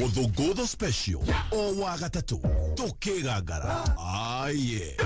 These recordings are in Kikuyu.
Muthungutho special o wa gatatu tukigangara aye.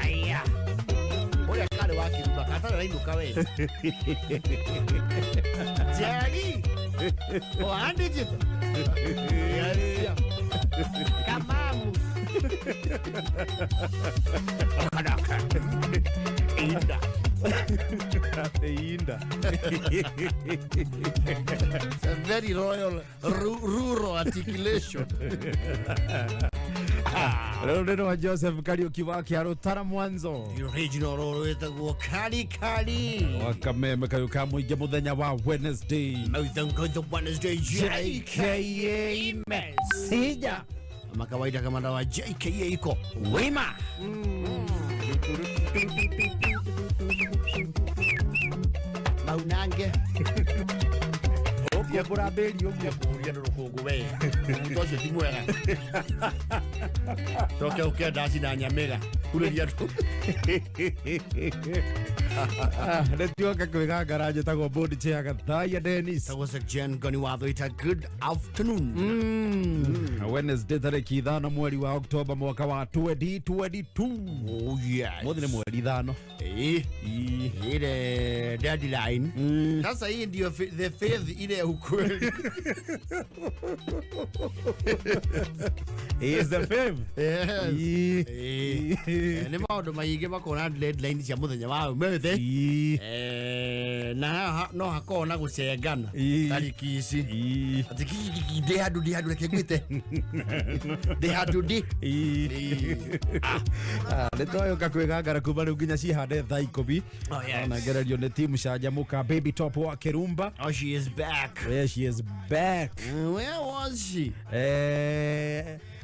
Aya. Ũrĩa karĩ wa kĩruma, gatarĩ Ndarainũka we. Jerry. One digit. Yes. Kamamu. Kanaka. Inda. Inda. It's a very royal rural articulation. Rũrĩrĩ rwa Joseph Kariuki wa Kĩarũtara mwanzo. The original roro wĩtagwo Kali Kali. Wakameme kayũ ka mũingĩ mũthenya wa Wednesday. Mouth Wednesday JKA Mesija. Kama kawaida kama dawa JKA iko wima. Maunange. Ũthiĩ kũrambĩrio ũguo. Kũhuria nĩ rũkũngũ we. Mũndũ ũcio ti mwega. Coke ũke ndaci na nyamĩra. Urĩria andũ. Nĩtuoka kwĩgangara njĩtagwo board chair Gathaiya Dennis. Tagwo Jen Goni Watho ita good afternoon. Wednesday tarĩki 5 mweri wa Oktoba mwaka wa 2022. Oh yes. Mũthĩ nĩ mweri 5. Eh. Ile deadline. Sasa hii ndio the faith ile ya ukweli. Is the fifth. Yes. Nĩ maũndũ maingĩ makona deadline cia mũthenya wa ũmũthĩ. Na no hakorwo na gũcengana tarĩki ici. Atĩ ndĩ handũ ndĩ handũ reke ngwĩte. Ndĩ handũ ndĩ. Nĩ twayoka kwĩgangara kuma rĩu nginya cihande thaa 10. Oh, yes. Onangererio nĩ timu canjamũka Baby Top wa Kĩrumba. Oh, she is back. Yeah, she is back. Where was she?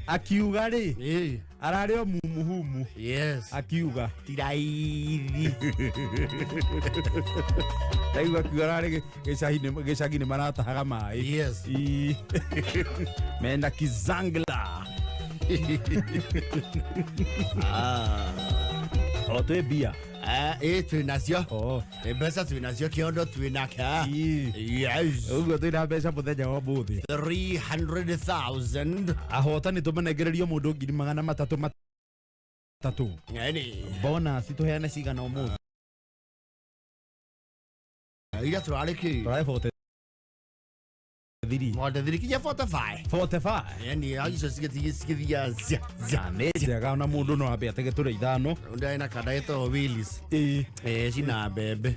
Akiuga rĩ ararĩ o mumuhumu. Yes. Akiuga Tiraithi. Ndaigua akiuga ararĩ gĩcagi-inĩ maratahaga maĩ. Yes. Menda kizangla. O twĩ mbia. Twĩ nacio. Oh. Mbeca twĩ nacio kĩondo twĩ nake. Yes. Ũguo twĩna mbeca mũthenya wa ũmũthĩ. 300,000. Ahotani tũmanengererio mũndũ 300,000. Yani. Bonus tũheane cigana ũmũthĩ? Ira tũrarĩ kĩ? Tũrarĩ 43. 43 kinya 45. 45. Yani icio cigĩthiaga zia zia. Nĩ njega ona mũndũ no ambe atege tũrĩ 5. Ndĩ na kanda ĩtagwo Willis. Cina mbembe.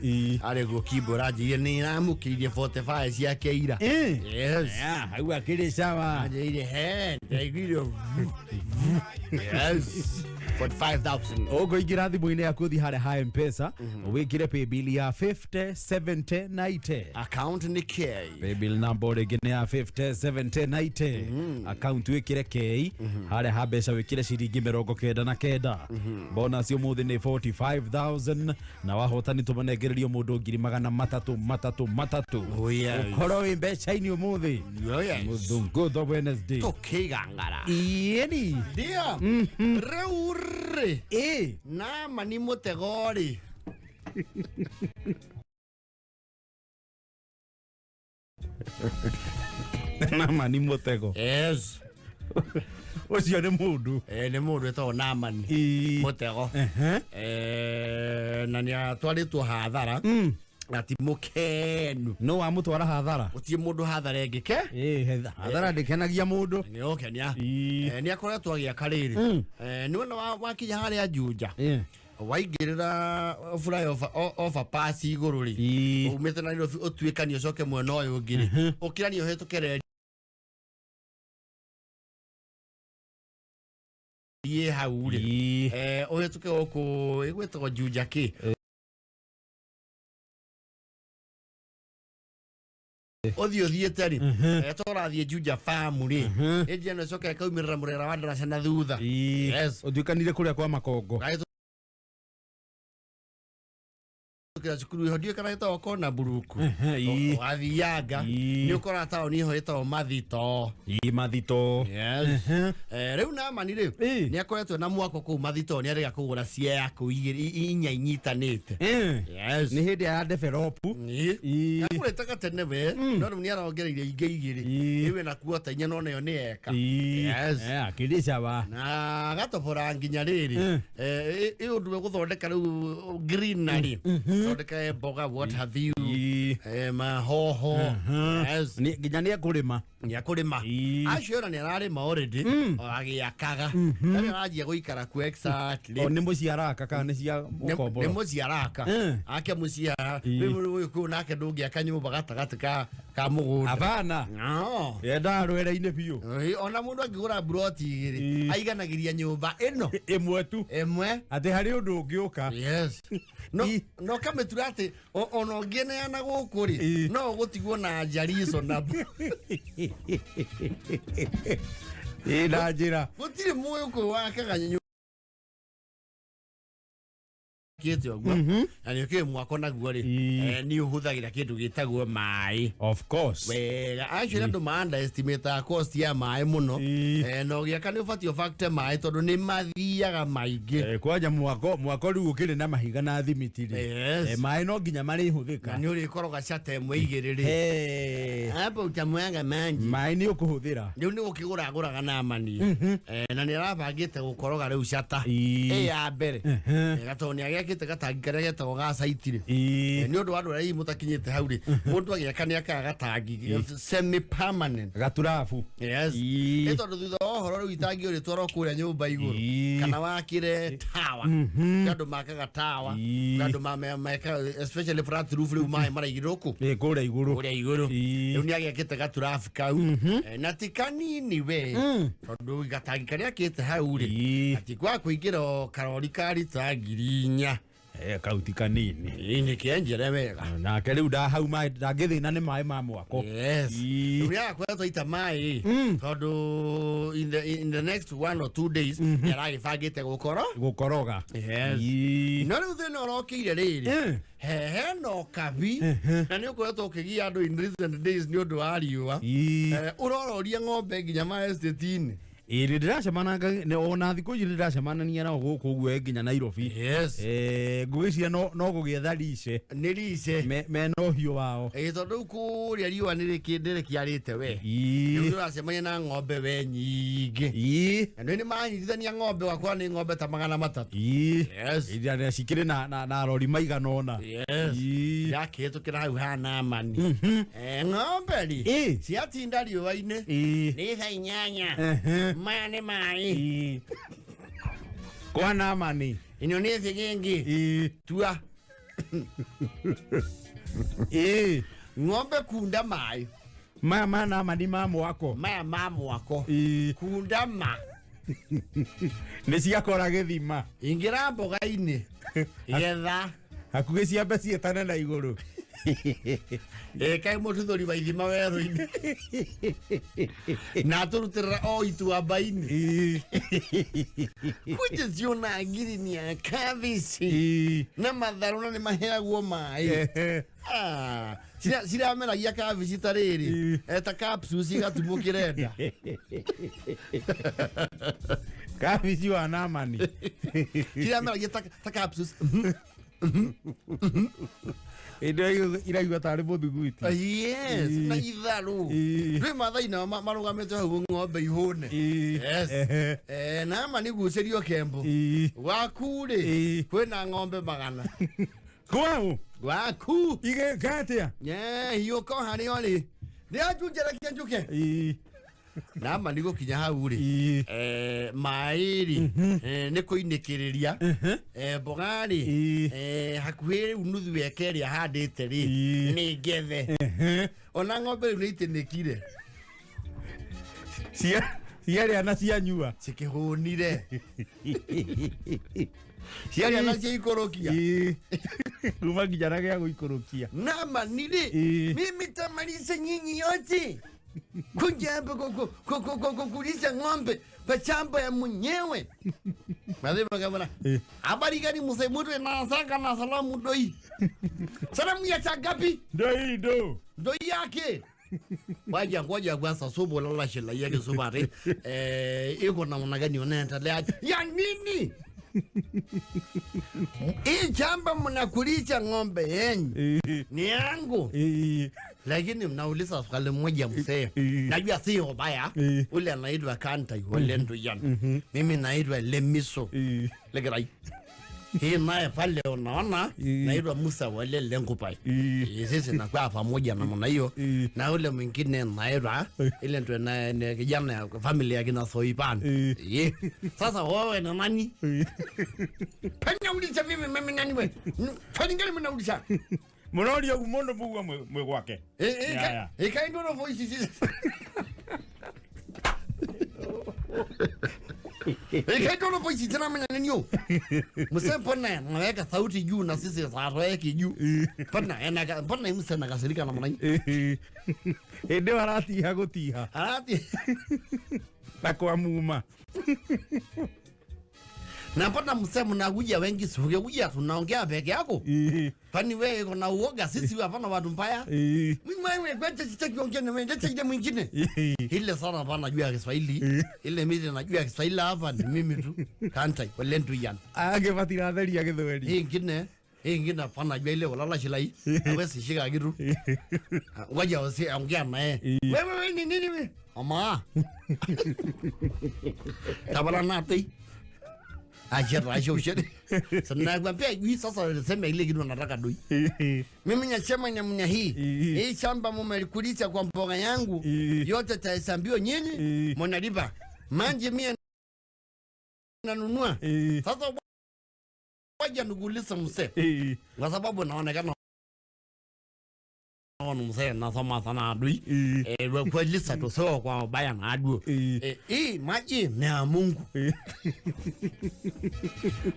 Arĩ guo kimbo ranjĩire nĩ ĩramũkĩirie 45 ciake ira. Yes. Hau akĩrĩ sawa. Anjĩire he ndaiguire. Yes. 45,000. Ũngũingĩra thimũ-inĩ yaku ũthiĩ harĩa ha M-Pesa wĩkĩre paybill ya 50 70 90. Account nĩ K. Paybill number rĩngĩ nĩ ya 50 70 90. Account wĩkĩre K harĩa ha mbeca wĩkĩre ciringi 99. Bonus ũmũthĩ nĩ 45,000 na wahotani tũmanengererio mũndũ 300,000 3 3. Oh yes. Ũkorwo wĩ mbeca-inĩ ũmũthĩ. Oh yes. Mũthũngũtho Wednesday. Tũkĩgangara. Ĩni. Ndio. Rĩu rĩ. Nama ni mũtego rĩ. Nama ni mũtego. Yes. Ũcio nĩ mũndũ. Nĩ mũndũ wĩtagwo Namani. Mũtego. Na nĩ atwarĩtwo hathara. Na ti mũkenu. No wamũtwara hathara. Gũtirĩ mũndũ hathara ĩngĩke. Hathara ndĩkenagia mũndũ. Nĩ ũkenia. Nĩ akoretwo agĩaka rĩrĩ. Nĩ wona wakinya harĩa Juja. Waingĩrĩra flyover overpass igũrũ rĩ. Umĩte Nairobi ũtuĩkanie ũcoke mwena ũyũ ũngĩ rĩ. Ũkĩranie ũhĩtũke reri ĩ hau rĩ. Ũhĩtũke gũkũ ĩgwĩtagwo Juja kĩ. Ũthiĩ ũthiĩte rĩ. Tũrathiĩ Juja farm rĩ. Ĩnjia ĩno ĩcoke ĩkaumĩrĩra mũrera wa ndaraca na thutha. Yes. Ũtuĩkanire kũrĩa kwa Makongo. Kĩra cukuru ĩho ndiũĩ kana ĩtagwo Kona Buruku. Wathianga nĩ ũkora taũni ĩho ĩtagwo Mathito. Mathito. Yes. Rĩu Namani rĩ nĩ akoretwo na mwako kũu Mathito nĩ arega kũgũra cia kũu inya inyitanĩte. Yes. Nĩ hĩndĩ ya develop. Agũrĩte gatene we no rĩu nĩ arongereire ingĩ igĩrĩ. Rĩu ĩna kuota inya no nayo nĩ eka. Yes. Akĩrĩ sawa. Na agatobora nginya rĩrĩ. Ĩ ũndũ we gũthondeka rĩu greenery. Athondekage mboga, what have you, mahoho. Yes. Nginya nĩ ekũrĩma. Nĩ akũrĩma. Acio ona nĩ ararĩma already, o agĩakaga. Na nĩ aranjia gũikara kuo exactly. O nĩ mũciĩ araka kana nĩ cia Nĩ mũkomboro? mũciĩ araka. Ake mũciĩ rĩu ũyũ kũu nake ndũngĩaka nyũmba gatagatĩ ka mũgũnda. Abana. No. Yendaga rwere-inĩ biũ. Ona mũndũ angĩgũra mburoti igĩrĩ, aiganagĩria nyũmba ĩno ĩmwe tu. Ĩmwe. Atĩ harĩ ũndũ ũngĩũka. Yes. No no kamĩtura atĩ ona ũngĩneana gũkũ rĩ, no ũgũtigwo na njarico na na njĩra. Gũtirĩ mũgĩkũyũ wakaga nyũmba kĩte ũguo. Na nĩ ũkĩũĩ mwako naguo rĩ, nĩ ũhũthagĩra kĩndũ gĩtagwo maĩ. Of course. Wega, actually andũ ma underestimate cost ya maĩ mũno. Na ũgĩaka nĩ ũbatiĩ ũbacte maĩ tondũ nĩ mathiaga maingĩ. Kwanja mwako rĩu ũkĩrĩ na mahiga na thimiti rĩ. Yes. Maĩ no nginya marĩhũthĩka. Na nĩ ũrĩkoroga cata ĩmwe igĩrĩ rĩ. Hapo utamwaga maji. Maĩ nĩ ũkũhũthĩra. Rĩu nĩ gũkĩgũra agũraga na mani. Na nĩ arabangĩte gũkoroga rĩu cata. Ya mbere. Tondũ nĩ agĩakĩte gatangi karĩa getagwo ga site rĩ. Nĩ ũndũ wa andũ arĩa hihi mũtakinyĩte hau rĩ, mũndũ agĩaka nĩ akaga gatangi semi permanent. Gaturabu. Yes. Nĩ tondũ thutha wa ũhoro rĩu itangi ũrĩtwarwo kũrĩa nyũmba igũrũ kana wakĩre tawa. Kũrĩ andũ makaga tawa, kũrĩ andũ mekaga especially flat roof rĩu maĩ maraigĩrĩrwo kũ? Kũrĩa igũrũ. Kũrĩa igũrũ. Rĩu nĩ agĩakĩte gaturabu kau. Na ti kanini we. Tondũ gatangi karĩa akĩte hau rĩ, atĩ kwa kũingĩra karori ka rita 4,000. Kauti kanini. Nĩ kĩenjere wega. Nake rĩu ndahau maĩ ndangĩthĩna nĩ maĩ ma mwako. Yes. Rĩu nĩ agakoretwo aita maĩ tondũ in the next 1 or 2 days nĩ aragĩbangĩte gũkoroga. Yes. No rĩu thĩna ũrokĩire rĩrĩ, hena ũkabi na nĩ ũkoretwo ũkĩgia andũ in recent days nĩ ũndũ wa riũa. Ũrororia ng'ombe nginya ma estate-inĩ. Ĩrĩ ndĩracemanaga ona thikũ ici ndĩracemanania nao gũkũ ũguo nginya Nairobi. Yes. Ngwĩciria no gũgĩetha rice. Nĩ rice. Mena ũhiũ wao. Tondũ rĩu kũrĩa riũa nĩ rĩkĩarĩte we. Rĩu ũracemania na ng'ombe we nyingĩ. Na nĩ manyitithania ng'ombe wakwa nĩ ng'ombe ta 300. Yes. Iria cikĩrĩ na rori maigana ũna. Yes. Yakĩhĩtũkĩra hau hana mani. Ng'ombe rĩ ciatinda riũa-inĩ. Nĩ thaa 8. Maya nĩ maĩ. Kwa namani. Ĩno nĩ thĩgĩngĩ. Tua. Ng'ombe kunda maĩ. Maya ma namani ma mwako. Maya ma mwako. Kunda ma. Nĩ ciakora gĩthima. Ingĩra mboga-inĩ. Getha. Hakuhĩ ciambe ciĩtane na igũrũ. Kaĩ mũtuthũri wa ithima werũ-inĩ. Na atũrutĩrĩra o ituamba-inĩ. Kwanja ciona ngirini ya kabici. Na matharũ na nĩ maheagwo maĩ. Cirameragia kabici ta rĩrĩ. Ta capsules igatumwo kĩrenda. Kabici wa namani. Cirameragia ta capsules. Ĩndo iraigua tarĩ mũthuguiti. Yes, na itharũ. Ndwĩ Maathai nao marũgamĩte hau ng'ombe ihũne. Yes. Na ma nĩgucĩrio kembo. Waku rĩ, kwĩna ng'ombe 100. Kwao? Waku. Igĩka atĩa? Hiũka o harĩa ũrĩ. Ndĩranjunjĩra njũke. Nama nĩ gũkinya hau rĩ, maĩ rĩ, nĩ kũinĩkĩrĩria. Mboga rĩ, hakuhĩ rĩu nuthu eka ĩrĩa handĩte rĩ, nĩ ngethe. Ona ng'ombe rĩu nĩ itĩnĩkire. Ciarĩa na cianyua. Cikĩhũnire. Ciarĩa na ciaikũrũkia. Kuma nginya na gĩa gũikũrũkia. Nama nĩ rĩ, mimi tamaliza nyinyi yote. Kuja hapa kulisha ng'ombe kwa shamba ya mwenyewe. Madhema kama habari gani mzee mtu na sanga na salamu doi. Salamu ya changapi? Doi do. Doi yake. Waja ngoja kwanza sobo lala shela yake sobare. Iko namna gani unaendelea? Ya nini? Hii shamba mnakulisha ng'ombe yenyu ni yangu. Lakini mnauliza swali moja mzee. Najua sio baya. Ule anaitwa Kanta yule ndo yan. Mimi naitwa Lemiso. Legerai. Hii naye pale unaona naitwa Musa wale Lenkupai. Sisi nakuwa pamoja namna hiyo. Na ule mwingine naitwa ile ndio na kijana ya familia ya kina Soipan. Sasa wewe ni nani? Panya uliza mimi nani wewe? Fanya ngani mnauliza? Munoria mundu mugwa mwe gwake. Ikaindoro voice sisi. Ikaindoro voice tena manya nini? Msee mbona naweka sauti juu na sisi hataweki juu. Mbona mbona msee anakasirika namna hii? Ndio aratiha gutiha. Arati. Na kwa muma. Na mbona msee mnakuja wengi sio kuja tunaongea peke yako? Kwani wewe uko uoga sisi hapana watu mbaya? Mimi wewe kwetu sitaki kuongea na wewe ndio mwingine. Ile sana hapana najua Kiswahili. Ile mimi najua Kiswahili hapa ni mimi tu. Kanta wale ndu yan. Angebatira theria Gĩthweri. Hii ingine hapana najua ile walala shilai. Hawezi shika kitu. Ngoja usiongea naye. Wewe ni nini wewe? Ama. Tabala nati. Ajira aje. Sasa nakwambia hii sasa sema ile kitu nataka doi. Mimi nasema nyamnya hii. Hii shamba mmelikulisha kwa mboga yangu yote tahesabiwa nyinyi mnalipa. Manje mimi nanunua. Sasa waje nikuulize mzee. Kwa sababu naonekana mzee nasoma sana adui. Kwa lisa tu sio kwa baya na adui. Hii maji ni ya Mungu.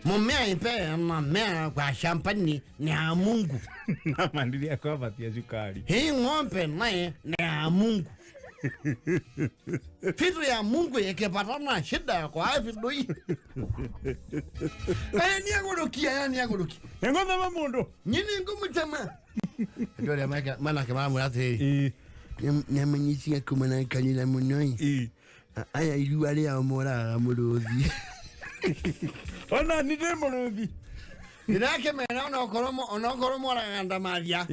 Mumea ipe mumea kwa shambani ni ya Mungu. Na mandiria kwa batia sukari. Hii ng'ombe naye ni ya Mungu. Vitu ya Mungu ikipatana shida kwa hapi doi. Ni agorokia yani agorokia. Ng'ombe mundu. Nyini ngumu chama. Ndio ya maana kama mwathi. Nyamenyisia kumana kanila munoi. Aya ilu ale ya mora muruthi. Ona ni de muruthi. Ndinake mena onokoromo onokoromo raganda mathia.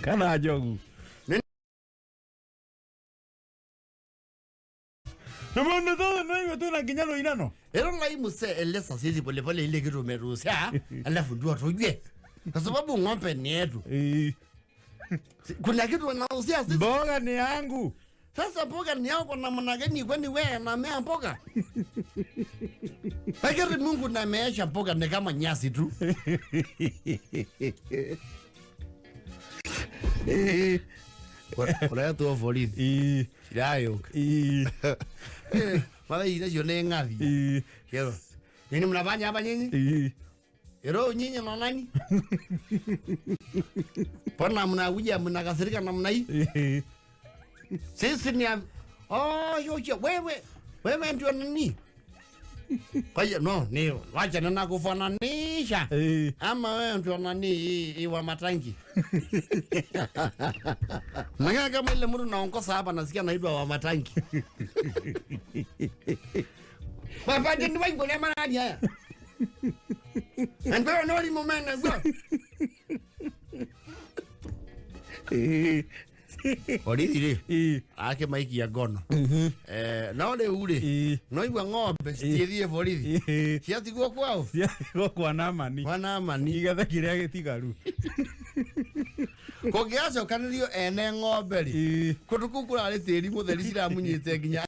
Kana njogu. Na mundu tothe no twina nginya rũinano. Ero lai muse eleza sisi pole pole ile kitu umeruhusia alafu ndio tujue. Kwa sababu ng'ombe ni yetu. Kuna kitu wanahusia sisi. Mboga ni yangu. Sasa mboga ni yako namna gani kwani wewe unamea mboga? Lakini Mungu nameesha mboga ni kama nyasi tu. Ora tu ofori. Shirayo. Mara ile sio ngathi. Kero. Nini mnafanya hapa nyinyi? Ero nyinyi na nani? Mbona mnakuja mnakasirika namna hii? Sisi ni oh yoje wewe wewe ndio nani? Kwa hiyo no ni wacha nina kufananisha. Ama wewe ndio nani wa matangi? Mwenye kama ile mtu naongoza hapa nasikia naitwa wa matangi. Papa ndio wangu ni maana haya. Ndio nori momena gwa. Orithire ake maiki ya ngono. No riu ri no igua ng'ombe citiethie borithi ciatigwo kwao ciatigwo kwa Namani kwa Namani igethe kiria gitigaru kũngĩgacokanĩrio ene ng'ombe ri kũndũ kũu kũrarĩ tĩri mũtheri ciramunyĩte nginya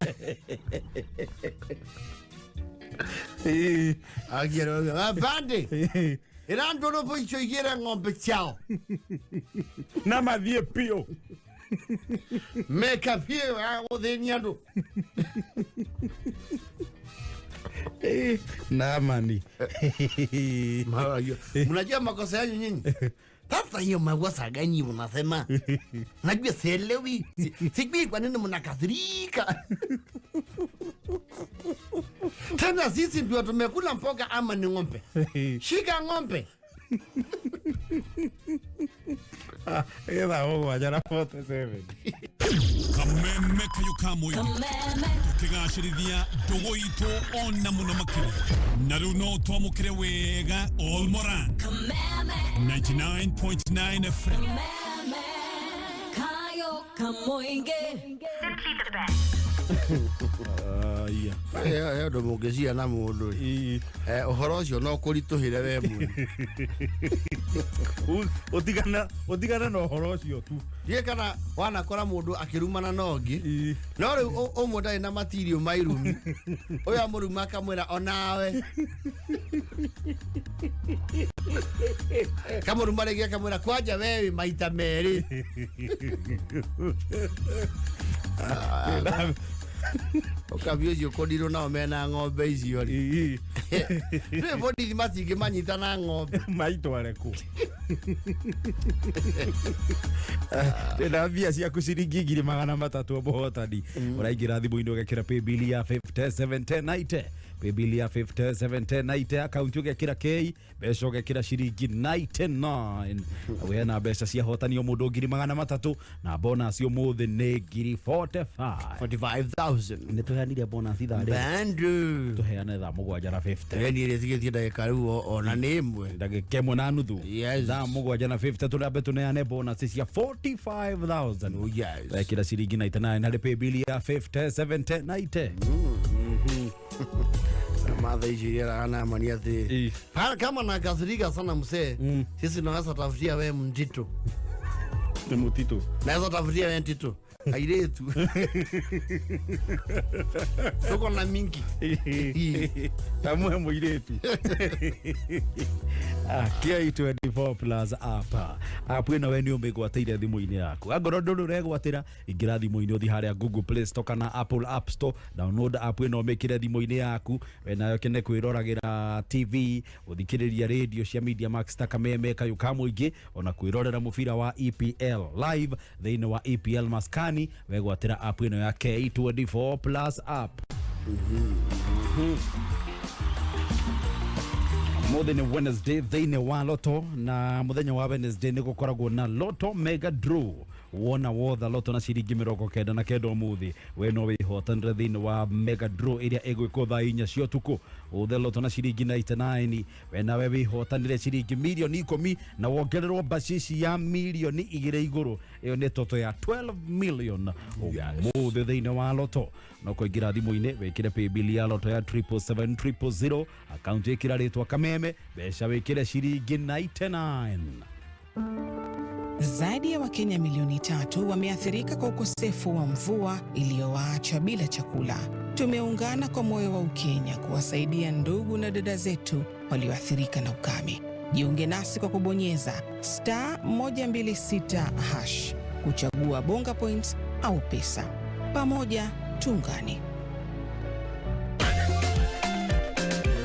bandi ĩrandũrũbũ icio igĩre ng'ombe ciao na mathiĩ biũ meka biũ ya gũthĩnia andũ. Namani mnajua makosa yanyu nyinyi. Sasa hiyo makosa gani unasema? Najua sielewi. Sijui kwa nini mnakasirika. Tena sisi ndio tumekula mboga ama ni ng'ombe. Shika ng'ombe. Ĩthaa mũgwanja na 47. Kameme kayo kamwe tukigacĩrithia ndũgũ itũ ona mũno makĩria na rĩu no twamũkĩre wega Olmoran 99.9 FM. Kayo Kamoinge. Simply the best. Aya. He ũndũ mũngĩcia na mũndũ rĩ. Ũhoro ũcio no kũritũhĩre we mwene. Utigana utigana na ũhoro ũcio tu. Ndiũĩ kana wanakora mũndũ akĩrumana na ũngĩ, no rĩu ũmwe ndarĩ na matirio ma irumi, ũyũ amũruma akamwĩra onawe, kamũruma rĩngĩ akamwĩra kwanja we wĩ maita merĩ. Ũkabi ũcio kũndirwo nao mena ng'ombe icio rĩ, ndũĩ borithi matingĩmanyita na ng'ombe. Maitware kũ? Ndĩna mbia ciaku ciringi 300,000 mũhotani. Ũraingĩra thimũ-inĩ ũgekĩra paybill ya 571090, paybill ya 571090, akaunti ũgekĩra K, mbeca ũgekĩra ciringi 99. Wena mbeca cia hotani o mũndũ 300,000 na bonus ũmũthĩ nĩ 45,000. 45,000. Nĩ tũheanire bonus ithaa rĩrĩ? Bandu. Tũheane thaa 7 na 50. Ĩni ĩrĩtigĩtie ndagĩka rĩu ona nĩ 1. Ndagĩka 1.5. Yes. Thaa 7 na 50 tũrambe tũneane bonus cia 45,000. Oh, yes. Wekĩra ciringi 99 harĩ paybill ya 571090. Matha icio iria anamania atĩ kama nakasirika sana msee, sisi naweza tafutia we mtito. Nĩ mũtitũ. Naweza tafutia we mtito airĩtu, tuko na mingi. Tamwe mũirĩtu. K24 Plus app, app ĩno we nĩ ũmĩgwatĩire thimũ-inĩ yaku. Angorwo ndũrĩ ũregwatĩra, ingĩra thimũ-inĩ, ũthiĩ harĩa Google Play Store kana Apple App Store, download app ĩno, ũmĩkĩre thimũ-inĩ yaku. We nayo kene kwĩroragĩra TV, gũthikĩrĩria radio cia Media Max ta Kameme, Kayũ ka Mũingĩ, ona kwĩrorera mũbira wa EPL live thĩinĩ wa EPL Maskani. Wegwatĩra app ĩno ya K24 Plus app. Mũthĩ nĩ Wednesday thĩinĩ wa Loto, na mũthenya wa Wednesday nĩ gũkoragwo na Loto Mega Draw. Wona wotha Loto na ciringi 99 ũmũthĩ, we no wĩhotanĩre thĩinĩ wa Mega Draw ĩrĩa ĩgwĩkwo thaa 4 cia ũtukũ. Ũthe Loto na ciringi 99, we nawe wĩhotanĩre ciringi mirioni 10 na wongererwo bacici ya mirioni 2 igũrũ. Ĩyo nĩ toto ya 12 million ũmũthĩ thĩinĩ wa Loto. No kũingĩra thimũ-inĩ, wĩkĩre paybill ya Loto ya 777 000, akaunti ĩkĩra rĩtwa Kameme, mbeca wĩkĩre ciringi 99. Zaidi ya Wakenya milioni 3 wameathirika kwa ukosefu wa mvua iliyowaacha bila chakula. Tumeungana kwa moyo wa Ukenya kuwasaidia ndugu na dada zetu walioathirika na ukame. Jiunge nasi kwa kubonyeza *126# kuchagua Bonga Points au pesa. Pamoja tuungane.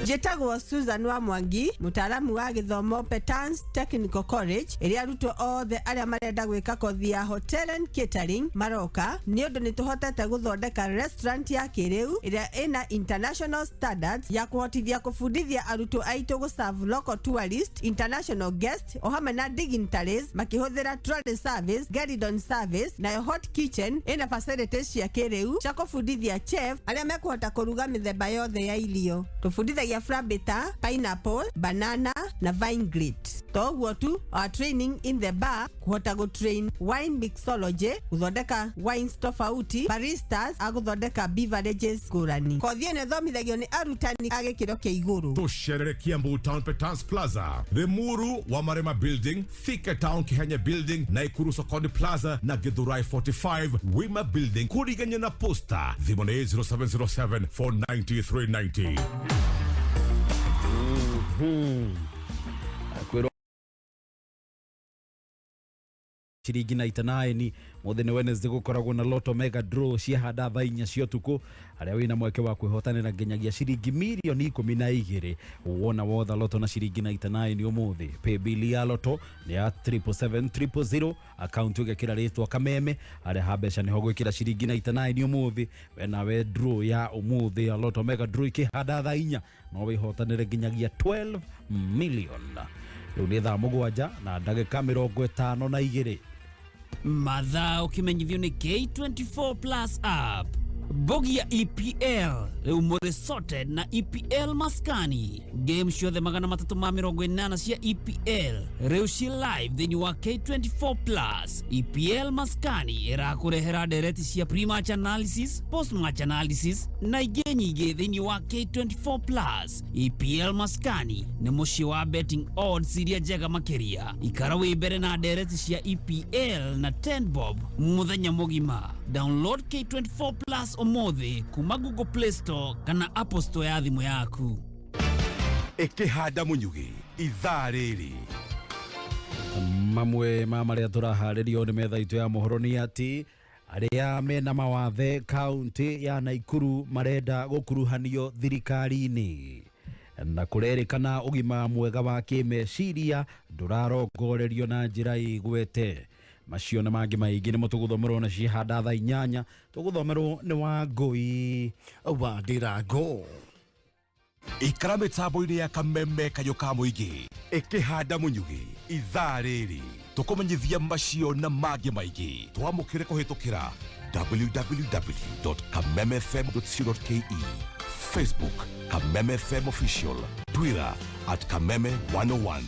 Njĩtagwo Susan wa Mwangi, mũtaaramu wa gĩthomo Petans Technical College, ĩrĩa arutwo othe arĩa marenda gwĩka kothi ya hotel and catering maroka, nĩ ũndũ nĩ tũhotete gũthondeka restaurant ya kĩrĩu ĩrĩa ĩna international standards ya kũhotithia kũbundithia arutwo aitũ gũserve local tourist, international guest o hamwe na dignitaries makĩhũthĩra trolley service, gueridon service. Nayo hot kitchen ĩna facilities cia kĩrĩu cia kũbundithia chef arĩa mekũhota kũruga mĩthemba yothe ya irio. Tũbundithagia flambita, pineapple, banana na vinaigrette. To ũguo tu, our training in the bar, kũhota gũtrain wine mixology, gũthondeka wines tofauti, baristas a gũthondeka beverages ngũrani. Kothi ĩno ĩthomithagio nĩ arutani a gĩkĩro kĩa igũrũ. Tusherere Kiambu Town Petans Plaza, Limuru wa Marema Building, Thika Town Kihenya Building, Naikuru Sokoni Plaza na Githurai 45 Wima Building, kuriganya na Posta. Thimũ nĩ 0707 490 390. Kwĩrwo ciringi 99. Mũthĩ nĩ Wednesday, gũkoragwo na Loto Mega Draw ciahanda thaa 4 cia ũtukũ, harĩa wĩna mweke wa kwĩhotanĩra nginyagia ciringi mirioni 12 wona wotha Loto na ciringi 99 ũmũthĩ. Paybill ya Loto nĩ ya 777 000, akaunti ũgekĩra rĩtwa Kameme, harĩa ha mbeca nĩho gwĩkĩra ciringi 99 ũmũthĩ. We nawe draw ya ũmũthĩ ya Loto Mega Draw ikĩhanda thaa 4, no wĩhotanĩre nginyagia 12 million. Rĩu nĩ thaa 7 na ndagĩka 52. Mathaa ũkĩmenyithio nĩ K24 Plus app. Bogi ya EPL rĩu mũrĩ sorted na EPL maskani. Game ciothe 380 cia EPL rĩu ci live thĩinĩ wa K24 Plus. EPL maskani ĩrakũrehera ndereti cia pre-match analysis, post-match analysis na ingĩ nyingĩ thĩinĩ wa K24 Plus. EPL maskani nĩ mũciĩ wa betting odds iria njega makĩria. Ikara wĩ mbere na ndereti cia EPL na 10 bob mũthenya mũgima. Download K24 Plus ũmũthĩ kuma Google Play Store kana Apple Store ya thimũ yaku. Ĩkĩhanda mũnyugĩ ithaa rĩrĩ. Mamwe ma marĩa tũraharĩrio nĩ metha itũ ya mohoro nĩ atĩ arĩa mena mawathe kaunti ya Naikuru marenda gũkuruhanio thirikari-inĩ, na kũrerĩkana ũgima mwega wa kĩmeciria ndũrarongorerio na njĩra ĩgwete. Macio na mangĩ maingĩ nĩmo tũgũthomerwo na cihanda thaa 8 tũgũthomerwo nĩ Wangũi wa Ndirango. Ikara mĩtambo-inĩ ya kameme kayũ ka mũingĩ. Ĩkĩhanda mũnyugĩ ithaa rĩrĩ tũkũmenyithia macio na mangĩ maingĩ. Twamũkĩre kũhĩtũkĩra www.kamemefm.co.ke, Facebook Kameme FM Official, Twitter at Kameme 101.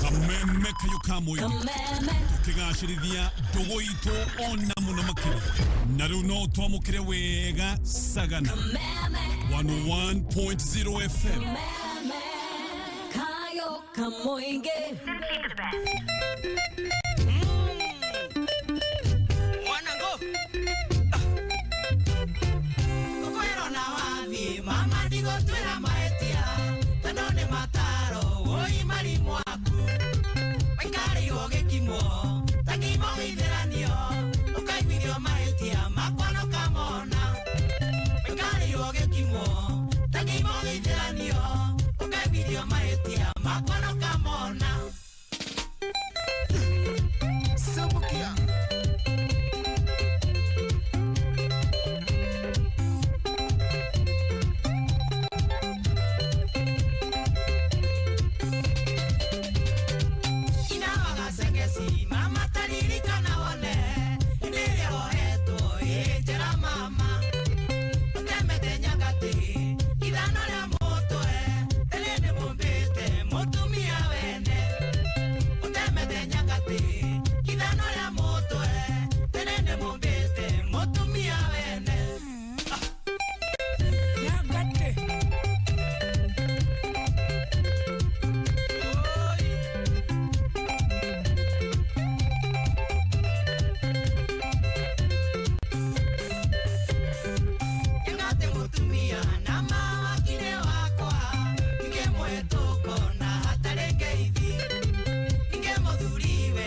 Kameme kayo ka mũingĩ tũkĩgacĩrithia ndũgũ itũ ona mũno makĩria. Na rĩu no twamũkĩre wega Sagana 101.0 FM. Kayo Kamoinge. Mwanangu. Kukwĩrwo na wathiĩ, mama ndigũtuĩra mahĩtia, tondũ nĩ mataro, wũi marimũ aku. Waikarĩirwo gĩkimwo, ta kimo gĩithĩranio, ũkaiguithio mahĩtia makwa na ũkamona. Waikarĩirwo gĩkimwo, ta kimo gĩithĩranio, ũkaiguithio mahĩtia makwa na ũkamona. Sumukia. Inawaga cengeci, mama taririkana wone, hĩndĩ ĩrĩa wohetwo ĩ njera mama. Ũtemete nyangatĩ, ithano rĩa mũtwe, tene nĩ mũmbĩte mũtumia wene. Ũtemete nyangatĩ, ithano rĩa mũtwe, tene nĩ mũmbĩte mũtumia wene. Nyangatĩ. Nyang'ate mũtumia na mawakire wakwa, ingĩmũhetũko na hatarĩ ngeithi. Ingĩ mũthuriwe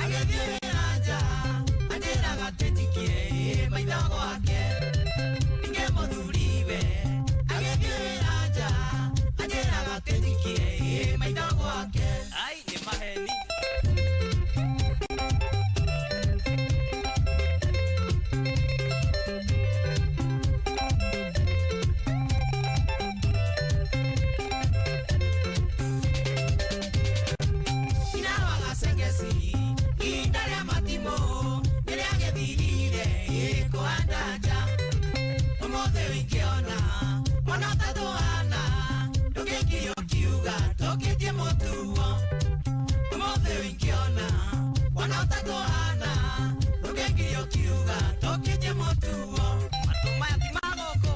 agĩthiĩ wĩra nja, anjĩraga atĩ njikie ĩ maitho gwake. Ingĩ mũthuriwe agĩthiĩ wĩra nja, anjĩraga atĩ njikie ĩ maitho gwake. Ai, nĩ maheni. Inawaga cengeci, ihinda rĩa matimũ, rĩrĩa gĩthirire ĩ kũhanda nja. Ũmũthĩ ũingĩona mwana ũtatũhana, ndũngĩkirio kiuga tũkĩtie mũtuo. Ũmũthĩ ũingĩona mwana ũtatũhana, ndũngĩkirio kiuga tũkĩtie mũtuo. Matũ maya ti ma gũkũ.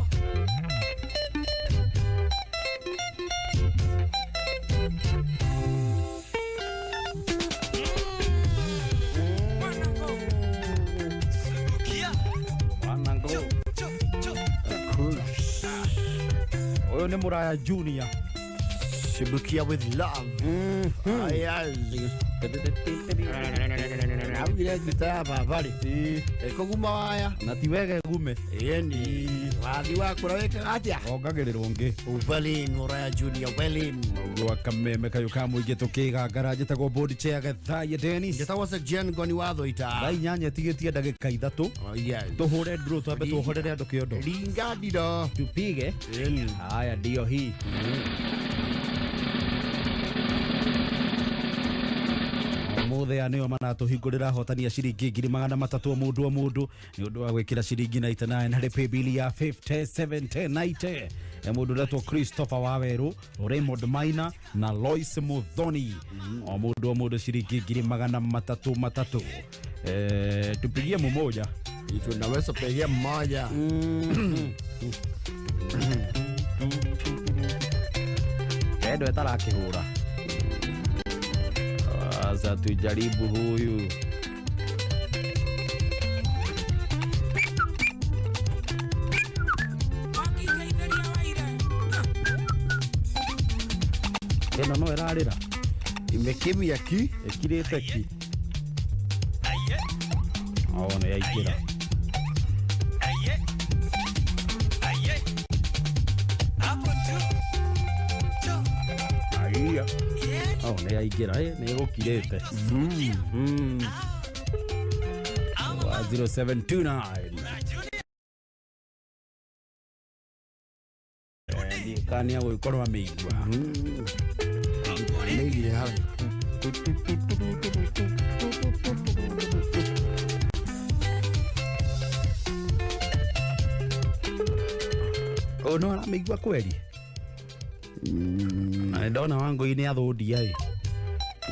Subukia. Wanangu. Chu, chu. Ũyũ nĩ Mũraya Junior. Shibukia with love. Augire ngita ya baba rĩ ĩkũguma waya na ti wega ĩgume. Ĩni wathi wakũra wĩkaga atĩa? Ongagĩrĩrwo ngĩ. Welin Mũraya Junior Welin. Ũguo kameme kayũ ka mũingĩ tũkĩgangara. Njĩtagwo board chair Gethaiya Dennis. Njĩtagwo Section Ngoni wa Thũita. Thaa 8 tigĩtie ndagĩka 3. Oh, yes. Tũhũre nduro twambe tuohorere andũ kĩondo. Ringa ndiro. Tupige. Ĩni. Haya ndio hii. Ũmũthĩ aya nĩo maratũhingũrĩra hotani ya ciringi 300,000 o mũndũ o mũndũ nĩ ũndũ wa gwĩkĩra ciringi 99 harĩ paybill ya 50 70 90. E mũndũ ũretwo Christopher Wawerũ, Raymond Maina na Lois Muthoni, o mũndũ o mũndũ ciringi 300,000. Tupigie mmoja. Tunaweza pigia mmoja. Endo etarakĩhũra. Sasa tujaribu huyu. Ĩno no ĩrarĩra. Imekimya ki. Ĩkirĩte ki. Oh, nĩ yaingĩra. Aiya. Oh, nĩ yaingĩra. Nĩ ĩgũkirĩte. Wa 0729. Ndiũkania gũgĩkorwo amĩigua. Nĩigire hau. Ũyũ no aramĩigua kweli? Na nĩ ndona Wangũi nĩ athũndia ĩ.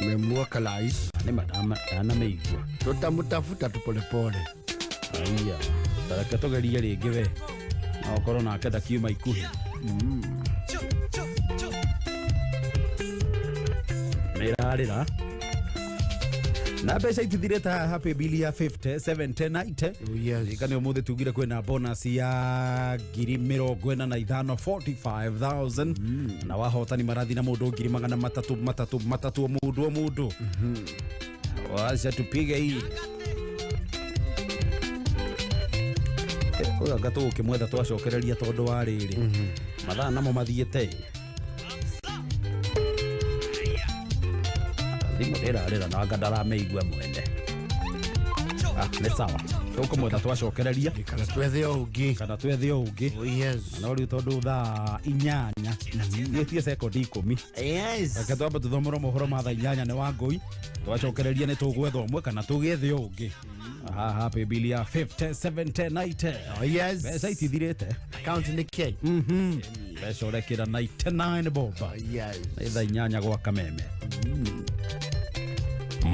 Memwaka rais. Nĩ ma ndanamĩigua. Tutamutafuta tu polepole. Aiya. Tareke tũgerie rĩngĩ we. No ũkorwo nake ndakiuma ikuhĩ. Nĩ ĩrarĩra. Na mbeca itithirĩte haha paybill ya 50 70 90. Oh, yes. Ririkane ũmũthĩ tugire kwĩna bonus ya 45,000, 45,000, na wahotani marathi na mũndũ 300,000 matatu matatu o mũndũ o mũndũ. Wacha tupige hii. Ũyũ anga tũgũkĩmwetha twacokereria tondũ wa rĩrĩ mathaa namo mathiĩte. Thimũ ndĩrarĩra na anga ndaramĩigua mwene. Nĩ sawa, tũkũmwetha twacokereria. Kana twethe o ũngĩ. Kana twethe o ũngĩ. Oh, yes. No rĩu tondũ thaa 8 nĩtie sekondi 10. Yes. Reke twambe tũthomere mohoro ma thaa 8 nĩ Wangũi. Twacokereria nĩ tũgwetha ũmwe kana tũgĩethe o ũngĩ. Haha paybill ya 50 70 90. Oh, yes. Mbeca itithirĩte. Account nĩ K. Mbeca ũrekĩra 99 boba. Oh, yes. Nĩ thaa 8 gwa kameme.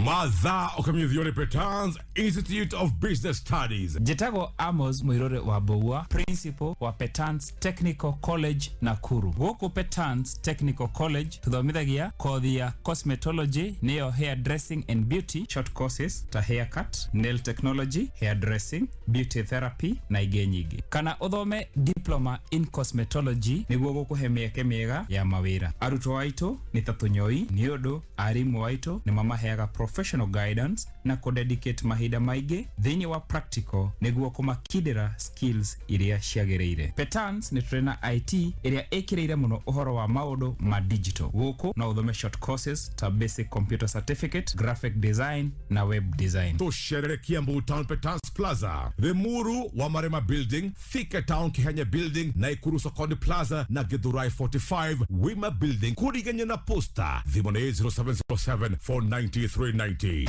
Mathaa ũkamenyithio Petans Institute of Business Studies. Njĩtagwo Amos Mũirũrĩ wa Mbũgua, principal wa Petans Technical College Nakuru. Gũkũ Petans Technical College tũthomithagia kothi ya cosmetology, nĩyo hair dressing and beauty, short courses ta haircut, nail technology, hair dressing, beauty therapy na ingĩ nyingĩ. Kana ũthome diploma in cosmetology nĩguo gũkũhe mĩeke mĩega ya mawĩra. Arutwo aitũ nĩ ta tũnyoi nĩ ũndũ arimũ aitũ nĩ mamaheaga professional guidance na kũdedicate mahinda maingĩ thĩinĩ wa practical nĩguo kũmakindĩra skills iria ciagĩrĩire. Petans nĩ tũrĩ na IT ĩrĩa ĩkĩrĩire mũno ũhoro wa maũndũ ma digital. Gũkũ no ũthome short courses ta basic computer certificate, graphic design na web design. Tũcerere Kiambu Town Petans Plaza, Limuru wa Marema Building, Thika Town Kihenya Building, Naikuru Sokoni Plaza na Githurai 45 Wima Building, kuriganya na posta. Thimũ nĩ 0707 490 390. 5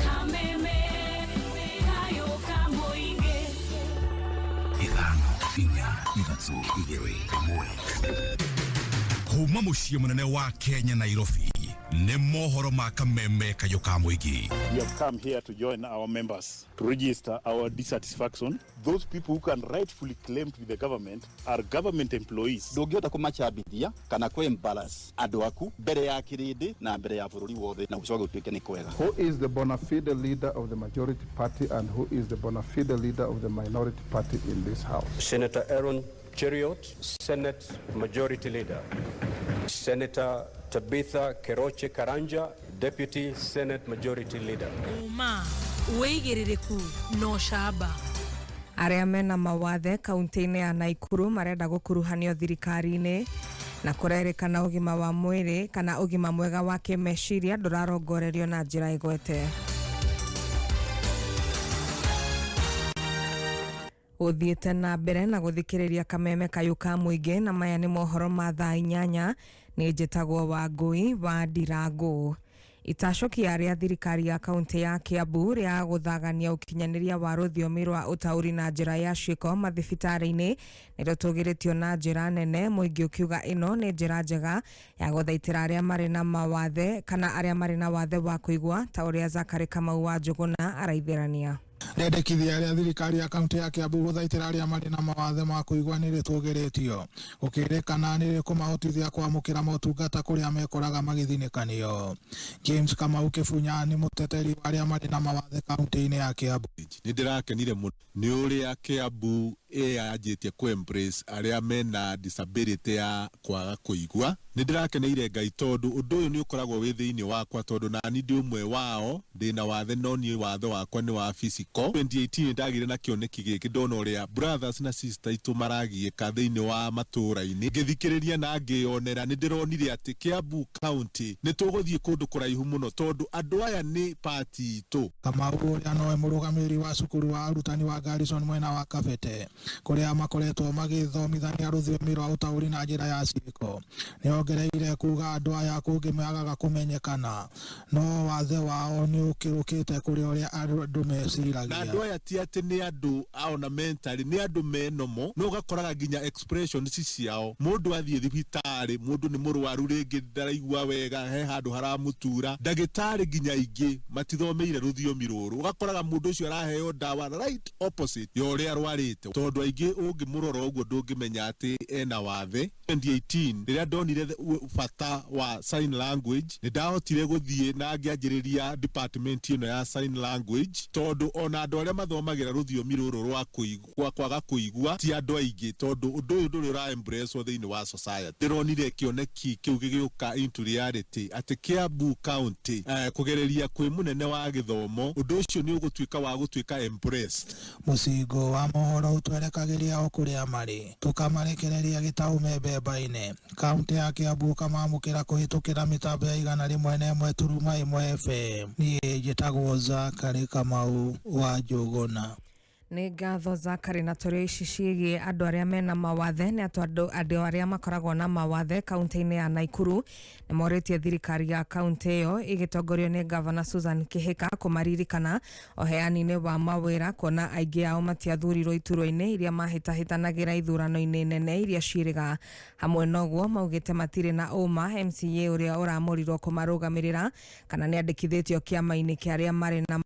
4 3 2 1. Kuma mũciĩ mũnene wa Kenya Nairobi nĩ mohoro ma kameme kayũ ka mũingĩ. We have come here to join our members to register our dissatisfaction. Those people who can rightfully claim to be the government are government employees. Ndũngĩhota kũmacambithia kana kũ embarrass andũ aku mbere ya kĩrĩndĩ na mbere ya bũrũri wothe na gũcoka gũtuĩke nĩ kwega. Who is the bona fide leader of the majority party and who is the bona fide leader of the minority party in this house? Senator Aaron Cheriot, Senate Majority Leader. Senator Tabitha Keroche Karanja, Deputy Senate Majority Leader. Uma wĩigĩrĩrĩku na ũcamba. Arĩa mena mawathe kaunti-inĩ ya Naikuru marenda gũkuruhanio thirikari-inĩ na kũrerĩkana ũgima wa mwĩrĩ kana ũgima mwega wa kĩmeciria ndũrarongorerio na njĩra ĩgwete. Ũthiĩte na mbere na gũthikĩrĩria kameme kayũ ka mũingĩ na maya nĩ mohoro ma thaa 8. Nĩ njĩtagwo Wangũi wa Ndirangũ. Itacokia rĩa thirikari ya kaunti ya Kiambu rĩa gũthagania ũkinyanĩria wa rũthiomi rwa ũtaũri na njĩra ya ciĩko mathibitarĩ-inĩ nĩ rũtũgĩrĩtio na njĩra nene, mũingĩ ũkiuga ĩno nĩ njĩra njega ya gũthaitĩra arĩa marĩ na mawathe kana arĩa marĩ na wathe wa kũigua, ta ũrĩa Zakari Kamau wa Njũgũna araithĩrania. Rĩendekithia rĩa thirikari ya kaunti ya Kiambu gũthaitĩra arĩa marĩ na mawathe ma kũigua nĩ rĩtũgĩrĩtio, gũkĩrĩkana nĩ rĩkũmahotithia kwamũkĩra motungata kũrĩa mekoraga magĩthinĩkanio. James Kamau Kĩbunya nĩ mũteteri wa arĩa marĩ na mawathe kaunti-inĩ ya Kiambu. Nĩ ndĩrakenire mũno nĩ ũrĩa Kiambu ĩyanjĩtie kũ embrace arĩa mena disability ya kwaga kũigua. Nĩ ndĩrakeneire Ngai tondũ ũndũ ũyũ nĩ ũkoragwo wĩ thĩinĩ wakwa, tondũ nani ndĩ ũmwe wao, ndĩna wathe no niĩ wathe wakwa nĩ wa physical. 2018 ndagĩire na kĩoneki gĩkĩ, ndona ũrĩa brothers na sisters itũ maragiĩka thĩinĩ wa matũũra-inĩ, ngĩthikĩrĩria na ngĩyonera, nĩ ndĩronire atĩ Kiambu County nĩ tũgũthiĩ kũndũ kũraihu mũno tondũ andũ aya nĩ party itũ. Kamau ũrĩa nowe mũrũgamĩrĩri wa cukuru wa arutani wa Garrison mwena wa Kabete, kũrĩa makoretwo magĩthomithania rũthiomi rwa ũtaũri na njĩra ya ciĩko, nĩongereire kuga andũ aya kũngĩ magaga kũmenyekana no wathe wao nĩ ũkĩrũkĩte kũrĩ ũrĩa andũ meciragia. Na andũ aya ti atĩ nĩ andũ ona mentally, nĩ andũ menomo, no ũgakoraga nginya expressions ciao, mũndũ athiĩ thibitarĩ, mũndũ nĩ mũrwaru rĩngĩ ndaraigua wega, he handũ haramũtura, ndagĩtarĩ nginya aingĩ matithomeire rũthiomi rũrũ, ũgakoraga mũndũ ũcio araheo ndawa right opposite ya ũrĩa arwarĩte, tondũ aingĩ ũngĩmũrora ũguo ndũngĩmenya atĩ ena wathe. 2018 rĩrĩa ndonire bata wa sign language, nĩ ndahotire gũthiĩ na ngĩanjĩrĩria department ĩno ya sign language, tondũ ona andũ arĩa mathomagĩra rũthiomi rũrũ rwa kũigua, kwaga kũigua ti andũ aingĩ, tondũ ũndũ ũyũ ndũrĩ ũra embrace thĩinĩ wa society. Ndĩronire kĩoneki kĩu gĩgĩũka into reality atĩ Kiambu County kũgereria kwĩ mũnene wa gĩthomo, ũndũ ũcio nĩ ũgũtuĩka wa gũtuĩka embraced. Mũcingo wa mohoro ũtwerekagĩria o kũrĩa marĩ, tũkamarekereria gĩtaũ membemba-inĩ. Kaunti ya Kiambu ũkamamũkĩra kũhĩtũkĩra mĩtambo ya 101.1 FM. Niĩ njĩtagwo Zakari Kamau wa Njũgũna. Nĩ ngatho Zakari, na tũrĩ ici ciĩgiĩ andũ arĩa mena mawathe nĩ atĩ andũ arĩa makoragwo na mawathe kaunti-inĩ ya Naikuru nĩ morĩtie thirikari ya kaunti ĩyo ĩgĩtongorio nĩ Gavana Susan Kihika kũmaririkana ũheani-inĩ wa mawĩra, kuona aingĩ ao matiathurirwo iturwa-inĩ iria mahĩtahĩtanagĩra ithurano-inĩ nene iria ciĩrĩga. Hamwe noguo maugĩte matirĩ na ũma MCA ũrĩa ũramũrirwo kũmarũgamĩrĩra kana nĩ andĩkithĩtio kĩama-inĩ kĩa arĩa marĩ na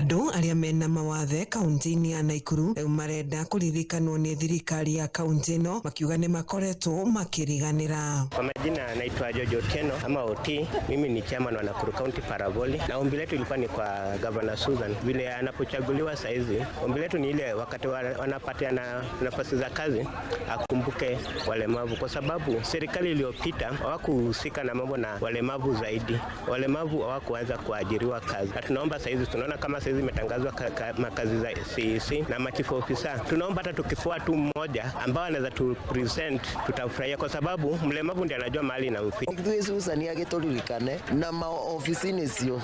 Andũ arĩa mena mawathe kaunti-inĩ ya Naikuru rĩu marenda kũririkanwo nĩ thirikari ya kaunti ĩno, makiuga nĩ makoretwo makĩriganĩra. Kwa majina naitwa George Otieno ama Oti. Mimi ni chairman wa Nakuru County Paravolley, na ombi letu ilikuwa ni kwa Governor Susan vile anapochaguliwa saizi, ombi letu ni ile wakati wanapatiana nafasi za kazi akumbuke walemavu, kwa sababu serikali iliyopita hawakuhusika na mambo na walemavu zaidi. Walemavu hawakuanza kuajiriwa kazi, na tunaomba saizi, tunaona kama saizi imetangazwa makazi za CEC na machifu ofisa, tunaomba hata tukifua tu mmoja ambao anaweza tu present tutafurahia, kwa sababu mlemavu ndiye anajua mahali inamfika. Ithuĩ Susan agĩtũririkane na maobici-inĩ cio,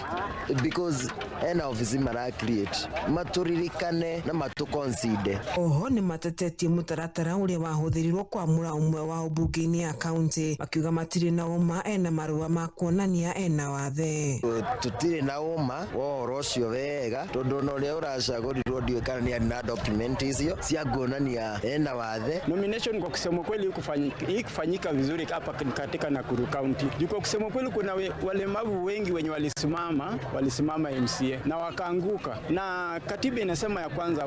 because ena obici mara create matũririkane na matũ-consider. Oho nĩ matetetie mũtaratara ũrĩa wahũthĩrirwo kwamũra ũmwe wao mbunge-inĩ ya kaunti, makiuga matirĩ na ũma ena marũa ma kuonania ena wathe. Tũtirĩ na ũma wa ũhoro ũcio wega, tondũ ona ũrĩa ũracagũrirwo ndiũĩ kana nĩ arĩ na document icio cia kuonania ena wathe. Nomination kwa kusema kweli haikufanyika vizuri hapa katika Nakuru County. Juu kwa kusema kweli kuna walemavu wengi wenye walisimama MCA na wakaanguka. Na katiba inasema ya kwanza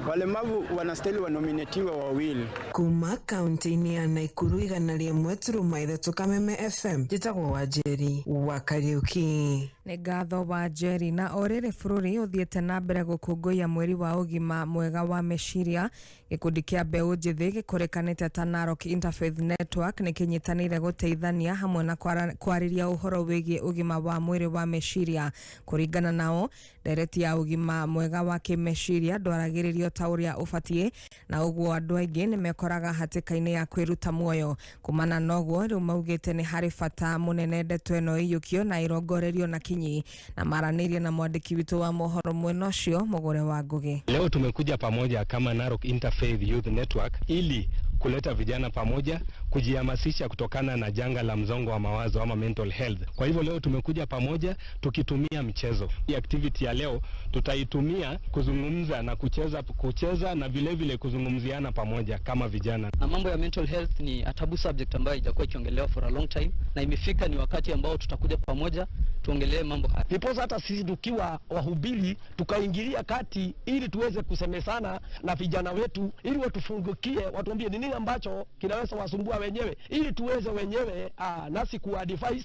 walemavu wanastahili wanominatiwe wawili. Kuma kaunti-inĩ ya Naikuru 101.3 Kameme FM, njĩtagwo Wanjeri wa Kariuki. Nĩ ngatho wa Njeri. Na o rĩrĩ bũrũri ũthiĩte na mbere gũkũngũiya mweri wa ũgima mwega wa meciria, gĩkundi kĩa mbeũ njĩthĩ gĩkũrĩkanĩte ta Narok Interfaith Network nĩ kĩnyitanĩire gũteithania hamwe na kwarĩria ũhoro wĩgiĩ ũgima wa mwĩrĩ wa meciria. Kũringana nao, ndereti ya ũgima mwega wa kĩmeciria ndwaragĩrĩrio ta ũrĩa ũbatiĩ, na ũguo andũ aingĩ nĩ mekoraga hatĩka-inĩ ya kwĩruta muoyo. Kumana na ũguo, rĩu maugĩte nĩ harĩ bata mũnene ndeto ĩno ĩiyũkio na ĩrongorerio na kinyi, na maranĩirie na mwandĩki witũ wa mohoro mwena ũcio Mũgũre wa Ngũgĩ. Leo tumekuja pamoja kama Narok Interfaith Youth Network ili kuleta vijana pamoja, kujihamasisha kutokana na janga la msongo wa mawazo ama mental health. Kwa hivyo leo tumekuja pamoja tukitumia mchezo. Hii activity ya leo tutaitumia kuzungumza na kucheza na vile vile kuzungumziana pamoja kama vijana. Na mambo ya mental health ni a taboo subject ambayo haijakuwa ikiongelewa for a long time, na imefika ni wakati ambao tutakuja pamoja tuongelee mambo haya. Ndiposa hata sisi tukiwa wahubiri tukaingilia kati ili tuweze kusemesana na vijana wetu, ili watufungukie, watuambie ni nini ambacho kinaweza wasumbua wenyewe, ili tuweze wenyewe nasi kuadvise.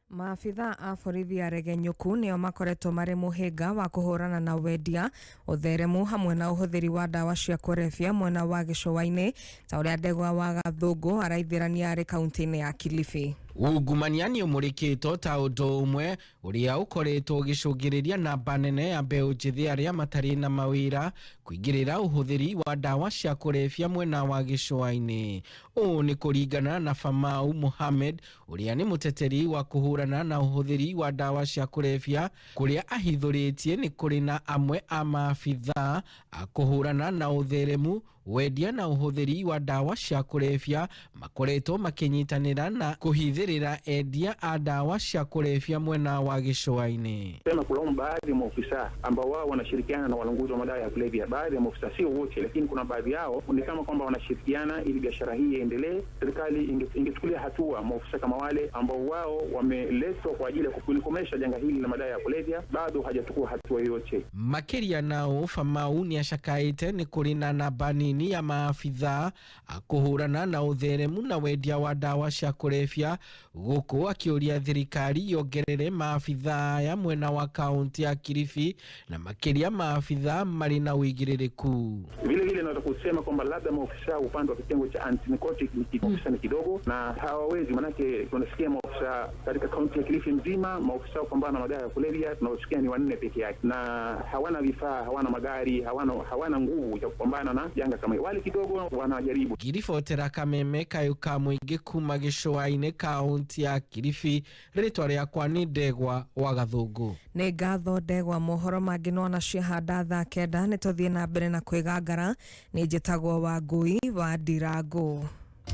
Maabitha a borithi aregenyũku nĩo makoretwo marĩ mũhĩnga wa kũhũrana na wendia, ũtheremu hamwe na ũhũthĩri wa ndawa cia kũrebia mwena wa gĩcũa-inĩ ta ũrĩa Ndegwa wa Gathũngũ araithĩrania arĩ kaunti-inĩ ya Kilifi. Ungumania nĩ ũmũrĩkĩtwo ta ũndũ ũmwe ũrĩa ũkoretwo ũgĩcũngĩrĩria namba nene ya mbeũ njĩthĩ arĩa matarĩ na mawĩra kũingĩrĩra ũhũthĩri wa ndawa cia kũrebia mwena wa gĩcũa-inĩ. Ũũ nĩ kũringana na Famau Mohamed ũrĩa nĩ mũteteri wa kũhũrana na ũhũthĩri wa ndawa cia kũrebia, kũrĩa ahithũrĩtie nĩ kũrĩ na amwe a maabithaa a kũhũrana na ũtheremu, wendia na ũhũthĩri wa ndawa cia kũrebia makoretwo makĩnyitanĩra na kũhithĩrĩra endia a ndawa cia kũrebia mwena wa gĩcũa-inĩ. Sema kulaumu baadhi ya maofisa ambao wao wanashirikiana na walanguzi wa madawa ya kulevya. Baadhi ya maofisa, sio wote, lakini kuna baadhi yao ni kama kwamba wanashirikiana ili biashara hii iendelee. Serikali ingechukulia hatua maofisa kama wale ambao wao wameletwa kwa ajili ya kulikomesha janga hili la madawa ya kulevya, bado hajachukua hatua yoyote. Makĩria nao Famau nĩacakaĩte nĩ kũrĩ na namba nini ya maabithaa a kũhũrana na ũtheremu na wendia wa ndawa cia kũrebia, gũkũ akĩũria thirikari yongerere maabithaa aya mwena wa kaunti ya Kilifi na makĩria maabithaa marĩ na ũigĩrĩrĩku. Vile vile naweza kusema kwamba labda maofisa upande wa kitengo cha anti-narcotic ni maofisa ni kidogo na hawawezi, manake tunasikia maofisa katika kaunti ya Kilifi mzima, maofisa kupambana na madawa ya kulevya tunasikia ni 4 peke yake, na hawana vifaa, hawana magari, hawana nguvu ya kupambana na janga kama hili. Wale kidogo wanajaribu. Ngiribotera kameme kayũ ka mũingĩ kuma gĩcũa-inĩ kaunti ya Kilifi, rĩtwa rĩakwa nĩ Ndegwa wa Gathũngũ. Nĩ ngatho Ndegwa. Mohoro mangĩ nona ciahanda thaa 9 nĩ tũthiĩ na mbere na kwĩgangara. Nĩ njĩtagwo Wangũi wa Ndirangũ.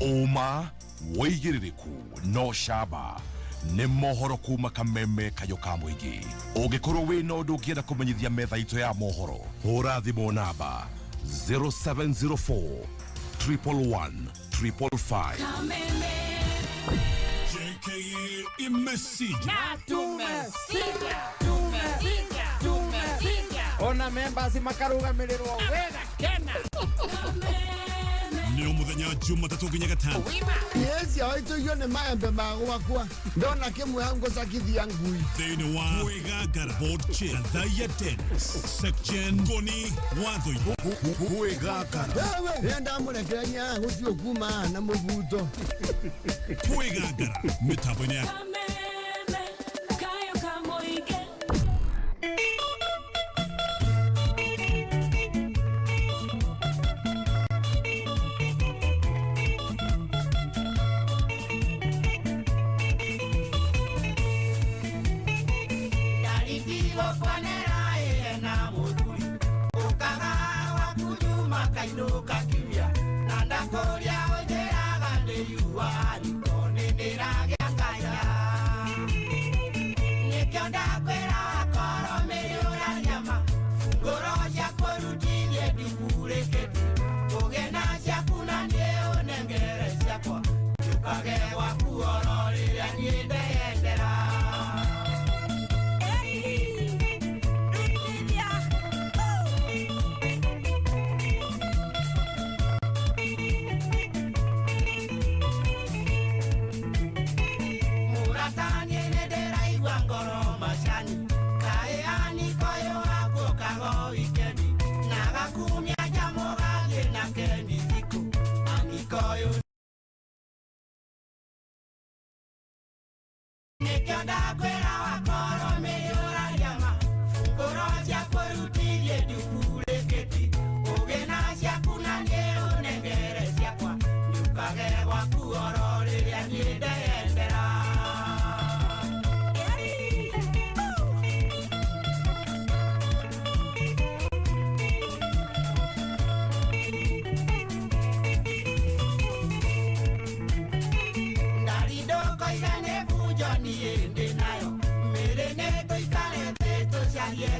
Ũma wĩigĩrĩrĩku no camba nĩ mohoro kuma kameme kayũ ka mũingĩ. Ũngĩkorwo wĩna ũndũ ũngĩenda kũmenyithia metha itũ ya mohoro, hũra thimũ namba 0704 111 555. JKA imesija. Tumesija, tumesija, tumesija. Ona members makarũgamĩrĩrwo wega kena. Nĩ mũthenya Jumatatũ nginya Gatano. Yes, yawaitũirio nĩ maembe ma gwakwa ndona kĩmwe hau ngũcakithia ngui. Thĩinĩ wa Kwĩgangara Board Chair Thaiya Dennis Section Ngoni Watho Kwĩgangara. Wewe ndamũrekereria gũtirĩ kuma na mũbuto. Kwĩgangara mĩtambo-inĩ ya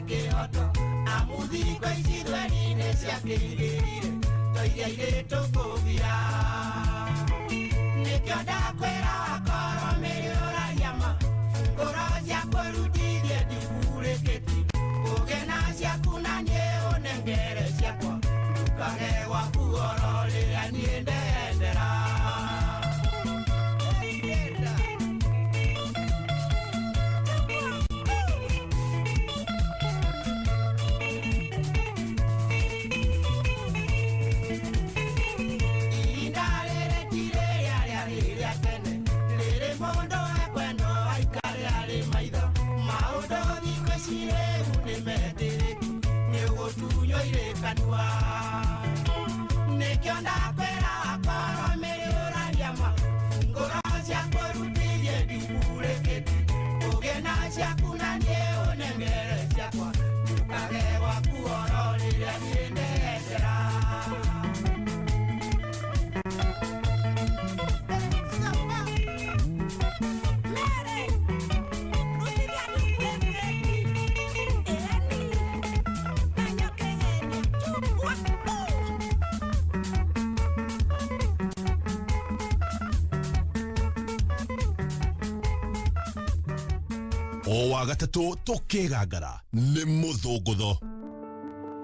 kĩhoto amuthiko ici thweri-inĩ ciakĩigĩrire toiria irĩtũ kũgira nĩkĩo ndakwĩra wakorwo mĩrĩ ũraria ma ngũro ciakũrutithie ndikurĩkĩti ũgĩ na ciaku na niĩ ũnengere ciakwa ndukage gwaku oro rĩrĩa niĩ ndendera. Nĩkĩo ndakwĩra wakorwo mĩrĩ ũraria ma ngũro ciakũrutithie ndikurĩkĩti ũgĩ na ciaku na niĩ ũnengere ciakwa ndukage gwaku oro rĩrĩa niĩ ndendera. O wa gatatũ tũkĩgangara nĩ mũthũngũtho.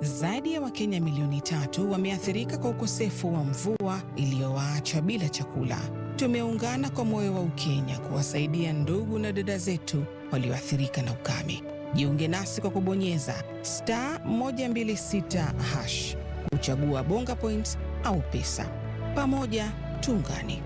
Zaidi ya Wakenya milioni 3 wameathirika kwa ukosefu wa mvua iliyowaacha bila chakula. Tumeungana kwa moyo wa Ukenya kuwasaidia ndugu na dada zetu walioathirika na ukame. Jiunge nasi kwa kubonyeza *126# kuchagua Bonga Points au pesa. Pamoja tuungane.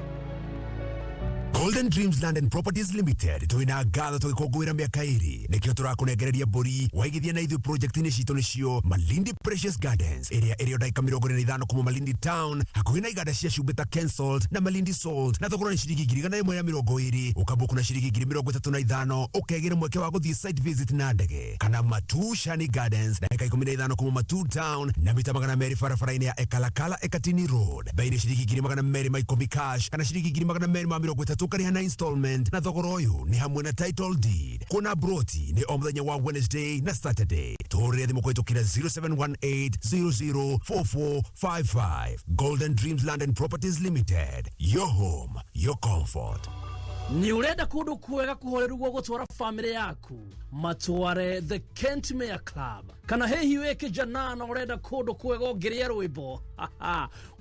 Golden Dreams Land and Properties Limited twina ngatho tũgĩkũngũĩra mĩaka ĩrĩ nĩkĩo tũrakũnengereria mbũri waigithia na ithuĩ project-inĩ citũ nĩcio Malindi Precious Gardens ĩrĩa ĩrĩ o ndagĩka 45 kuma Malindi Town hakuhĩ na iganda cia cumbĩ ta Kensalt na Malindi Salt na thogora nĩ ciringi 120,000 ũkambuku na ciringi 35,000 ũkegĩra mweke wa gũthiĩ site visit na ndege kana Matu Shani Gardens ndagĩka 15 kuma Matu Town na mita 200 barabara-inĩ ya Ekalakala Ekatini Road bei nĩ ciringi 210,000 cash kana ciringi 230,000 ũkarĩha na installment na thogora ũyũ nĩ hamwe na title deed kuona broti nĩ o mũthenya wa Wednesday na Saturday tũhũrĩre thimũ kũhĩtũkĩra 0718004455 Golden Dreams Land and Properties Limited, your home, your comfort. Nĩ ũrenda kũndũ kwega kũhoreru gwa gũtwara famĩlĩ yaku matware The Kent Mayor Club kana hihi wĩ kijana na ũrenda kũndũ kwega ũngĩrĩa rwĩmbo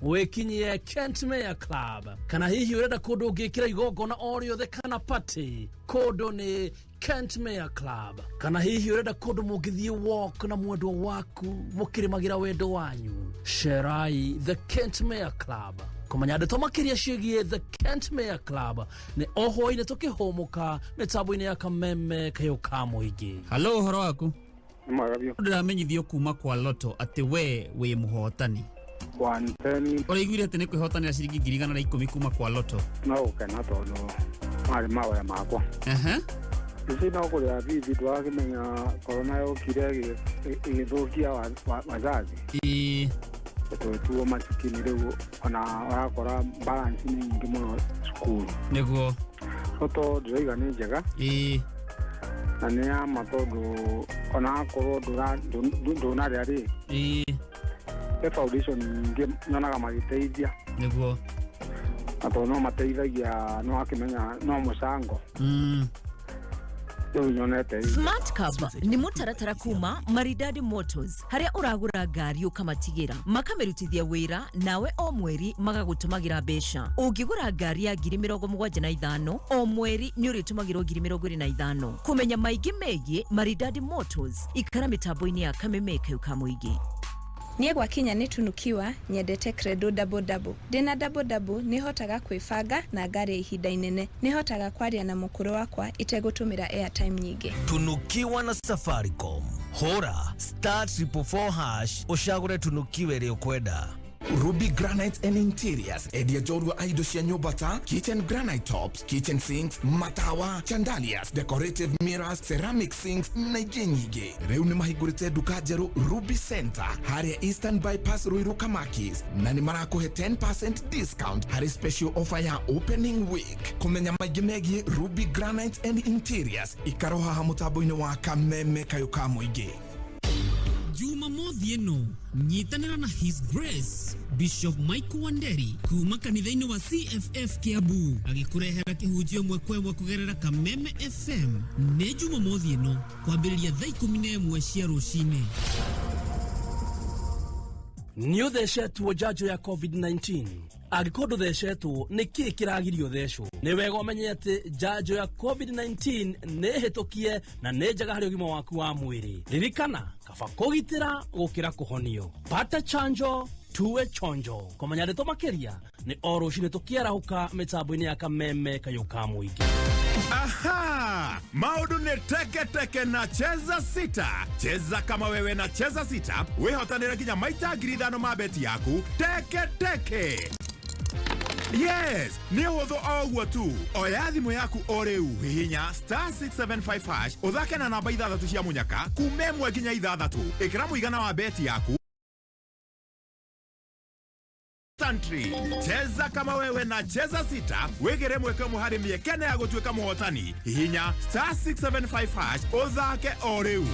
wĩkinyie Kent Mayor Club kana hihi ũrenda kũndũ ũngĩkĩra igongona o rĩothe kana party kũndũ nĩ Kent Mayor Club kana hihi ũrenda kũndũ mũngĩthiĩ walk na mwendwa waku mũkĩrĩmagĩra wendo wanyu cerai The Kent Mayor Club kũmenya ndeto makĩria ciĩgiĩ The Kent Mayor Club nĩ o hwaĩ-inĩ tũkĩhũmũka mĩtambo-inĩ ya kameme kayũ ka mũingĩ. Halo, ũhoro waku? Mwega biũ. Ndĩramenyithio kuma kwa Lotto atĩ we wĩ mũhotani. Ũraiguire atĩ nĩ kwĩhotanĩra ciringi 110,000 kuma kwa Lotto? No gũkena tondũ marĩ mawaya makwa. Ici no kũrĩha bithi ndwakĩmenya korona yokire ĩgĩthũkia wazazi. Ĩĩ. Tũtuo masikini rĩu ona ũrakora balance nĩ nyingĩ mũno cukuru. Nĩguo. So to ndĩraiga nĩ njega. Ĩĩ. Na nĩ ya ma tondũ ona akorwo ndũnarĩa rĩ. Ĩĩ. He foundation nyingĩ nyonaga magĩteithia. Nĩguo. Na tondũ no mateithagia no akĩmenya no mũcango. Smart Cab nĩ mũtaratara kuma Maridadi Motors harĩa ũragũra ngari ũkamatigĩra makamĩrutithia wĩra nawe o mweri magagũtũmagĩra mbeca. Ũngĩgũra ngari ya 75,000 o mweri nĩ ũrĩtũmagĩrwo 25,000. Kũmenya maingĩ megiĩ Maridadi Motors ikara mĩtambo-inĩ ya kameme kayũ ka mũingĩ. Niĩ gwakinya nĩ tunukiwa nyendete Credo double double. Ndĩna double double nĩhotaga kwĩbanga na ngarĩa ihinda inene. Nĩhotaga kwaria na mũkũrũ wakwa itegũtũmĩra airtime nyingĩ. Tunukiwa na Safaricom. Hũra *444# ũcagũre tunukiwe ĩrĩa ũkwenda. Ruby Granite and Interiors endia njorua a indo cia nyũmba ta kitchen granite tops, kitchen sinks, matawa, chandeliers, decorative mirrors, ceramic sinks na ingĩ nyingĩ. Rĩu nĩ mahingũrĩte nduka njerũ Ruby Center harĩa Eastern Bypass Ruiru Kamakis, na nĩ marakũhe 10% discount harĩ special offer ya opening week. Kũmenya maingĩ megiĩ Ruby Granite and Interiors ikaro haha mũtambo-inĩ wa Kameme kayũ ka mũingĩ. Jumamothi ĩno nyitanĩra na His Grace Bishop Michael Wanderi kuma kanitha-inĩ wa CFF Kiambu agĩkũrehera kĩhunjio ĩmwe kwa ĩmwe kũgerera Kameme FM. Nĩ Jumamothi ĩno kwambĩrĩria thaa 11 cia rũcinĩ. Nĩ ũthecetwo njanjo ya COVID-19? Angĩkorwo ndũthecetwo, nĩ kĩĩ kĩragirio ũthecwo? Nĩ wega ũmenye atĩ njanjo ya COVID-19 nĩ hĩtũkie na nĩ njega harĩ ũgima waku wa mwĩrĩ. Ririkana, kaba kũgitĩra gũkĩra kũhonio. Pata chanjo, tuwe chonjo. Kũmenya ndeto makĩria nĩ o rũcinĩ tũkĩarahũka mĩtambo-inĩ ya Kameme Kayũ ka Mũingĩ. Aha! Maũndũ nĩ teke teke na Cheza Sita. Cheza kama wewe na Cheza Sita, wĩhotanĩre nginya maita 5,000 ma beti yaku teke teke. Yes, nĩ ũhũthũ o ũguo tu. Oya thimũ yaku o rĩu, hihinya star 675 hash, ũthake na namba ithathatũ cia mũnyaka kuma 1 nginya 6. Ĩkĩra mũigana wa beti yaku. Santry. Cheza kama wewe na Cheza Sita, wigire mweke ũmwe harĩ mĩekene ya gũtuĩka mũhotani. Hihinya star 675 hash ũthake o rĩu.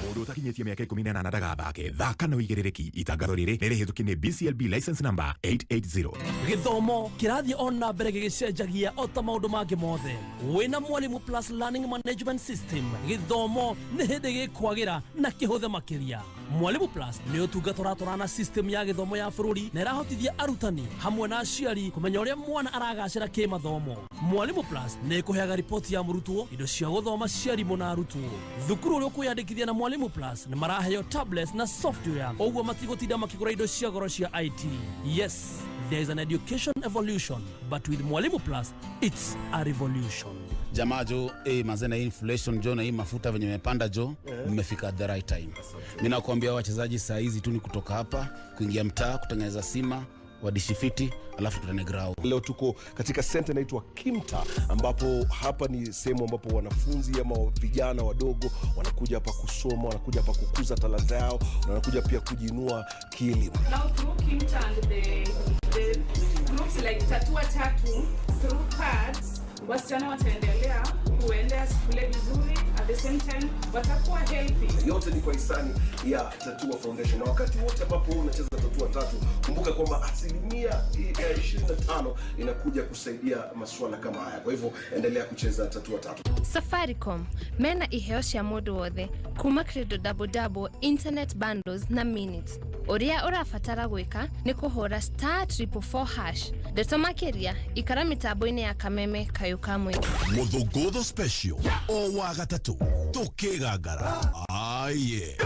Mũndũ ũtakinyĩtie mĩaka 18 ndagathake. Thaka na ũigĩrĩrĩki. Itangatho rĩrĩ nĩ rĩhĩtũkie nĩ BCLB license number 880. Gĩthomo kĩrathiĩ o na mbere gĩgĩcenjagia o ta maũndũ mangĩ mothe. Wĩna Mwalimu Plus Learning Management System, gĩthomo nĩ hĩndĩ gĩkwagĩra na kĩhũthe makĩria. Mwalimu Plus nĩ ũtungata ũratwarana na system ya gĩthomo ya bũrũri na ĩrahotithia arutani hamwe na aciari kũmenya ũrĩa mwana aragacĩra kĩmathomo. Mwalimu Plus nĩ ĩkũheaga riboti ya mũrutwo, indo cia gũthoma cia arimũ na arutwo. Thukuru ũrĩa ũkwĩyandĩkithia na Mwalimu Plus nĩ maraheo tablets na software, ũguo matigũtinda makĩgũra indo cia goro cia IT. Yes, there is an education evolution, but with Mwalimu Plus, it's a revolution. Jamaa jo, mazena hii inflation jo na hii mafuta venye imepanda jo, mmefika at the right time. Mimi nakwambia wachezaji saa hizi tu ni kutoka hapa kuingia mtaa kutengeneza sima wadishifiti alafu tutane grau. Leo tuko katika center inaitwa Kimta, ambapo hapa ni sehemu ambapo wanafunzi ama vijana wadogo wanakuja hapa kusoma, wanakuja hapa kukuza talanta yao na wanakuja pia kujiinua kielimu. Now through Kimta and the groups like Tatua Tatu, through pads, wasichana wataendelea kuenda shule vizuri, at the same time watakuwa healthy. Yote ni kwa hisani ya Tatua Foundation. Na wakati wote ambapo wewe unacheza Tatua Tatu, kumbuka kwamba 25% inakuja kusaidia masuala kama haya. Kwa hivyo endelea kucheza Tatua Tatu. Safaricom mena iheo cia mũndũ wothe kuma credo double double, internet bundles na minutes. Ũrĩa ũrabatara gwĩka nĩ kũhũra star 444 hash. Ndeto makĩria ikara mĩtambo-inĩ ya Kameme Kayũ ka Mũingĩ. Mũthũngũtho special o wa gatatũ tũkĩgangara. Aye.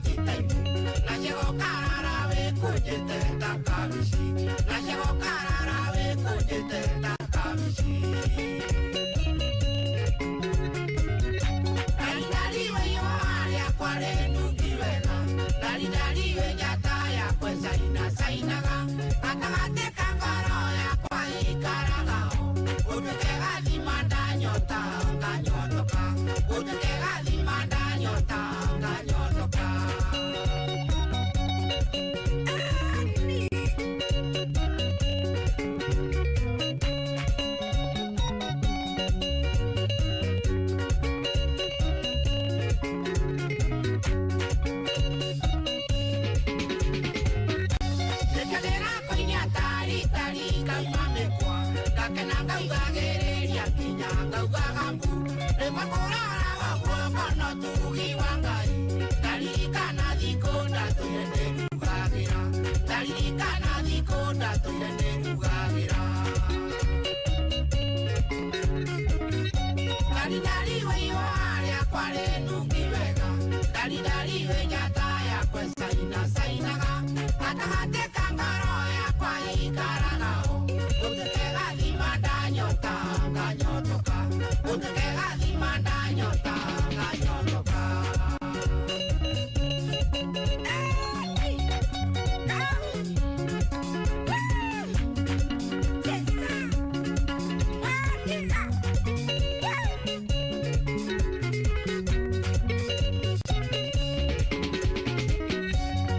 ti taimu na ciagokarara wĩkũnjĩte ta kabici na ciagokarara wĩkũnjĩte ta kabici. Ndaridariwe ihũa rĩakwa rĩnungi wega, ndaridariwe njata yakwa ĩcainacainaga, gatagatĩ ka ngoro yakwa ĩikaraga ho, ũtuĩke gathima ndanyota nganyotoka, ũtuĩke gathima ndanyota nganyotoka. Rekendera kũinia taritari ngauma mĩkwa, ngakena ngaugagĩrĩria nginya ngaugaga mbu, rĩmwe kũroraga ũguo ngona ũtugi wa Ngai, ndaririkana thikũ ndatũire ndĩrugagĩra, ndaririkana thikũ ndatũire ndĩrugagĩra. Ndaridariwe ihũa rĩakwa rĩnungi wega, ndaridariwe njata yakwa ĩcainacainaga, gatagatĩ ka ngoro yakwa ĩikaraga ho, ũtuĩke gathima ndanyota nganyotoka, ũtuĩke gathima ndanyota nganyotoka.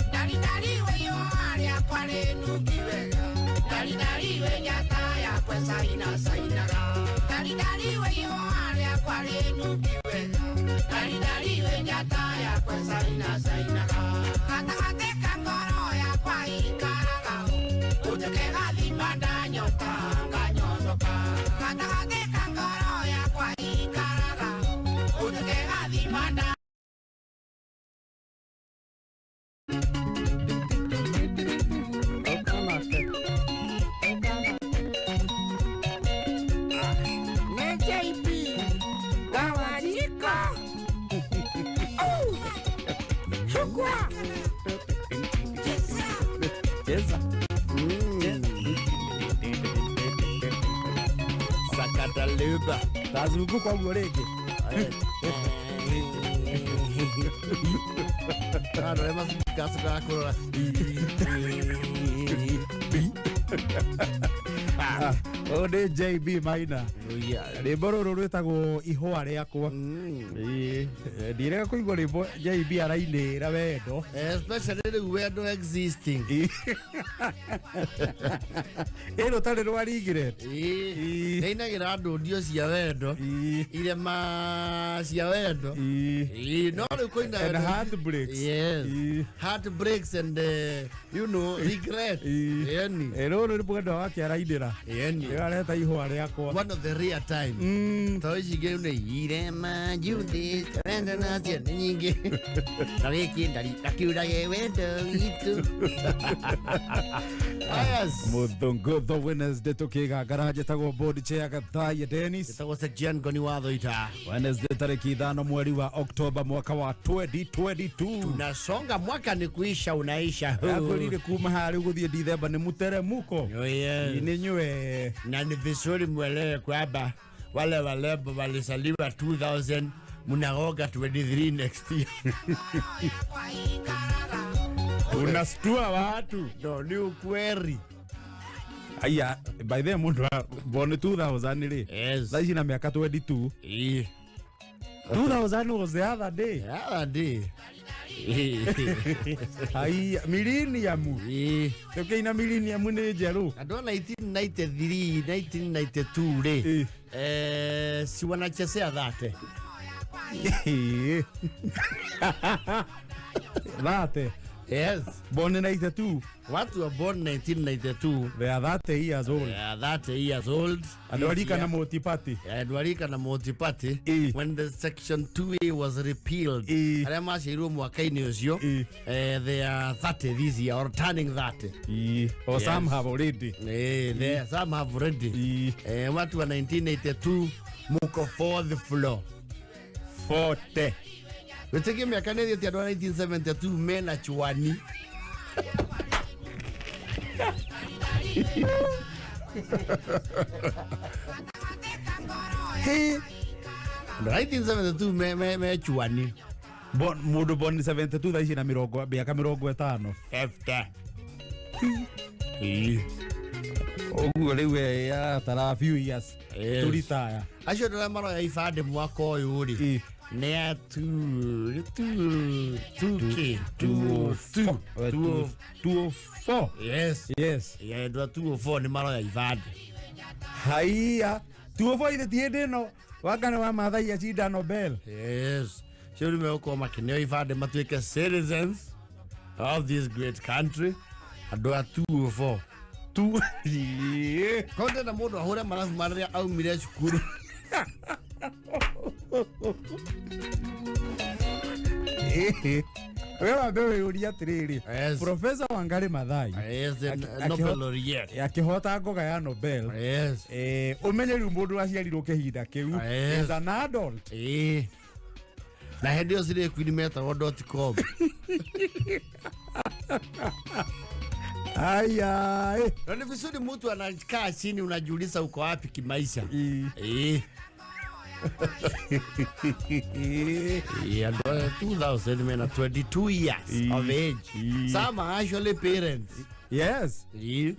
Ndaridariwe ihũa rĩakwa rĩnungi wega, ndaridariwe njata yakwa ĩcainacainaga, ndaridariwe ihũa rĩakwa rĩnungi wega, ndaridariwe njata yakwa ĩcainacainaga, gatagatĩ ka ngoro yakwa ĩikaraga ho, ũtuĩke gathima ndanyota nganyotoka, gatagatĩ ka ngoro yakwa ĩikaraga ho, ũtuĩke gathima nda. Nĩ JB Gawajiko. Oh, Chukua. Cheza. Sakata luba. Tazunguka ũguo rĩngĩ. Andũ arĩa macikacokaga kũrora. Ũyũ nĩ JB Maina. Rwĩmbo rũrũ rwĩtagwo ihũa rĩakwa. Ĩĩ, ndirega kũigua rwĩmbo JB arainĩra wendo. Especially rĩu wendo existing. Ĩ rũtarĩ rwa regret. Nĩinagĩra andũ ndio cia wendo, irema cia wendo. Ĩĩ, no rĩu kũina And wendo. heartbreaks. Yes. Heartbreaks and you know, regret. Yani. Ĩ rũrũ nĩ mwendwa wake arainĩra. Yani. Nĩwe areta ihũa rĩakwa. One of the rare time. Tondũ ici ingĩ nĩ irema Judith wendo nacio nĩ nyingĩ. Na gĩkĩ ndari akiurage wendo witũ. Yes. Muthungutho Wednesday tukigangara njĩtagwo board chair Gathaiya Dennis. Njĩtagwo Sejian Ngoni wa Thoita. Wednesday tarĩki 5 mweri wa Oktoba mwaka wa 2022. Tunasonga mwaka ni kuisha unaisha. Akwĩrire kuma harĩa gũthiĩ Dithemba nĩ mũteremuko. Oh, yes. Nĩ nywe. Na ni vizuri mwelewe kwamba wale walebo walizaliwa 2000 mnagoga 23 next year. Unastua watu. No, ni ukweli. Aya, by the way mundu born 2000 rĩ. Yes. Thaa ici na mĩaka 22. Ĩĩ. 2000 was the other day. The other day. Haiya, millennium. Ĩĩ. Tũkĩina millennium nĩ njerũ. Andũ a 1993, 1992 rĩ. Si wanachezea dhate. Dhate. Yes. Born in 92. Watu were born 1992. They are 30 years old. They are 30 years old. Andũ a rika na multi-party. Andũ a rika na multi-party. When the section 2A was repealed. Arĩa maciarirwo mwaka-inĩ ũcio. They are 30 this year or turning 30. Or some have already. Some have already. Watu wa 1982 muko fourth floor. 40. Wĩtĩkie mĩaka nĩ ĩthiĩte andũ a 1972 mena chwani. Hĩ. Andũ a 1972 me chwani. Mũndũ born 72 thaa ici na mĩrongo mĩaka 50. 50. Ũguo rĩu aratara few years to retire. Acio andũ arĩa maroya ibandĩ mwaka ũyũ rĩ nĩ a two two two k two two two two four. Yes. Yes. Yeah, andũ a 204 nĩ maroya ibandĩ. Haiya 204 ithe ti hĩndĩ ĩno Wangari wa Maathai acinda Nobel. Yes. Cio rĩu megũkorwo makĩneo ibandĩ matuĩke citizens of this great country. Andũ a 204. Tu. Korwo ndĩrenda mũndũ ahũre marabu ma rĩrĩa aumire cukuru. We wambe wĩyũrie atĩrĩrĩ, Professor Wangari Maathai Yes, the Nobel laureate. akĩhota ngoga ya Nobel. Yes. Ũmenye rĩu mũndũ aciarirwo kĩhinda kĩu Yes. is an adult. Na hĩndĩ ĩyo cirĩ queen metagwo dot com. Aya. Na ni vizuri mtu anakaa chini unajiuliza uko wapi kimaisha. Yeah, andũ a 2000 mena 22 years of age. Some are actually parents. Yes. Yeah.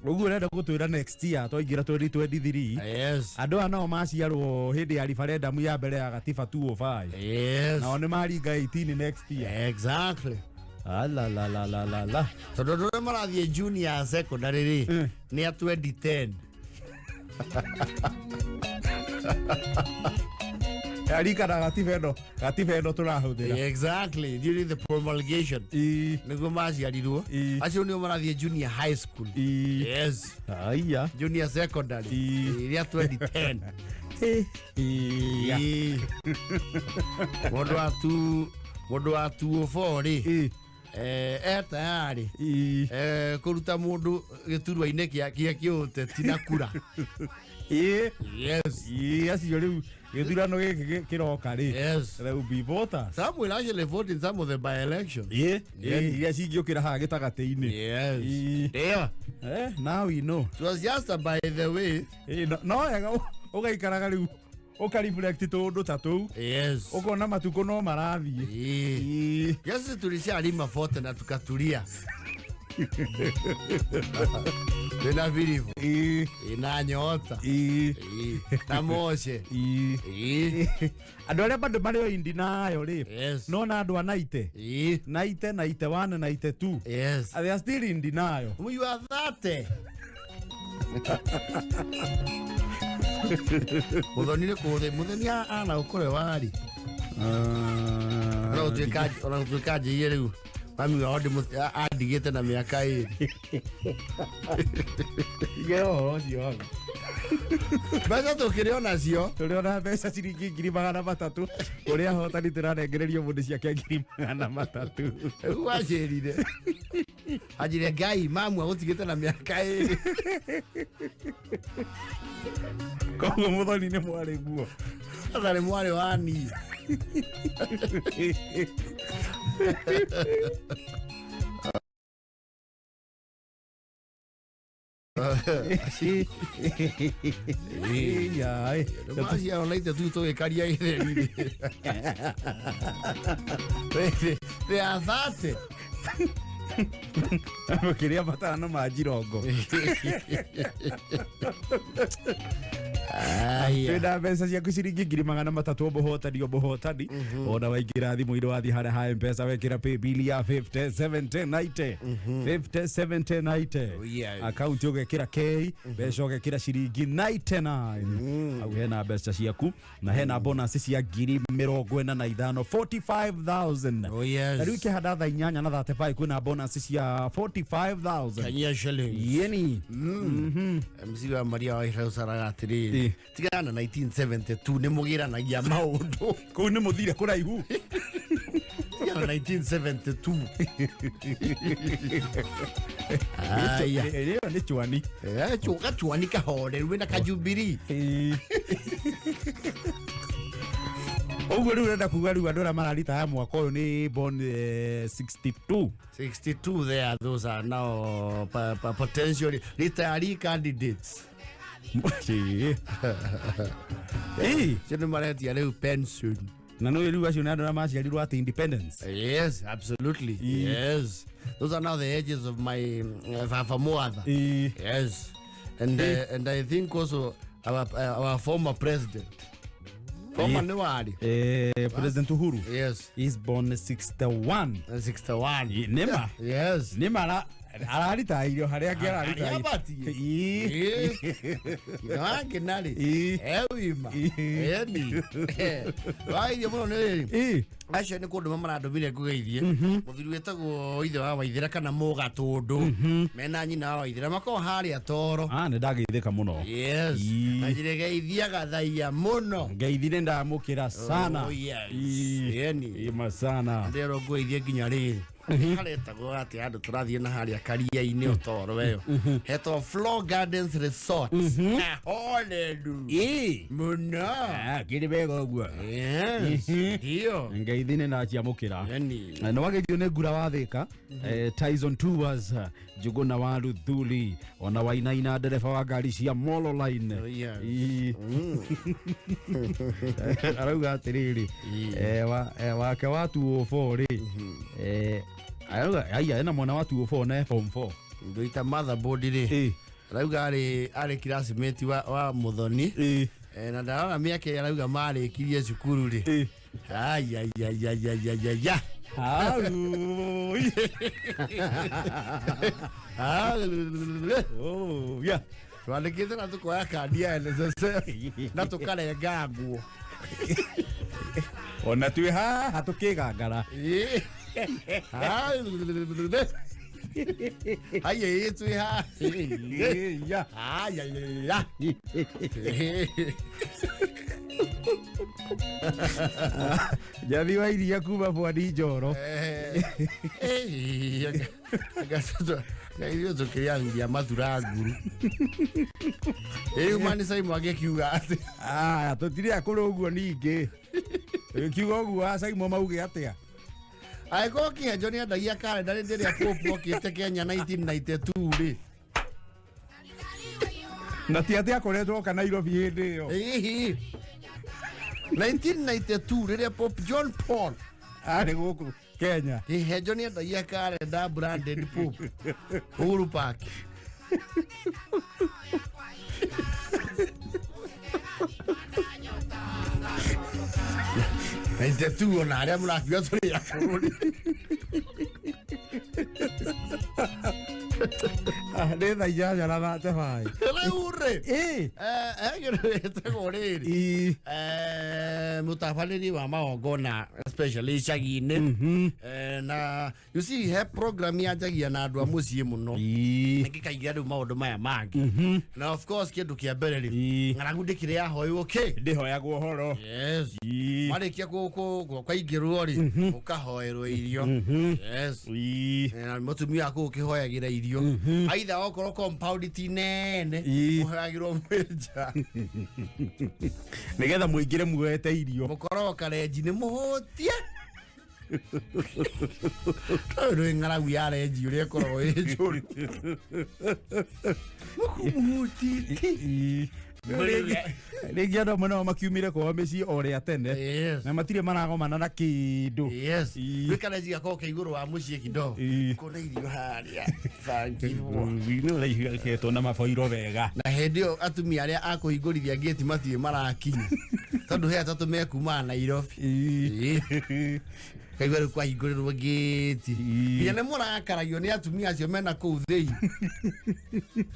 Ũguo ũrenda gũtwĩra next year twaingĩra 2023. Yes. Andũ aya nao maciarwo hĩndĩ ya referendum ya mbere ya gatiba 205. Yes. Nao nĩ maringa 18 next year. Exactly. Ala la la la la la. Tondũ andũ arĩa marathiĩ junior secondary rĩ nĩ a 2010. Arika na gatiba ĩno tũrahũthĩra. Exactly, during the promulgation. Nĩguo maciarirwo. Acio nĩo marathiĩ junior high school. Yes. Aya. Junior secondary. Iria 2010. Iya. Mũndũ wa 204 rĩ e tayarĩ kũruta mũndũ gĩturwa-inĩ kĩa kĩũteti na kura. Yes. Acio rĩu gĩthurano gĩkĩ kĩroka rĩ. Yes. There will be voters. Some will actually vote in some of the by-elections. Iria cingĩũkĩra haha gĩtagatĩ-inĩ. Yes. Yeah. Now we know. It was just a by the way. No wega ũgaikaraga rĩu ũka reflect tũũndũ ta tũu. Yes. Ũkona matukũ no marathiĩ. Yes, tulishalima fote na tukatulia. Twĩna biribu. Na nyota. Na moce. Andũ arĩa bado marĩ o indi nayo rĩ. No na andũ a 90. 90, 91, 92. Yes. They are still in denial. You are 30. Muthoni nĩ kũũthĩ Muthoni ana ũkũrĩ warĩ. Ona gũtuĩka njĩire rĩu mami wao andigĩte na mĩaka 2. Ige ũhoro ũcio waku. Mbeca tũkĩrĩ onacio. Tũrĩ ona mbeca ciringi 300,000 ũrĩa ahotani tũranengererio mũndũ ciake 300,000. Rĩu anjĩrire. Anjĩrire Ngai mamu agũtigĩte na mĩaka 2. Koguo Muthoni nĩ mwarĩ guo. Atarĩ mwarĩ wa niĩ. Maciaro na ithe tu tũgĩkaria gĩtheri-inĩ. They are 30. Makĩria matano ma njirongo. Twĩna mbeca ciaku ciringi 300,000 mũhotani o mũhotani ona waingĩra thimũ-inĩ wathiĩ harĩa ha M-Pesa wekĩra paybill ya 50 70 90 50 70 90 akaunti ũgekĩra K mbeca ũgekĩra ciringi 99 hau hena mbeca ciaku na hena bonus cia 45,000 45,000. Oh yes. Na rĩu ikĩhanda thaa 8 na 35 kwĩna bonus cia 45,000 Kenya shillings. Yeni. MC wa Maria wa Irausaraga atĩrĩrĩ tigana na 1972 nĩ mũgĩranagia maũndũ kũu nĩ mũthire kũraihu. Tigana na 1972. Aya. Ĩyo nĩ chwani. Gachuani kahoreru wĩna kajubilee. Ũguo rĩu ũrenda kuga rĩu andũ arĩa mararitaya mwaka ũyũ nĩ born 62. 62 there, those are now potentially retiree candidates. Ĩĩ. Cio nĩ maretia rĩu pension. Na nĩ rĩu acio nĩ andũ arĩa maciarirwo at independence. Yes, absolutely. Yes. Those are now the ages of my father mother. Yes. And and I think also our former president. Former nĩ warĩ? President Uhuru. Yes. Is born 61. 61. Nĩma. Yes. Nĩma araritairio harĩa angĩ Harĩa abatiĩ. Wangĩ narĩ ewima eni wageithio mũno nĩ rĩrĩ acio nĩ kũndũ marandũmire ngũgeithie mũthuri wĩtagwo ithe wa Waithĩra kana Mũgatũndũ mena nyina wa Waithĩra makoragwo harĩa Toro. Ah, nĩ ndageithĩka mũno. Yes. Na njĩra geithiaga thaia mũno. Ngeithi nĩ ndamũkĩra sana. Oh, yes. Eni. Ima sana. Ndĩrerwo ngũgeithie nginya rĩrĩ haretagwo atĩ andũ tũrathiĩ na harĩa karia-inĩ ũtoro weyo hetwo Floor Gardens Resort horeru mũno. Kĩrĩ wega ũguo. Yes, ndio. Ngeithi nĩ ndaciamũkĩra. Nĩ wageithio nĩ ngura wa Thĩka, Tyson Tours, Njũgũna wa Luthuli, ona Wainaina ndereba wa ngari cia Molo Line. Ii. Arauga atĩrĩrĩ, wake wa 204 rĩ, arauga aya ena mwana wa 204 na e form 4. Ndoita motherboard rĩ arauga arĩ classmate wa Muthoni. Na ndarora mĩaka ĩrĩa arauga marĩkirie cukuru rĩ. Ayayayayayaya. Twandĩkĩte na tũkoya kandi ya NSSF na tũkarenga nguo. Ona twĩ haha tũkĩgangara. Haya twĩ haha. Ayayaya. Njathi wa iria kuma Bwani Njoro. Ithuĩ tũkĩrĩa mathura nguru. Rĩu mani Simon agĩkiuga atĩ tũtirĩ akũrũ ũguo ningĩ. Tũgĩkiuga ũguo a Simon mauge atĩa? Angĩkorwo Kĩhenjo nĩendagia karenda hĩndĩ ĩrĩa Pope okĩte Kenya 1992 rĩ. Na ti atĩ akoretwo oka Nairobi hĩndĩ ĩyo. Ĩhi. 1992 rĩrĩa Pope John Paul arĩ gũkũ Kenya. Kĩhenjo nĩendagia karenda branded Pope Uhuru Park. 92 ona arĩa mũrakiuga tũrĩ akũrũ rĩ. Nĩ thaa inyanya na 35. Rĩu rĩ kĩndũ gĩtagwo rĩrĩ mũtabarĩri wa magongona especially icagi-inĩ na you see he program yanjagia na andũ a mũciĩ mũno nĩngĩkaigĩra rĩu maũndũ maya mangĩ na of course kĩndũ kĩa mbere rĩ ng'aragu ndĩkĩrĩ yahoywo kĩ ndĩhoyagwo ũhoro. Yes. Marĩkia kwaingĩrwo rĩ ũkahoerwo irio. Yes. Na mũtumia waku ũkĩhoyagĩra irio aitha okorwo compound ti nene mũhoyagĩrwo mwĩ nja nĩgetha mũingĩre muoete irio. Mũkoragwo karenji nĩ mũhũtie. Tondũ ndũĩ ng'aragu ya renji ũrĩa ĩkoragwo ĩ njũru. Mũkũmũhũtĩtie. Rĩngĩ andũ amwe nao makiumire kwao mĩciĩ o rĩa tene na matirĩ maragomana na kĩndũ. Yes. Gwĩ karenji gakoragwo ke igũrũ wa mũciĩ kidogo. Kũna irio harĩa bangirwo. Nĩ ũraigĩtwo na maboiro wega. Na hĩndĩ ĩyo atumia arĩa a kũhingũrithia ngĩti matirĩ marakinya tondũ he atatũ mekumaga Nairobi. Kaigua rĩu kwahingũrĩrwo ngĩti nginya nĩ mũrakaragio nĩ atumia acio mena kũu thĩinĩ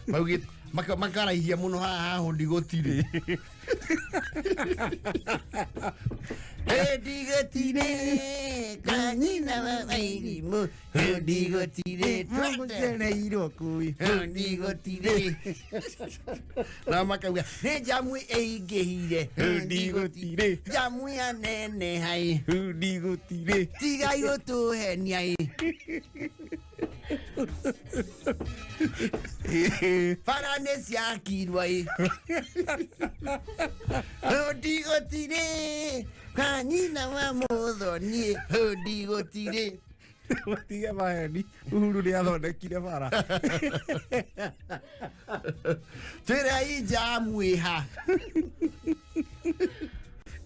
maugĩte makaraihia mũno haha hũndi gũtirĩ. Hũndi gũtirĩ kanyina wa mairimũ hũndi gũtirĩ twacereirwo kũu hũndi gũtirĩ na makauga nĩ njamu ĩingĩhire hũndi gũtirĩ njamu ya neneha ĩ hũndi gũtirĩ tigai gũtũhenia ĩ. Bara nĩ ciakirwo ĩ hũndi gũtirĩ kwa nyina wa mũthoni hũndi gũtirĩ. Matige maheni Uhuru nĩ athondekire bara. Twĩra injamu ĩha.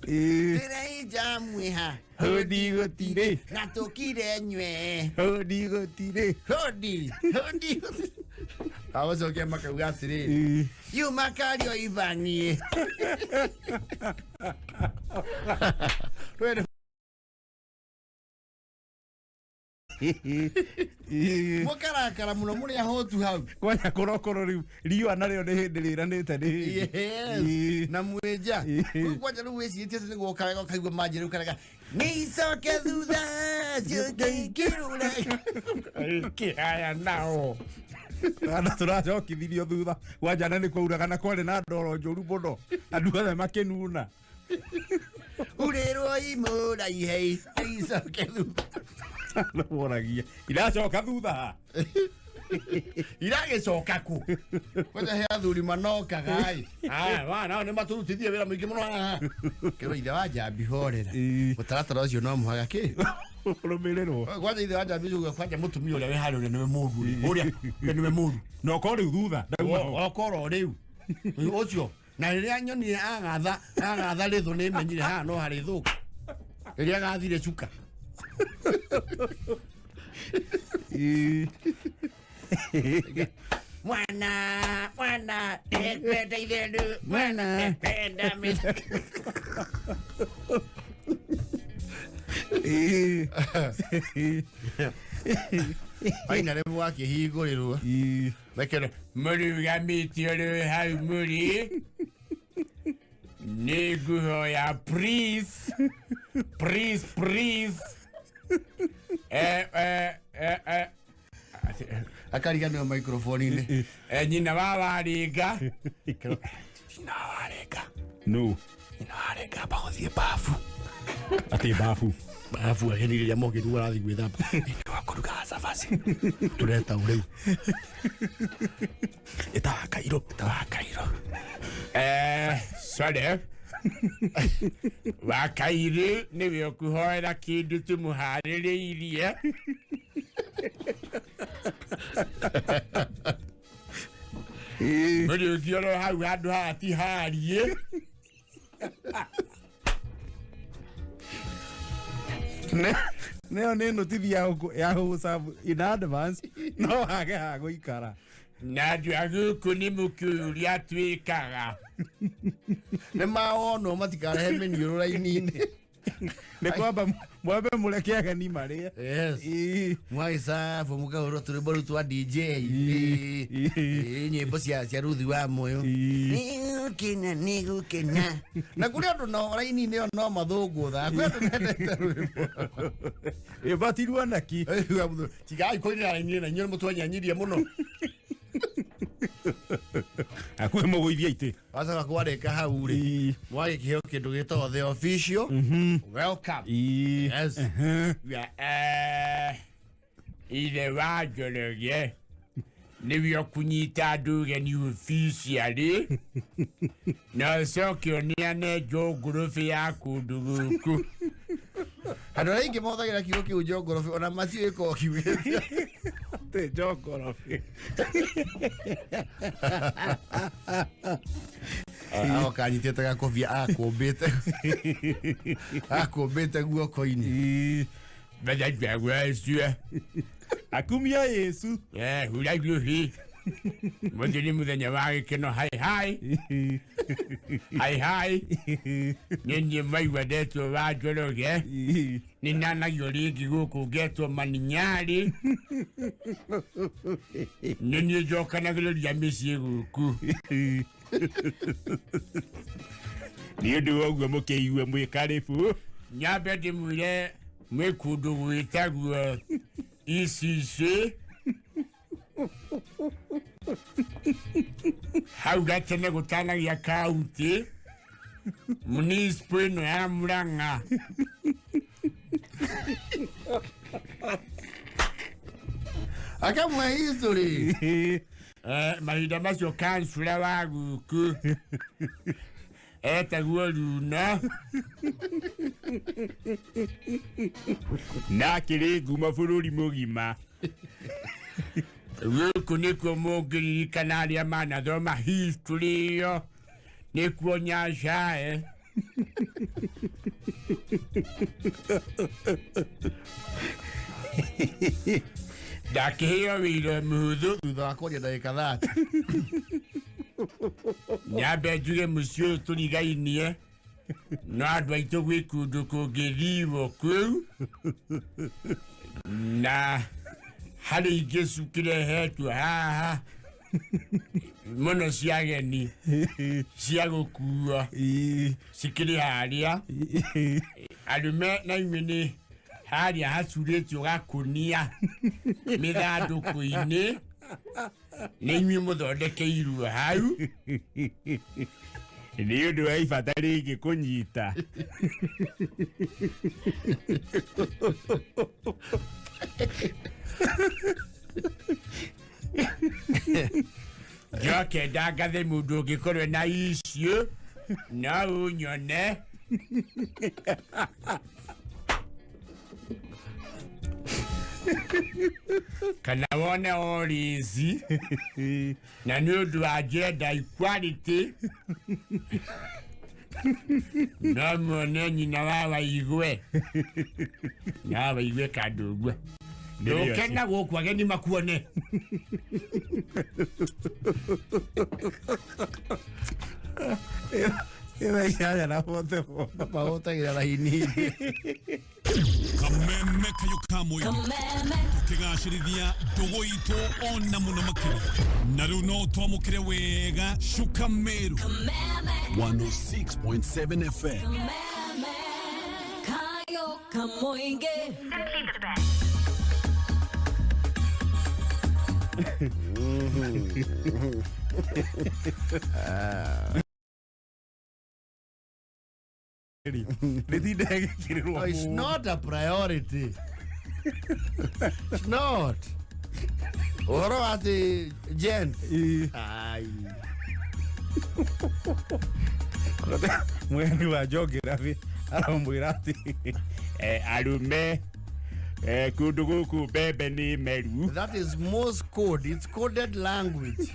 Twĩra injamu ĩha. Hũndi gũtirĩ. Na tũkire nywe. Hũndi gũtirĩ. Hũndi hũndi. Awacokia makauga atĩrĩrĩ yuma kario ivanie. Twĩre mũkarakara mũno mũrĩ ahotu hau. Kwanya kũrokoro rĩu riũa narĩo nĩ hĩndĩ rĩranĩte nĩ hĩndĩ. Yes. Na mwĩnja rĩu kwanja rĩu wĩcirĩtie atĩ nĩguo ũkarega ũkaigua manjĩ rĩu karega nĩ icoke thutha ciũke ikĩrũra kĩhaya nao. Ana tũracokithirio thutha kwanja na nĩ kwauraga na kwarĩ na ndoro njũru mũno andũ othe makĩnuna. Urĩrwo imũra ihei icoke thutha. Woragia iracoka thutha. Iragĩcoka kũ? Kwanja he athuri manokaga ĩ. Aya wana nĩ matũrutithie wĩra mũingĩ mũno haha. Kĩrwo ithe wa Njambi horera. Mũtaratara ũcio no mũhaka kĩ? Ũrũmĩrĩrwo. Kwanja ithe wa Njambi uga kwanja mũtumia ũrĩa wĩ harĩa ũrĩa nĩwe mũru. Ũrĩa nĩwe mũru. Na okorwo rĩu thutha ndauma ho. Okorwo rĩu. Ũcio na rĩrĩa nyonire agatha agatha rĩthũ nĩ menyire haha no harĩ thũka. Rĩrĩa agathire cuka. Mwana mwana ekwenda ithendu mwana ekwenda aina rĩu wakĩhingũrĩrwo mekere mũrũgamĩtio rĩu hau mũrĩ nĩ ngũhoya please please please akariganĩrwo microphone-inĩ. Nyina wa Warĩnga. Nyina wa Warĩnga. No. Nyina wa Warĩnga amba gũthiĩ babu. Atĩ babu. Babu ageni rĩrĩa mogĩru arathiĩ gwĩthamba. Nĩ wa kũruga cabaci. Tũreta ũ rĩu. Ĩtawa kairũ. Ĩtawa kairũ. Sorry. Wakairũ nĩwe ũkũhoera kĩndũ tũmũharĩrĩirie. Mũrĩũki oro hau handũ haha ti harie. Nĩyo nĩ notithi ya gũgũcabu in advance no wage ha gũikara. Na andũ a gũkũ nĩ mũkĩũĩ ũrĩa twĩkaga. Nĩ mawonwo matikarehe mĩniũrũ raini-inĩ. Nĩ kwamba mwambe mũreke ageni marĩe. Yes. Mwagĩcabu mũkahũrwo tũrwĩmbo rũu twa DJ. Nyĩmbo cia Ruthi wa Moyo. Nĩgũkena nĩgũkena. Na kũrĩ andũ nao raini-inĩ ĩyo no mathũngũthaga. Kwĩ andũ mendete rwĩmbo. Ĩbatirwo naki. Tigai kũinĩra raini-inĩ na inyuĩ nĩmũtwanyanyirie mũno. Hakuhĩ mũgũithie itĩ. Wacoka kwarĩka hau rĩ mwagĩkĩheo kĩndũ gĩtagwo the official welcome. Yes. Ithe wa Njoroge nĩwe ũkũnyita andũ ũgeni officially na ũcoke ũneane njũngũrũbĩ ya kũndũ gũkũ. Andũ arĩa aingĩ mahũthagĩra kiugo kĩu njongorobĩ ona matiũĩ korwo kiugĩte atĩ njongorobĩ. Agoka anyitĩte gakobia akũmbĩte akũmbĩte guoko-inĩ. Methagwacue. Akumia Yesu. Hura guhi. Mũthĩ nĩ mũthenya wa gĩkeno hai hai. Hai hai. Nĩ niĩ maigua ndetwo wa Njoroge. Nĩ nanagio rĩngĩ gũkũ ngetwo Maninyarĩ. Nĩ niĩ njokanagĩrĩria mĩciĩ gũkũ. Nĩ ũndũ wa ũguo mũkĩigue mwĩ karĩbũ. Nyambe ndĩmwĩre mwĩ kũndũ gwĩtagwo ICC. Hau gatene gũtanagia kaunti municipal ĩno ya Murang'a. Akamwe history. Mahinda macio kansula wa guku etagwo Runa na akĩrĩ ngumo bũrũri mũgima. Gũkũ nĩkuo mũngĩririkana arĩa manathoma history ĩyo, nĩkuo Nyasaye ndakĩheo wĩra mũhũthũ thutha wa kwaria ndagĩka 30. Nyambe njuge mũciĩ ũyũ tũrigainie no andũ aitũ gwĩ kũndũ kũngĩthiwo kũu na harĩ ingĩ cikĩrehetwo haha mũno cia ageni cia gũkuo cikĩrĩ harĩa arũme na inyuĩ nĩ harĩa hacurĩtio gakũnia mĩthandũkũ-inĩ nĩ inyuĩ mũthondekeirwo hau nĩ ũndũ wa ibata rĩngĩ kũnyita. Njoke ndangathe mũndũ ũngĩkorwo na icio no ũnyone. Kana wone orizi na nĩ ũndũ wa gender equality no muone nyina wa Waigwe na Waigwe kandũgwe ndũke na gũkũ ageni makuone. Kameme kayo kamwe tukigacirithia ndũgũ itũ ona mũno makĩria na rĩu no twamũkĩre wega Shuka Meru 106.7 FM. Kayo Kamoinge. Simply the best. No, it's not a priority. It's not. Ũhoro wa atĩ gent. Ai. Mweni wa geography aramwĩra atĩ arume kũndũ gũkũ mbembe nĩ meru. That is Morse code. It's coded language.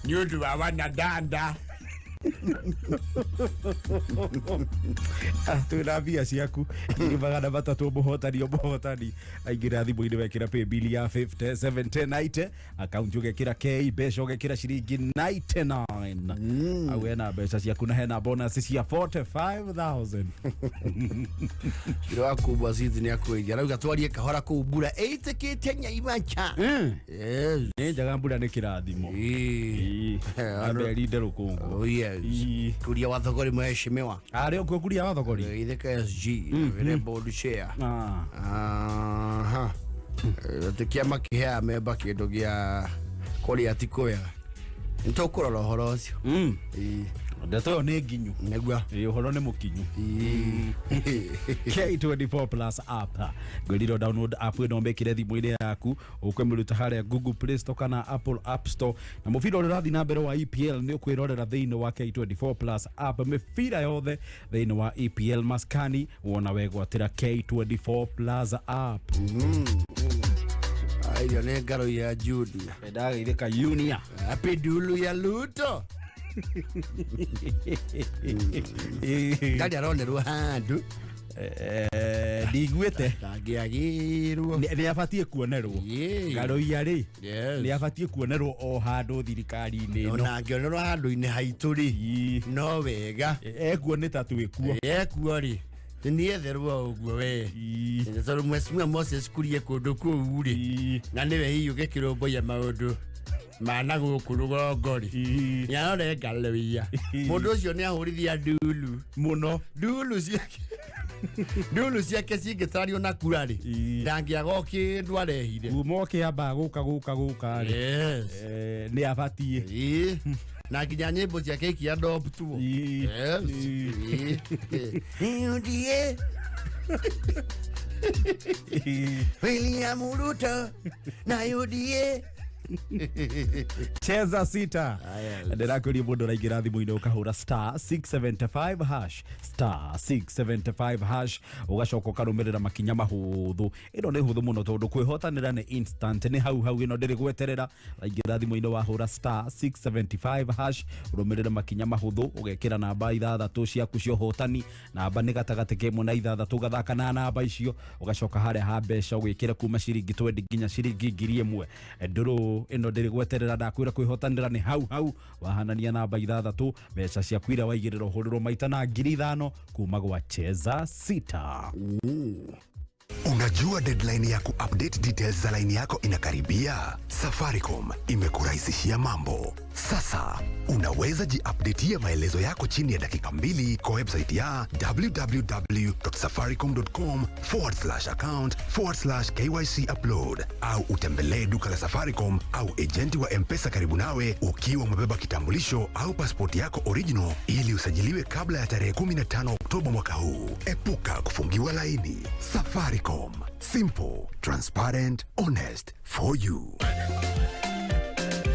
Nĩ ũndũ wa wanadanda. Twĩna mbia ciaku 300 mũhotani o mũhotani aingĩra thimũ-inĩ wekĩra paybill ya 50 70 90 akaunti ũgekĩra K mbeca ũgekĩra ciringi 99 au hena mbeca ciaku na hena bonus cia 45,000. Ciro wa kubwa cithi nĩ akwĩria arauga twarie kahora kũu mbura ĩitĩkĩte Nyaimacha. Yes. Nĩ njega mbura nĩ kĩrathimo. Ambe erinde rũkũngũ. Oh yes. Kuria wa thogori mheshimiwa. Arĩ okuo kuria wa thogori. Itheka SG vile board chair. Aha. Atĩ kĩama kĩheaga memba kĩndũ gĩa kũrĩa ti kwega. Nĩ tũkũrora ũhoro ũcio. Ndeto ĩyo nĩ nginyu. Nĩguo. Ũhoro nĩ mũkinyu. K24 Plus app. Ngwĩrire download app ĩno mĩkĩre thimũ-inĩ yaku ũkwĩmĩruta harĩa Google Play Store kana Apple App Store na mũbira ũrĩa ũrathiĩ na mbere wa EPL nĩ ũkwĩrorera thĩinĩ wa K24 Plus app mĩbira yothe thĩinĩ wa EPL maskani wona wegwatĩra K24 Plus app. Irio nĩ ngaro ya Junior. Ndagaithĩka Junior. Apidulu ya Luto. Ndarĩ aronerwo handũ. Ndiguĩte ndangĩagĩrwo nĩ abatiĩ kuonerwo Ngaroia rĩ nĩ abatiĩ kuonerwo o handũ thirikari-inĩ ĩno ona angĩonerwo handũ-inĩ haitũ rĩ no wega ekuo nĩ ta twĩkuo ekuo rĩ nietherwo ũguo we tondũ mheshimiwa Moses Kuria kũndũ kũu rĩ na nĩwe hihi ũgĩkĩrũmbũiya maũndũ mana gũkũ rũgongo rĩ nĩarore Ngaroia mũndũ ũcio nĩ ahũrithia ndulu mũno ndulu ciake ndulu ciake cingĩtario na kura rĩ ndangĩaga o kĩndũ arehire kuma ũkĩamba gũka gũka gũka rĩ nĩ abatiĩ na nginya nyĩmbo ciake ikiadoptwo. UDA. William Ruto na UDA. Cheza sita. Ndĩrakũria mũndũ ũraingĩra thimũ-inĩ ũkahũra star 675 hash, star 675 hash, ũgacoka ũkarũmĩrĩra makinya mahũthũ. Ĩno nĩ hũthũ mũno tondũ kwĩhotanĩra nĩ instant, nĩ hau hau, ĩno ndĩrĩ gweterera. Waingĩra thimũ-inĩ wahũra star 675 hash, ũrũmĩrĩre makinya mahũthũ, ũgekĩra namba ithathatũ ciaku cia ũhotani. Namba nĩ gatagatĩ ka ĩmwe na ithathatũ, ũgathaka na namba icio, ũgacoka harĩa ha mbeca ũgĩkĩra kuma ciringi 20 nginya ciringi 1000. Ndũrũ ĩno ndĩrĩ gweterera, ndakwĩra kwĩhotanĩra nĩ hau hau. Wahanania namba ithathatũ, mbeca ciaku iria waigĩrĩra ũhũrĩrwo maita na 5000 kuma gwa Cheza Sita. Unajua deadline ya kuupdate details za line yako inakaribia? Safaricom imekurahisishia mambo. Sasa unaweza jiupdatea maelezo yako chini ya dakika 2 kwa website ya www.safaricom.com/account/KYC upload, au utembelee duka la Safaricom au ejenti wa M-Pesa karibu nawe ukiwa umebeba kitambulisho au pasipoti yako original ili usajiliwe kabla ya tarehe 15 Oktoba mwaka huu. Epuka kufungiwa laini. Safaricom. Simple, transparent, honest for you.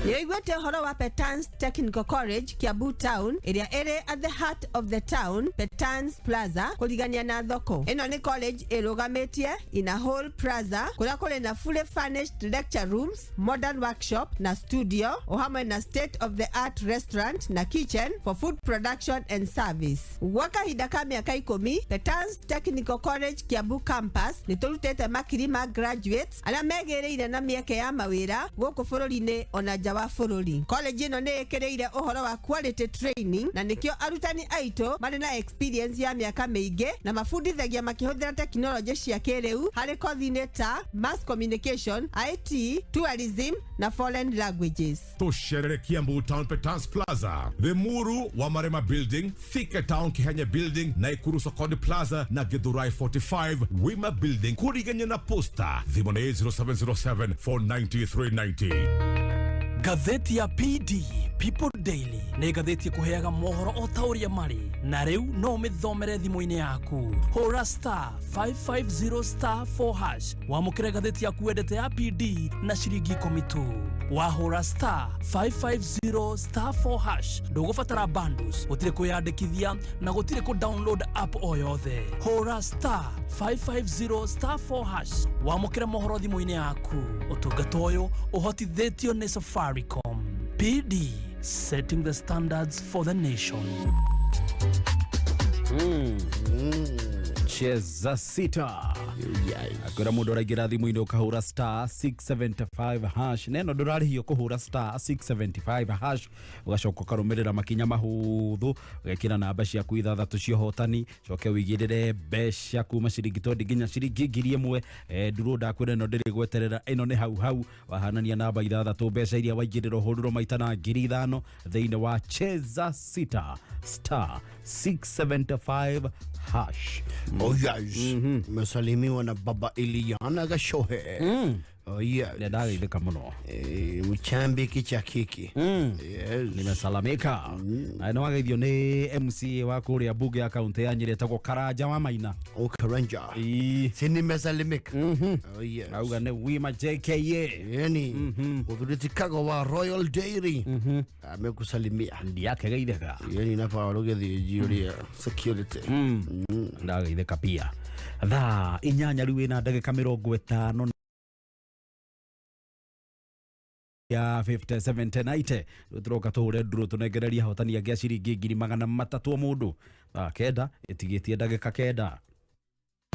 Nĩũiguĩte ũhoro wa Petans Technical College, Kiambu Town, ĩrĩa ĩrĩ at the heart of the town, Petans Plaza, kũrigania na thoko. Ĩno nĩ college ĩrũgamĩtie in a whole plaza kũrĩa kũrĩ na fully furnished lecture rooms, modern workshop na studio, o hamwe na state of the art restaurant na kitchen for food production and service. Gwa kahinda ka mĩaka 10, Petans Technical College Kiambu Campus nĩ tũrutĩte makiri ma graduates arĩa megĩrĩire na mĩeke ya mawĩra gũkũ bũrũri-inĩ ona nja wa bũrũri. College ĩno nĩ ĩkĩrĩire ũhoro wa quality training na nĩkĩo arutani aitũ marĩ na experience ya mĩaka mĩingĩ na mabundithagia makĩhũthĩra tekinoronjĩ cia kĩrĩu harĩ kothi-inĩ ta mass communication, IT, tourism na foreign languages. Tũcerere Kiambu Town Petans Plaza, Limuru wa Marema Building, Thika Town Kihenya Building, Naikuru Sokoni Plaza na Githurai 45 Wima Building, kurigania na posta. Thimũ nĩ 0707 490 390. Ngathĩti ya PD People Daily nĩ ngathĩti ĩkũheaga mohoro o ta ũrĩa marĩ, na rĩu no ũmĩthomere thimũ-inĩ yaku. Hũra star 550 star 4 hash wamũkĩre ngathĩti yaku wendete ya PD na ciringi 10 tu. Wahũra star 550 star 4 hash, ndũgũbatara bundles, gũtirĩ kwĩyandĩkithia na gũtirĩ kũ download app o yothe. Hũra star 550 star 4 hash wamũkĩre mohoro thimũ-inĩ yaku. Ũtungata ũyũ ũhotithĩtio nĩ Safaricom. PD, setting the standards for the nation. Cheza sita. Akwĩra mũndũ ũraingĩra thimũ-inĩ ũkahũra star 675 hash, neno ndũrarĩhio kũhũra star 675 hash, ũgacoka ũkarũmĩrĩra makinya mahũthũ, ũgekĩra namba ciaku ithathatũ cia ũhotani, coke ũigĩrĩre mbeca kuma ciringi 20 nginya ciringi 1000. Ndurũ ndakwĩra ĩno ndĩrĩ gweterera, ĩno nĩ hau hau. Wahanania namba ithathatũ, mbeca iria waigĩrĩra ũhũrĩrwo maita na 5000 thĩinĩ wa Cheza Sita star 675 hash. Oh yes. Umesalimiwa na Baba Iliana Gashohe. Oh yes. Ndageithĩka mũno. Mchambi kicha kiki. Yes. Nimesalamika. Na nĩ wageithio nĩ MCA wa kũrĩa mbunge ya kaunti ya Nyĩrĩ etagwo Karanja wa Maina. Oh, Karanja. Si nimesalimika. Oh yes. Auga nĩ Wima JKA. Yani, Uthuriti wa Royal Dairy. Amekusalimia. Ndiakegeithĩka. Yani napa waruge jiuria security. Ndageithĩka pia. Thaa 8 rĩu ĩna ndagĩka 50 ya 57 rĩu tũroka tũhũre ndurũ tũnengereria ahotani angĩ a ciringi 300,000 o mũndũ. Thaa 9 ĩtigĩtie ndagĩka 9.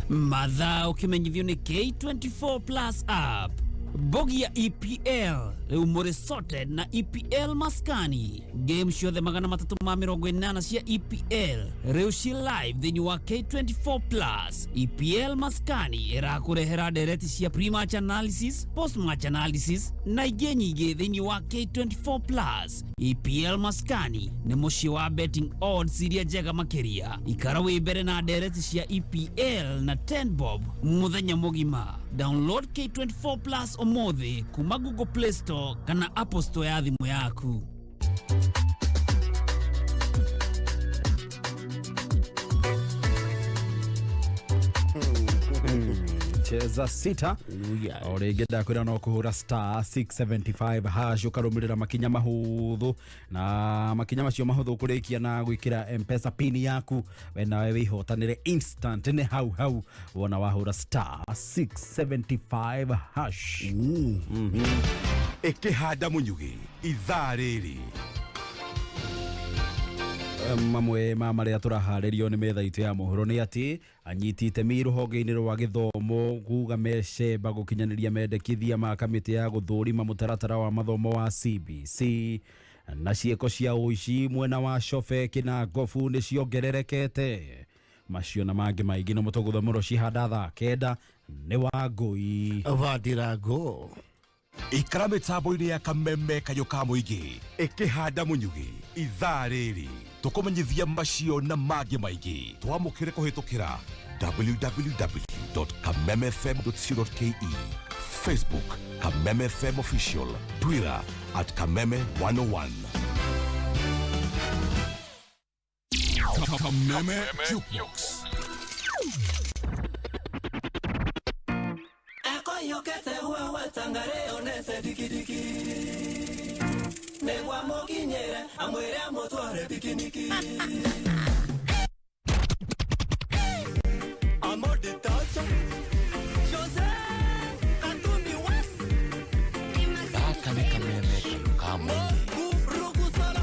Mathaa ũkĩmenyithio nĩ K24 Plus app. Bogi ya EPL rĩu mũrĩ sorted na EPL maskani. Game ciothe 380 cia EPL rĩu ci live thĩinĩ wa K24 Plus. EPL maskani ĩrakũrehera ndereti cia pre-match analysis, post-match analysis na ingĩ nyingĩ thĩinĩ wa K24 Plus. EPL maskani nĩ mũciĩ wa betting odds iria njega makĩria. Ikara wĩ mbere na ndereti cia EPL na 10 bob mũthenya mũgima. Download K24 Plus ũmũthĩ kuma Google Play Store kana Apple Store ya thimũ yaku. Cheza sita. O rĩngĩ ndakwĩra no kũhũra star 675 hash, ũkarũmĩrĩra makinya mahũthũ, na makinya macio mahũthũ kũrĩkia na gwĩkĩra Mpesa pin yaku, we nawe wĩhotanĩre instant, nĩ hau hau wona wahũra star 675 hash. Ĩkĩhanda mũnyugĩ ithaa rĩrĩ. Mamwe ma marĩa tũraharĩrio nĩ metha itũ ya mohoro nĩ atĩ anyiti itemi rũhonge-inĩ rwa gĩthomo kuga mecemba gũkinyanĩria mendekithia ma kamĩtĩ ya gũthũrima mũtaratara wa mathomo wa CBC, na ciĩko cia ũici mwena wa Cobe kĩna Ngobu nĩ ciongererekete. Macio na mangĩ maingĩ no mũtũgũthomero cihanda thaa 9 nĩ Wangũi. Vandirango. Ikara mĩtambo-inĩ ya Kameme kayũ ka mũingĩ, ĩkĩhanda mũnyugĩ ithaa rĩrĩ, tũkũmenyithia macio na mangĩ maingĩ. Twamũkĩre kũhĩtũkĩra www.kamemefm.co.ke, Facebook Kameme FM Official, Twitter at Kameme 101. Kameme Jukebox. Akoyokete wewe tangare onete dikidiki, negwa mokinyere amwere amotware pikiniki. Amor de tacho Jose Katumbi West. Gaka nĩ Kameme kayũ ka mũingĩ. Rugusala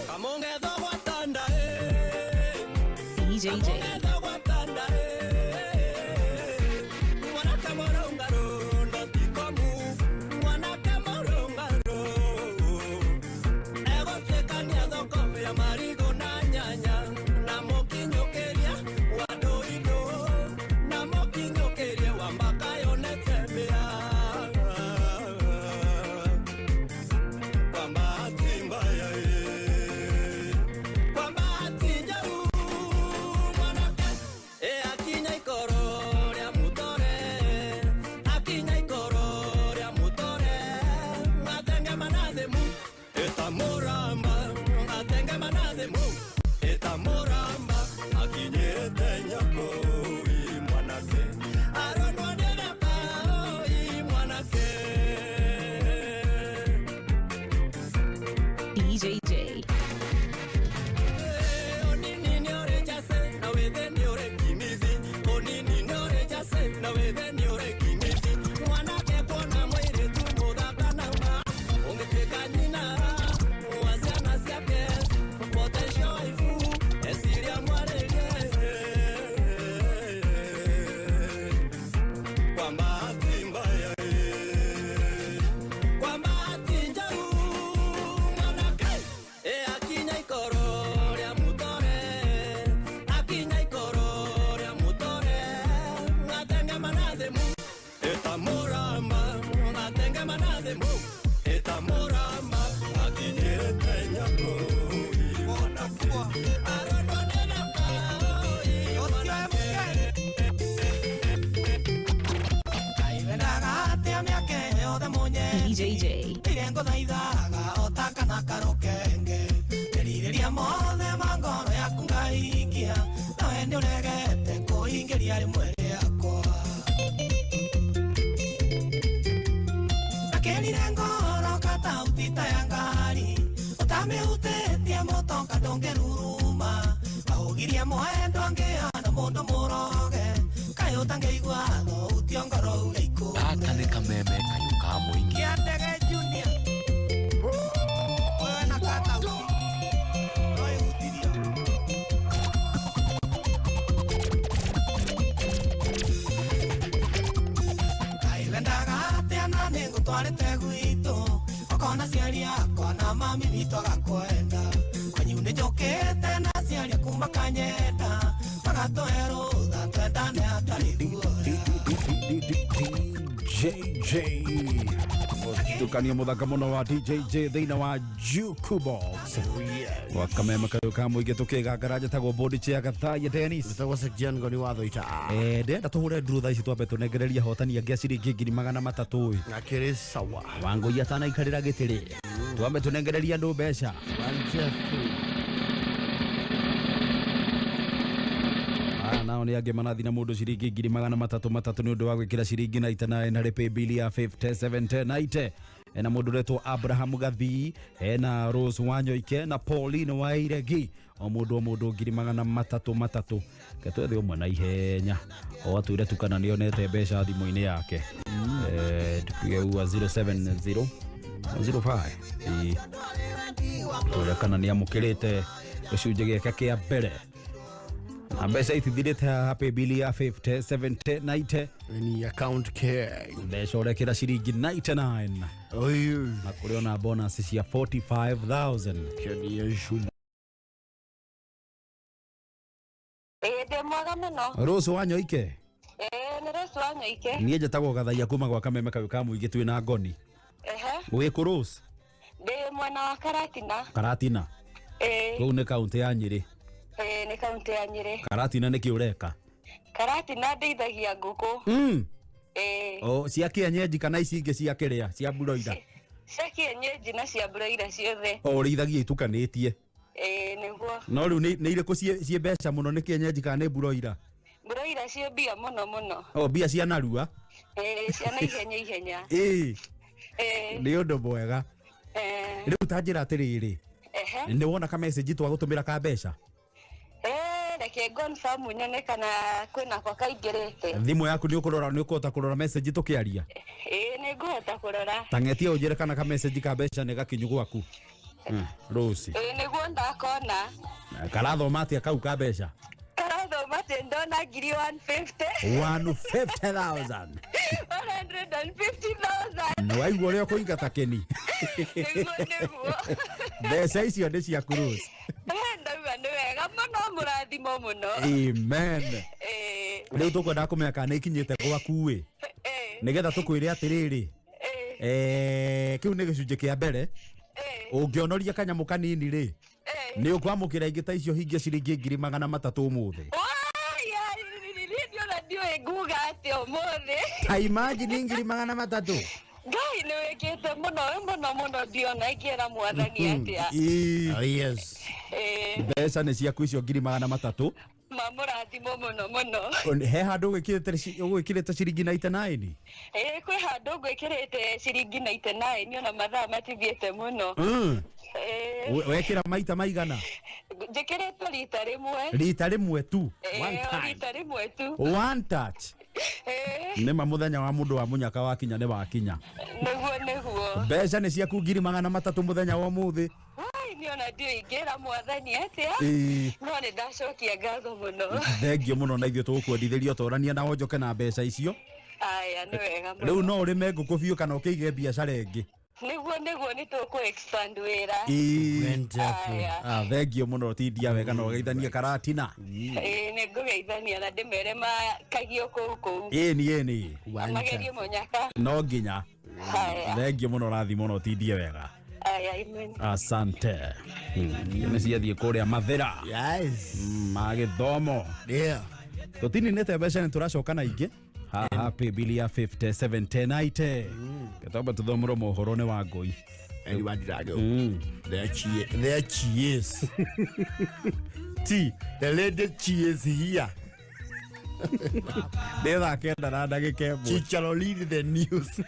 Kamonge watanda DJJ. DJJ. DJJ. Gaka nĩ Kameme kayũ ka mũingĩ. DJJ Mutukanio muthaka muno wa DJJ thĩinĩ wa Jukebox wa Kameme kayũ ka mũingĩ tũkĩgangara njĩtagwo Bodi Chair Gathaiya Dennis. Njĩtagwo Sekian Ngoni wa Thoita. Ndĩrenda tũhũre nduru thaa ici twambe tũnengererie ahotani angĩ a ciringi 300,000. Akĩrĩ sawa. Wangũi atanaikarĩra gĩtĩ rĩ, twambe tũnengererie andũ mbeca. Nao nĩ angĩ marathi na mũndũ ciringi 300,000 nĩ ũndũ wa gwĩkĩra ciringi 99 harĩ paybill ya 571090. Ena mũndũ ũretwo Abraham Gathii, ena Rose Wanyoike na Pauline Wairegi, o mũndũ 300,000. Ketwethe ũmwe na ihenya o atwĩre tu kana nĩonete mbeca thimũ-inĩ yake. Tupige ua 070 05 tũrĩa kana nĩamũkĩrĩte gĩcunjĩ gĩake kĩa mbere na mbeca itithirĩte haha paybill ya 50 70 90 ni account care mbeca ũrekĩra ciringi 99 na kũrĩ ona bonus cia 45,000. Ĩĩ ndĩ mwega mũno. Rose Wanyoike. Ĩĩ nĩ Rose Wanyoike. Niĩ njĩtagwo Gathaia kuma gwa Kameme kayũ ka mũingĩ twĩ na ngoni. Ehe. Wĩ kũ Rose? Ndĩ mwena wa Karatina. Karatina. Ĩĩ. Kũu nĩ kaũntĩ ya Nyĩrĩ. Ĩĩ nĩ kaũntĩ ya Nyĩrĩ. Karatina nĩkĩ ũreka? Karatina ndeithagia ngũkũ. Ĩĩ. O cia kĩenyenji kana ici ingĩ cia kĩrĩa cia buroira? Cia kĩenyenji na cia broiler ciothe. O ũrĩithagia itukanĩtie? Ĩĩ nĩguo. No rĩu nĩ irĩkũ ciĩ mbeca mũno, nĩ kĩenyenji kana nĩ buroira? Broiler ciĩ mbia mũno mũno. O mbia cia narua? Ĩĩ cia naihenya ihenya. Ĩĩ. Ĩĩ. Nĩ ũndũ mwega. Rĩu ta njĩra atĩrĩrĩ, nĩ wona ka message twagũtũmĩra ka mbeca? Reke confirm nyone kana kwĩna kwa kaingĩrĩte. Thimũ yaku nĩ ũkũrora, nĩ ũkũhota kũrora message tũkĩaria? Ĩĩ nĩ ngũhota kũrora. Tang'etia ũnjĩre kana ka message ka mbeca nĩ gakinyu gwaku. Rose. Ĩĩ nĩguo ndakona. Karathoma atĩa kau ka mbeca? Karathoma atĩ ndona 150,000. 150,000. 150,000. Nĩ waigua ũrĩa ũkũingata kĩni? Nĩguo nĩguo. Mbeca icio nĩ ciaku Rose. Ndauga nĩ wega mũno, mũrathimo mũno. Amen. Rĩu tũkwendaga kũmenya kana nĩ ikinyĩte gwaku ĩ, nĩgetha tũkwĩre atĩrĩrĩ, kĩu nĩ gĩcunjĩ kĩa mbere. Ũngĩonoria kanyamũ kanini rĩ, nĩ ũkwamũkĩra ingĩ ta icio hingie ciringi 300,000 ũmũthĩ. Niĩ ndiũĩ nguga atĩa ũmũthĩ. Ta imagine 300,000. Ngai nĩ wĩkĩte mũno mũno mũno, ndiona ingĩra mwathani atĩa. Yes. Mbeca nĩ ciaku icio 300,000. Mamũrathimo mũno mũno. He handũ ũgwĩkĩrĩte ciringi 99? Ĩĩ kwĩ handũ ngwĩkĩrĩte ciringi 99 ona mathaa matithiĩte mũno. Wekĩra maita maigana? Njĩkĩrĩte rita rĩmwe. Rita rĩmwe tu. Rita rĩmwe tu. One touch. Nĩma mũthenya wa mũndũ wa mũnyaka wakinya nĩ wakinya. Nĩguo nĩguo. Mbeca nĩ ciaku 300,000 mũthenya wa ũmũthĩ. Niona ndio ingĩra mwathani atĩa, no nĩ ndacokia ngatho mũno. Thengio mũno na ithuĩ tũgũkwendithĩria ũtorania na wonjoke na mbeca icio. Aya nĩ wega mũno. Rĩu no ũrĩme ngũkũ biũ kana ũkĩige biacara ĩngĩ. Nĩguo nĩguo nĩ tũkũ expand wĩra. Thengio mũno, tindia wega na ũgeithanie Karatina. Ĩĩ nĩ ngũgeithania na ndĩmere makagio kũu kũu. Ĩni ĩni. Magerie mũnyaka. No nginya. Thengio mũno, rathimo na ũtindie wega. Asante. Nĩ ciathiĩ kũrĩa Mathĩra. Yes. Magĩthomo. Yeah. Tũtininĩte mbeca nĩ tũracoka na ingĩ. Haha paybill ya 571090. Gĩtomba tũthomũrwo mohoro nĩ wa ngũi. There she is. T. The lady she is here. Nĩ thaa 9 na ndagĩka 1. She shall lead the news.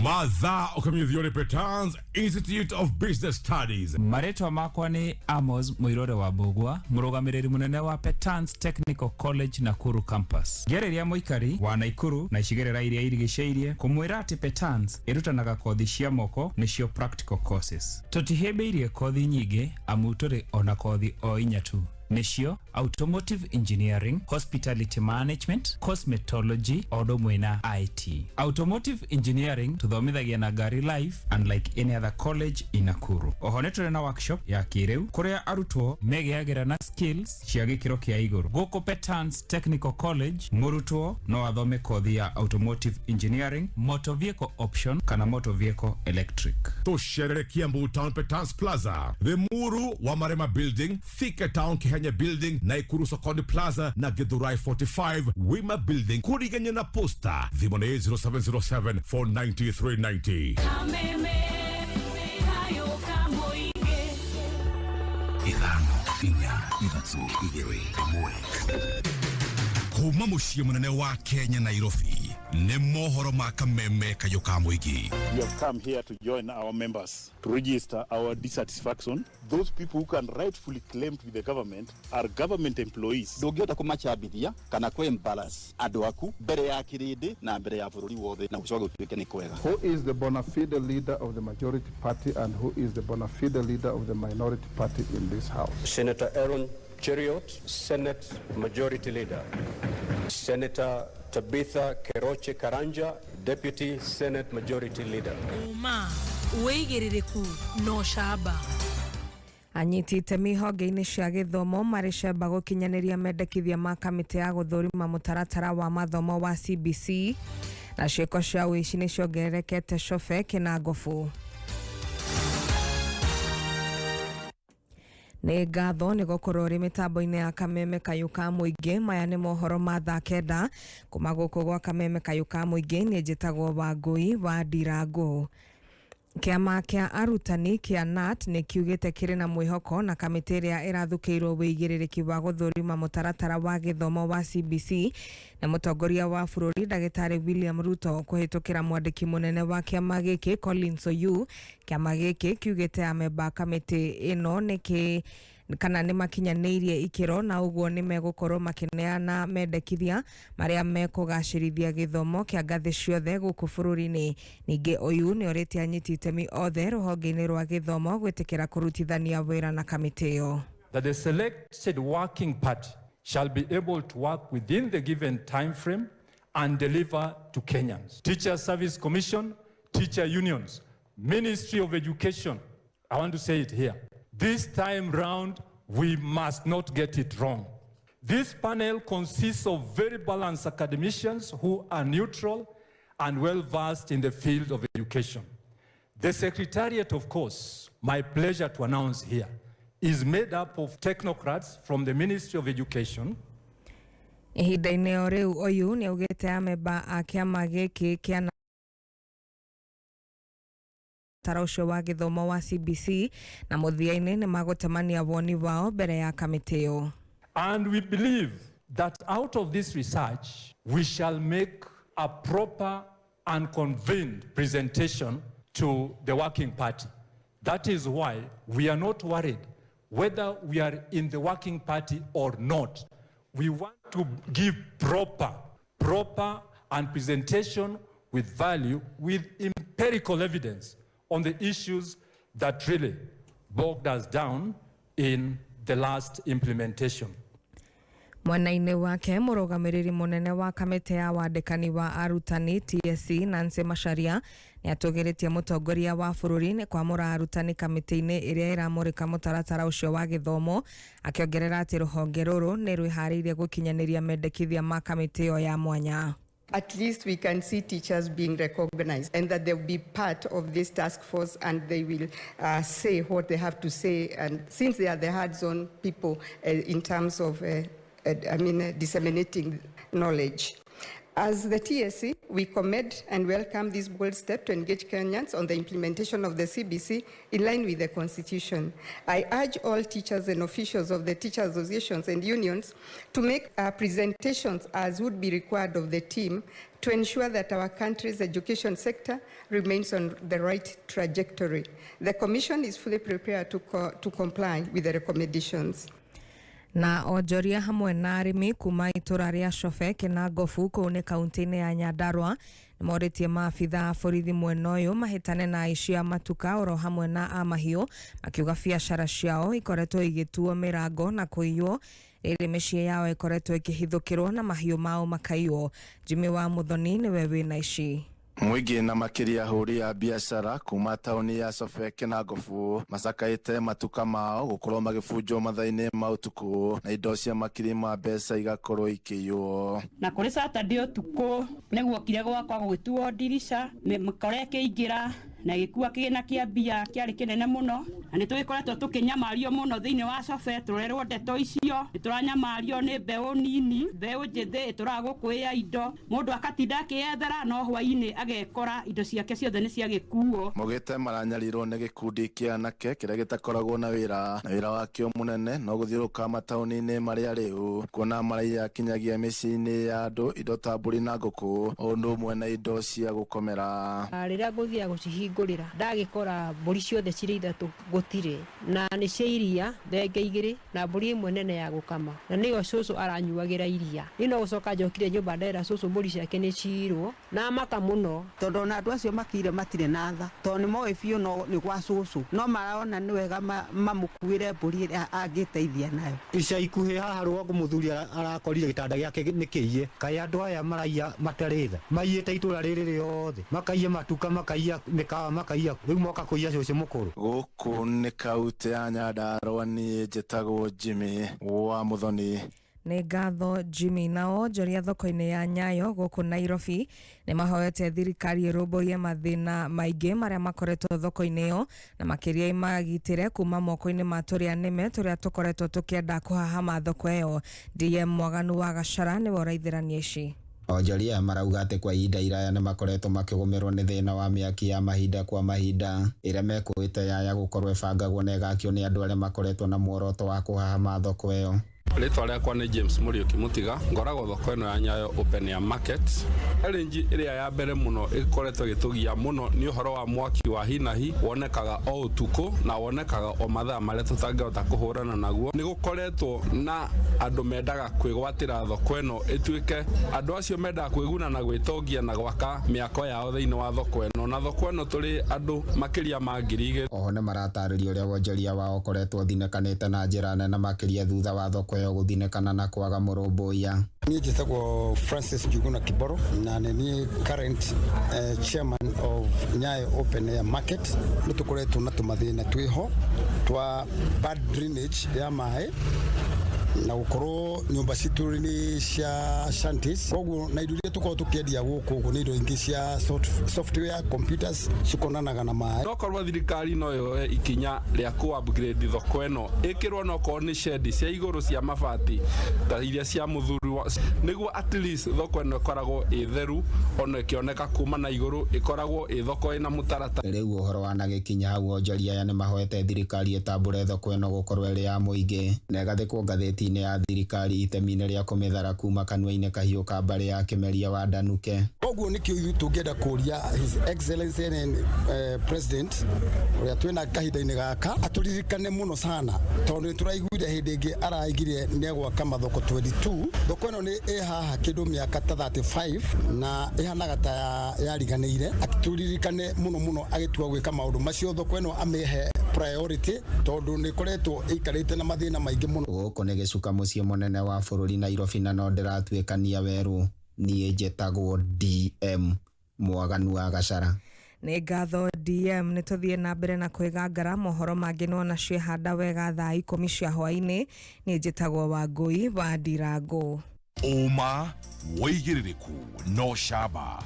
Mathaa ũkamenyithio nĩ Petans Institute of Business Studies. Marĩtwa makwa nĩ Amos Mũirore wa Mbũgua, mũrũgamĩrĩri mũnene wa Petans Technical College Nakuru Campus. Ngĩarĩria mũikari wa Nakuru na icigĩrĩra iria irigicĩirie kũmwĩra atĩ Petans ĩrutanaga kothi cia moko nĩcio practical courses. Tũtihĩmbĩirie kothi nyingĩ amu tũrĩ ona kothi o inya tu, nĩcio automotive engineering, hospitality management, cosmetology o ũndũ ũmwe na IT. Automotive engineering tuthomithagia na ngari life unlike any other college in Nakuru. Oho nĩ tũrĩ na workshop ya kĩrĩu kũrĩa arutwo megĩagĩra na skills cia gĩkĩro kĩa igũrũ. Gũkũ Petans Technical College mũrutwo no athome kothi ya automotive engineering, motor vehicle option kana motor vehicle electric. Tũcerere Kiambu Town Petans Plaza, Limuru wa Marema Building, Thika Town Kihenya Building, Naikuru Sokoni Plaza na Githurai 45 Wima Building, kuriganya na posta. Thimũ nĩ 0707 490 390. Kameme kayo kamoige. Ithano inya 3 2 1. Kuma muciĩ mũnene wa Kenya, Nairobi, nĩ mohoro ma Kameme Kayũ ka Mũingĩ. We have come here to join our members to register our dissatisfaction. Those people who can rightfully claim to be the government are government employees. Ndũngĩhota kũmacambithia kana kũ embarrass andũ aku mbere ya kĩrĩndĩ na mbere ya bũrũri wothe na gũcoka gũtuĩke nĩ kwega. Who is the bona fide leader of the majority party and who is the bona fide leader of the minority party in this house? Senator Aaron Cheriot, Senate Majority Leader. Senator Tabitha Keroche Karanja, Deputy Senate Majority Leader. Uma wĩigĩrĩrĩku no camba. Anyiti itemi honge-inĩ cia gĩthomo marĩ cemba gũkinyanĩria mendekithia ma kamĩtĩ ya gũthũrima mũtaratara wa mathomo wa CBC. Na ciĩko cia ũici nĩ ciongererekete Cobe Kĩnangobu. Nĩ ngatho nĩ gũkorwo ũrĩ mĩtambo-inĩ ya Kameme Kayũ ka Mũingĩ. Maya nĩ mohoro ma thaa 9 kuma gũkũ gwa Kameme Kayũ ka Mũingĩ. Niĩ njĩtagwo Wangũi wa Ndirangũ. Kĩama kĩa arutani kĩa KNUT nĩ kiugĩte kĩrĩ na mwĩhoko na kamĩtĩ ĩrĩa ĩrathukĩirwo wĩigĩrĩrĩki wa gũthũrima mũtaratara wa gĩthomo wa CBC na mũtongoria wa bũrũri ndagĩtarĩ William Ruto kũhĩtũkĩra mwandĩki mũnene wa kĩama gĩkĩ Collins Oyu. Kĩama gĩkĩ kiugĩte amemba a kamĩtĩ ĩno nĩkĩ kana nĩ makinyanĩirie ikĩro na ũguo nĩ megũkorwo makĩneana mendekithia marĩa mekũgacĩrithia gĩthomo kĩa ngathĩ ciothe gũkũ bũrũri-inĩ. Ningĩ Oyu nĩ orĩtie anyiti itemi othe rũhonge-inĩ rwa gĩthomo gwĩtĩkĩra kũrutithania wĩra na kamĩtĩ ĩyo. That the selected working party shall be able to work within the given time frame and deliver to Kenyans. Teacher Service Commission, teacher unions, Ministry of Education, I want to say it here. This time round, we must not get it wrong. This panel consists of very balanced academicians who are neutral and well-versed in the field of education. The Secretariat, of course, my pleasure to announce here, is made up of technocrats from the Ministry of Education. Ihinda-inĩ o rĩu Oyu nĩ augĩte amemba a kĩama gĩkĩ kĩa mũtaratara ũcio wa gĩthomo wa CBC na mũthia-inĩ nĩ magũtemania woni wao mbere ya kamĩtĩ ĩyo. And we believe that out of this research, we shall make a proper and convened presentation to the working party. That is why we are not worried whether we are in the working party or not. We want to give proper and presentation with value, with empirical evidence on the issues that really bogged us down in the last implementation. Mwena-inĩ wake mũrũgamĩrĩri mũnene wa kamĩtĩ ya wandĩkani wa arutani TSC Nancy Macharia nĩ atũgĩrĩtie mũtongoria wa bũrũri nĩ kwamũra arutani kamĩtĩ-inĩ ĩrĩa ĩramũrĩka mũtaratara ũcio wa gĩthomo, akĩongerera atĩ rũhonge rũrũ nĩ rwĩharĩirie gũkinyanĩria mendekithia ma kamĩtĩ ĩyo ya mwanya. At least we can see teachers being recognized and that they'll be part of this task force and they will say what they have to say. And since they are the hands-on people in terms of disseminating knowledge. As the TSC, we commend and welcome this bold step to engage Kenyans on the implementation of the CBC in line with the Constitution. I urge all teachers and officials of the teacher associations and unions to make presentations as would be required of the team to ensure that our country's education sector remains on the right trajectory. The Commission is fully prepared to comply with the recommendations. Na onjoria hamwe na arĩmi kuma itũra rĩa Cobe Kĩnangobu kũu nĩ kaunti-inĩ ya Nyandarua nĩ morĩtie maabitha a borithi mwena ũyũ mahĩtane na aici a matuka oro hamwe na a mahiũ, makiuga biacara ciao ikoretwo igĩtuo mĩrango na kũiywo rĩrĩ mĩciĩ yao ĩkoretwo ĩkĩhithũkĩrwo na mahiũ mao makaiywo. Jimmy wa Muthoni nĩwe wĩna ici. Mũingĩ na makĩria ahũri a biacara kuma taũni ya Cobe Kĩnangobu macakaĩte matuka mao gũkorwo magĩbunjwo mathaa-inĩ ma ũtukũ na indo cia makiri ma mbeca igakorwo ikĩiywo. Na kũrĩ Saturday ũtukũ nĩguokire gwakwa gũgĩtuo ndirica mĩkora ĩkĩingĩra Na gĩkua kĩgĩna kĩa mbia kĩarĩ kĩnene mũno, na nĩ tũgĩkoretwo tũkĩnyamario mũno thĩinĩ wa Sobe tũrerwo ndeto icio. Nĩ tũranyamario nĩ mbeũ nini, mbeũ njĩthĩ ĩtũraga gũkũĩa indo, mũndũ akatinda akĩyethera no hwainĩ agekora indo ciake ciothe nĩ ciagĩkuo. Maugĩte maranyarirwo nĩ gĩkundi kĩa anake kĩrĩa gĩtakoragwo na wĩra, na wĩra wakĩo mũnene no gũthiũrũrũka mataũni-inĩ marĩa rĩu kuona maraiya kinyagia mĩciĩ-inĩ ya andũ indo ta mbũri na ngũkũ o ũndũ ũmwe na indo cia gũkomera. Rĩrĩa ngũthiaga gũcihingũrĩra ndagĩkora mbũri ciothe cirĩ ithatũ gũtirĩ, na nĩ cia iria thenge igĩrĩ na mbũri ĩmwe nene ya gũkama, na nĩyo cũcũ aranyuagĩra iria. Niĩ no gũcoka njokire nyũmba ndera cũcũ mbũri ciake nĩ ciirwo na maka mũno. Tondũ ona andũ acio makire matirĩ na tha, tondũ nĩ moĩ biũ no nĩ gwa cũcũ, no marona nĩ wega mamũkuĩre mbũri ĩrĩa angĩteithia nayo. Ica ikuhĩ haha rũgongo mũthuri arakorire gĩtanda gĩake nĩ kĩiye. Kaĩ andũ aya maraiya matarĩ tha, maiyĩte itũra rĩrĩ rĩothe, makaiya matuka, makaiya mĩkawa, makaiya, rĩu moka kũiya cũcũ mũkũrũ. Gũkũ nĩ kaũntĩ ya Nyandarũa, niĩ njĩtagwo Jimmy wa Muthoni. Nĩ ngatho Jimmy. Nao onjoria thoko-inĩ ya Nyayo gũkũ Nairobi nĩ mahoete thirikari ĩrũmbũiye mathĩna maingĩ marĩa makoretwo thoko-inĩ ĩyo, na makĩria imagitĩre kuma moko-inĩ ma tũrĩa nĩme tũrĩa tũkoretwo tũkĩenda kũhahama thoko ĩyo. DM Mwaganu wa Gachara nĩwe ũraithĩrania ici. Onjoria aya marauga atĩ kwa ihinda iraya nĩ makoretwo makĩgũmĩrwo nĩ thĩna wa mĩaki ya mahinda kwa mahinda ĩrĩa mekũĩte yaya gũkorwo ĩbangagwo na ĩgakio nĩ andũ arĩa makoretwo na muoroto wa kũhahama thoko ĩyo. Rĩtwa rĩakwa nĩ James Mũriũki Mũtiga, ngoragwo thoko ĩno ya Nyayo Open Air Market. Challenge ĩrĩa ya mbere mũno ĩkoretwo ĩgĩtũgia mũno nĩ ũhoro wa mwaki wa hinahi, wonekaga o ũtukũ na wonekaga o mathaa marĩa tũtangĩhota kũhũrana naguo. Nĩ gũkoretwo na andũ mendaga kwĩgwatĩra thoko ĩno ĩtuĩke andũ acio mendaga kwĩguna na gwĩtongia na gwaka mĩako yao thĩinĩ wa thoko ĩno, na thoko ĩno tũrĩ andũ makĩria ma 2,000. Oho nĩ maratarĩria ũrĩa wonjoria wao ũkoretwo ũthinĩkanĩte na njĩra nene makĩria thutha wa thoko ĩyo gũthinĩkana na kwaga mũrũmbũiya. Niĩ njĩtagwo Francis Njuguna Kiboro na nĩ niĩ current chairman of Nyayo Open Air Market. Nĩ tũkoretwo na tũmathĩna twĩho twa bad drainage ya maĩ na gũkorwo nyũmba citũ nĩ cia shanties, koguo na indo iria tũkoragwo tũkĩendia gũkũ ũguo nĩ indo ingĩ cia software computers cikonanaga na maĩ. Nokorwo thirikari no yoe ikinya rĩa kũ upgrade thoko ĩno ĩkĩrwo nokorwo nĩ shed cia igũrũ cia mabati ta iria cia mũthuri wa, nĩguo at least thoko ĩno ĩkoragwo ĩ theru, ona ĩkĩoneka kuma na igũrũ ĩkoragwo ĩ thoko ĩna mũtaratara. Rĩu ũhoro wanagĩkinya hau onjoria aya nĩ mahoete thirikari ĩtambũre thoko ĩno gũkorwo ĩrĩ ya mũingĩ na ĩgathĩkwo ngathĩti-inĩ ya thirikari itemi-inĩ rĩa kũmĩthara kuma kanua-inĩ kahiũ ka mbarĩ ya Kĩmeria wa Ndanuke. Koguo nĩkĩo ithuĩ tũngĩenda kũria His Excellency and President ũrĩa twĩna kahinda-inĩ gaka atũririkane mũno sana, tondũ nĩ tũraiguire hĩndĩ ĩngĩ araigire nĩ egwaka mathoko 22. Thoko ĩno nĩ ĩ haha kĩndũ mĩaka ta 35 na ĩhanaga ta yariganĩire. Atũririkane mũno mũno agĩtua gwĩka maũndũ macio, thoko ĩno amĩhe priority tondũ nĩ ĩkoretwo ĩikarĩte na mathĩna maingĩ mũno. Gũkũ nĩ gĩcuka mũciĩ mũnene wa bũrũri Nairobi, na no ndĩratuĩkania werũ. Niĩ njĩtagwo DM Mwaganu wa Gachara. Nĩ ngatho DM. Nĩ tũthiĩ na mbere na kwĩgangara mohoro mangĩ nĩwona ciehanda wega thaa 10 cia hwaĩ-inĩ. Niĩ njĩtagwo Wangũi wa Ndirango. Ũma wĩigĩrĩrĩku no camba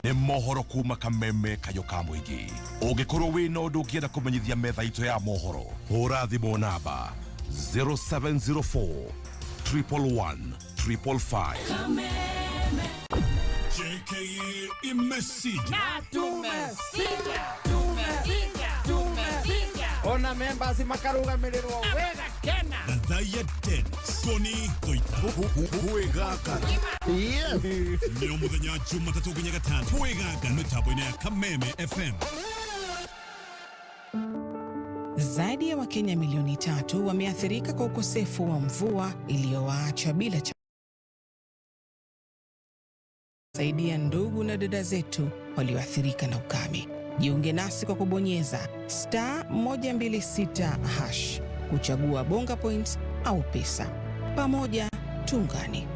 nĩ mohoro kuma kameme kayo ka mũingĩ. Ũngĩkorwo wĩna ũndũ ũngĩenda kũmenyithia metha itũ ya mohoro, hũra thimũ namba 0704 111 555. JKA Imesija. Ona members makarugamirĩrwo wega kena. Gathaiya Dennis Koni Koita Twĩganga. Nĩ o mũthenya Jumatatũ nginya Gatano Twĩganga mĩtambo-inĩ ya Kameme FM. Zaidi ya Wakenya milioni 3 wameathirika kwa ukosefu wa mvua iliyowaacha bila saidia ndugu na dada zetu walioathirika na ukame. Jiunge nasi kwa kubonyeza *126# kuchagua Bonga Points au pesa. Pamoja tuungane.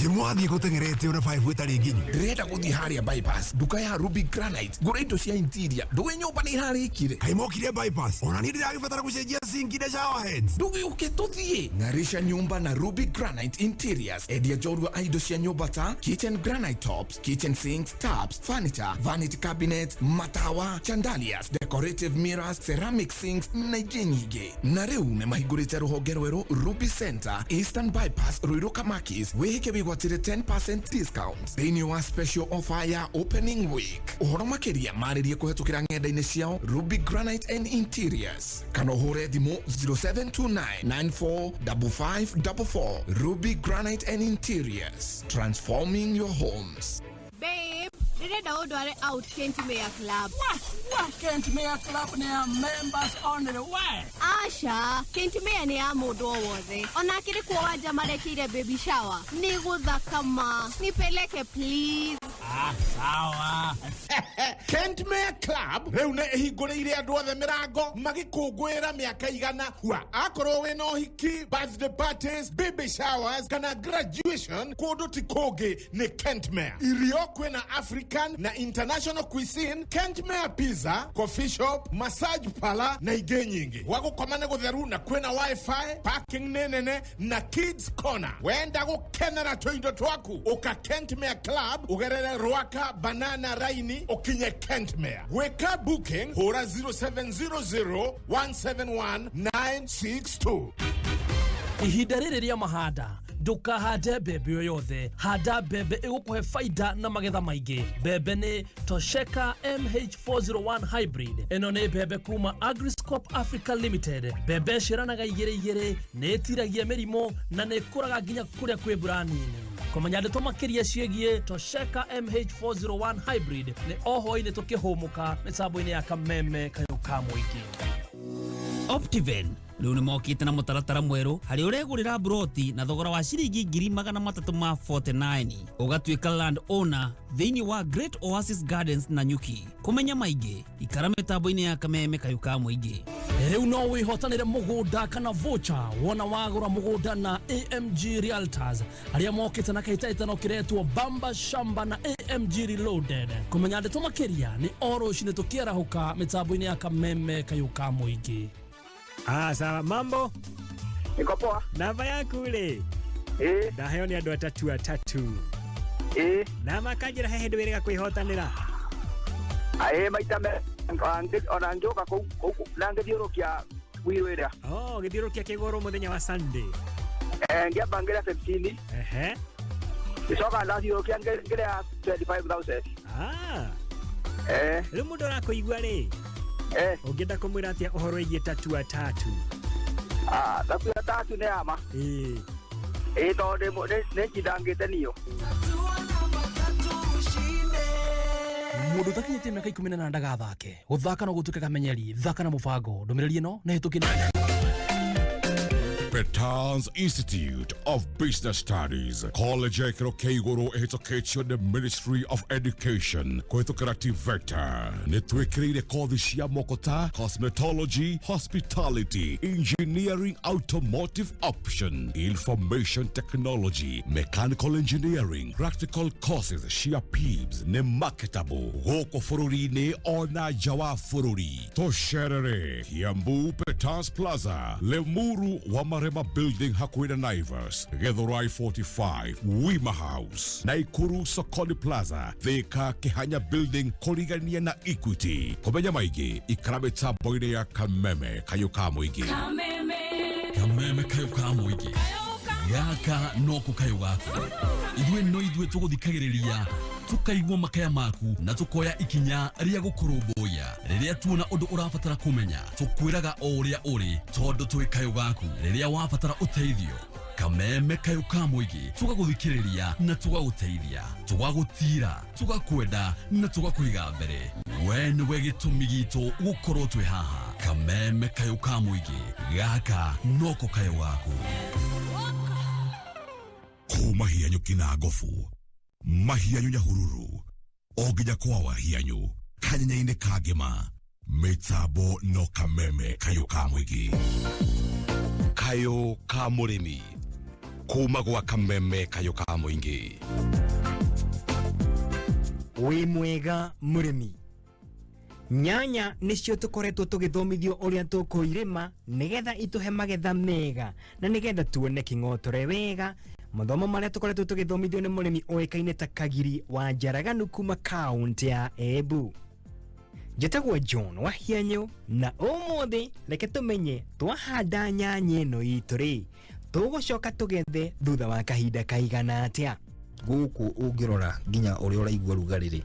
Jimwathiĩ gũteng'erete ona 5 ĩtarĩ nginyu. Ndĩrenda gũthiĩ harĩa bypass nduka ya Ruby Granite ngũre indo cia interior ndũĩ nyũmba nĩ ĩrarĩkire. Kaĩ mokire bypass? Ona niĩ ndĩragĩbatara gũcenjia sinki na shower heads. Ndũgĩũke tũthiĩ. Ng'arisha nyũmba na Ruby Granite Interiors, endia njorua a indo cia nyũmba ta kitchen granite tops, kitchen sinks, taps, furniture, vanity cabinets, matawa, chandeliers, decorative mirrors, ceramic sinks na ingĩ nyingĩ. Na rĩu nĩ mahingũrĩte rũhonge rwerũ Ruby Center, Eastern Bypass, Ruiru Kamakis. Wĩhĩke wĩgwatĩre 10% discount thĩinĩ wa special offer ya opening week. Ũhoro makĩria marĩrie kũhetũkĩra ng'enda-inĩ ciao Ruby Granite and Interiors kana ũhũre thimũ 0729945544. Ruby Granite and Interiors, transforming your homes. Babe, ndĩrenda ũndware out Kent Mayor Club. Kent Mayor Club nĩ ya members only we. Aca, Kent Mayor nĩ ya mũndũ o wothe. Ona akĩrĩ kuo wanja marekĩire baby shower. Nĩ gũthaka ma. Nipeleke please. Ah, sawa. Kent Mayor Club rĩu nĩ ĩhingũrĩire andũ othe mĩrango magĩkũngũĩra mĩaka 100 hua. Akorwo wĩna ũhiki, birthday parties, baby showers kana graduation, kũndũ ti kũngĩ nĩ Kent Mayor. Irio kwĩna African na international cuisine, Kent Mayor pizza, coffee shop, massage parlor na ingĩ nyingĩ. Gwa gũkoma nĩ gũtheru na kwĩna wifi, parking nĩ nene na kids corner. Wenda gũkenera tũindo twaku ũka Kent Mayor Club ũgerere Rwaka Banana Raini ũkinye Kent Mayor. Gwĩka booking hũra 0700 171 962. Ihinda rĩrĩ rĩa mahanda ndũkahande mbembe o yothe, handa mbembe ĩgũkũhe baida na magetha maingĩ. Mbembe nĩ Tosheka MH401 hybrid. Ĩno nĩ mbembe kuma Agriscope Africa Limited. Mbembe ĩciaranaga igĩrĩ igĩrĩ, nĩ ĩtiragia mĩrimũ na nĩ ĩkũraga nginya kũrĩa kwĩ mbura nini. Kũmenya ndeto makĩria ciĩgiĩ Tosheka MH401 hybrid nĩ o hwaĩ-inĩ tũkĩhũmũka mĩtambo-inĩ ya Kameme kayũ ka mũingĩ. Optiven rĩu nĩ mokĩte na mũtaratara mwerũ harĩa ũregũrĩra mburoti na thogora wa ciringi 349,000 ũgatuĩka land owner thĩinĩ wa Great Oasis Gardens na Nyuki. Kũmenya maingĩ ikara mĩtambo-inĩ ya Kameme kayũ ka mũingĩ. Rĩu no wĩhotanĩre mũgũnda kana voucher wona wagũra mũgũnda na AMG Realtors arĩa mokĩte na kĩhĩtahĩtano kĩretwo Bamba Shamba na AMG Reloaded. Kũmenya ndeto makĩria nĩ o rũcinĩ tũkĩarahũka mĩtambo-inĩ ya Kameme kayũ ka mũingĩ. Ah, sawa. Mambo? Niko poa. Namba yaku rĩ? Ĩĩ. Ndaheo nĩ andũ atatu atatu. Ĩĩ. Na makanjĩra he hĩndĩ wĩrĩga kwĩhotanĩra. Aĩ maita me ona ngĩũka kũu na ngĩthiũrũkia wiro ĩrĩa. Oh, gĩthiũrũkia kĩgũrũ mũthenya wa Sunday. Eh, ngĩamba ngĩrĩa 15. Ehe. Gĩcoka ndathiũrũkia ngĩrĩa 25,000. Ah. Eh. Rĩu mũndũ arakũigua rĩ? Eh. Ũngĩenda kũmwĩra atĩa ũhoro wĩgiĩ tatu atatu? Ah, tatu atatu nĩ ama. Ĩĩ. Ĩĩ tondũ nĩ njindangĩte niyo. Mũndũ ũtakinyĩtie mĩaka 18 ndagathake. Gũthaka no gũtuĩke kamenyeri. Thaka na mũbango. Ndũmĩrĩri ĩno nĩ hĩtũkie Petals Institute of Business Studies College ya gĩkĩro kĩa igũrũ ĩhĩtũkĩtio nĩ Ministry of Education kũhĩtũkĩra TVETA. Nĩ twĩkĩrĩire kothi cia moko ta cosmetology, hospitality, engineering, automotive option, information technology, mechanical engineering, practical courses cia PIBS nĩ marketable gũkũ bũrũri-inĩ ona nja wa bũrũri. Tũcerere Kiambu Petals Plaza, Limuru wa Marema Building hakuhĩ na Naivas, Githurai 45, Wima House, Naikuru Sokoni Plaza, Thika Kihanya Building kũrigania na Equity. Kũmenya maingĩ ikara mĩtambo-inĩ ya Kameme kayũ ka mũingĩ. Kameme kayũ ka mũingĩ gaka noko kayũ gaku. Ithuĩ no ithuĩ tũgũthikagĩrĩria tũkaigua makaya maku na tũkoya ikinya rĩa gũkũrũmbũiya. Rĩrĩa tuona ũndũ ũrabatara kũmenya tũkwĩraga o ũrĩa ũrĩ tondũ twĩ kayũ gaku. Rĩrĩa wabatara ũteithio Kameme kayũ ka mũingĩ tũgagũthikĩrĩria na tũgagũteithia, tũgagũtira, tũgakwenda na tũgakũiga mbere. We nĩwe gĩtũmi gitũ gũkorwo twĩ haha. Kameme kayũ ka mũingĩ gaka noko kayũ gaku. Kuma hianyu kina gofu mahianyu Nyahururu o nginya kwa wahianyu kanyenya-inĩ ka ngĩma mĩtambo no Kameme kayũ ka mũingĩ. Kayũ ka mũrĩmi. Kuma gwa kameme kayũ ka mũingĩ. Wĩ mwega mũrĩmi. Nyanya nĩcio tũkoretwo tũgĩthomithio ũrĩa tũkũirĩma nĩgetha itũhe magetha mega na nĩgetha tuone kĩng'otore wega. Mathomo marĩa tũkoretwo tũgĩthomithio nĩ mũrĩmi ũĩkaine ta Kagiri wa Njaraganu kuma kaũntĩ ya Embu. Njĩtagwo John Wahianyũ na ũmũthĩ reke tũmenye twahanda nyanya ĩno itũ rĩ tũgũcoka tũgethe thutha wa kahinda kaigana atĩa. Gũkũ ũngĩrora nginya ũrĩa ũraigua rugarĩ rĩ,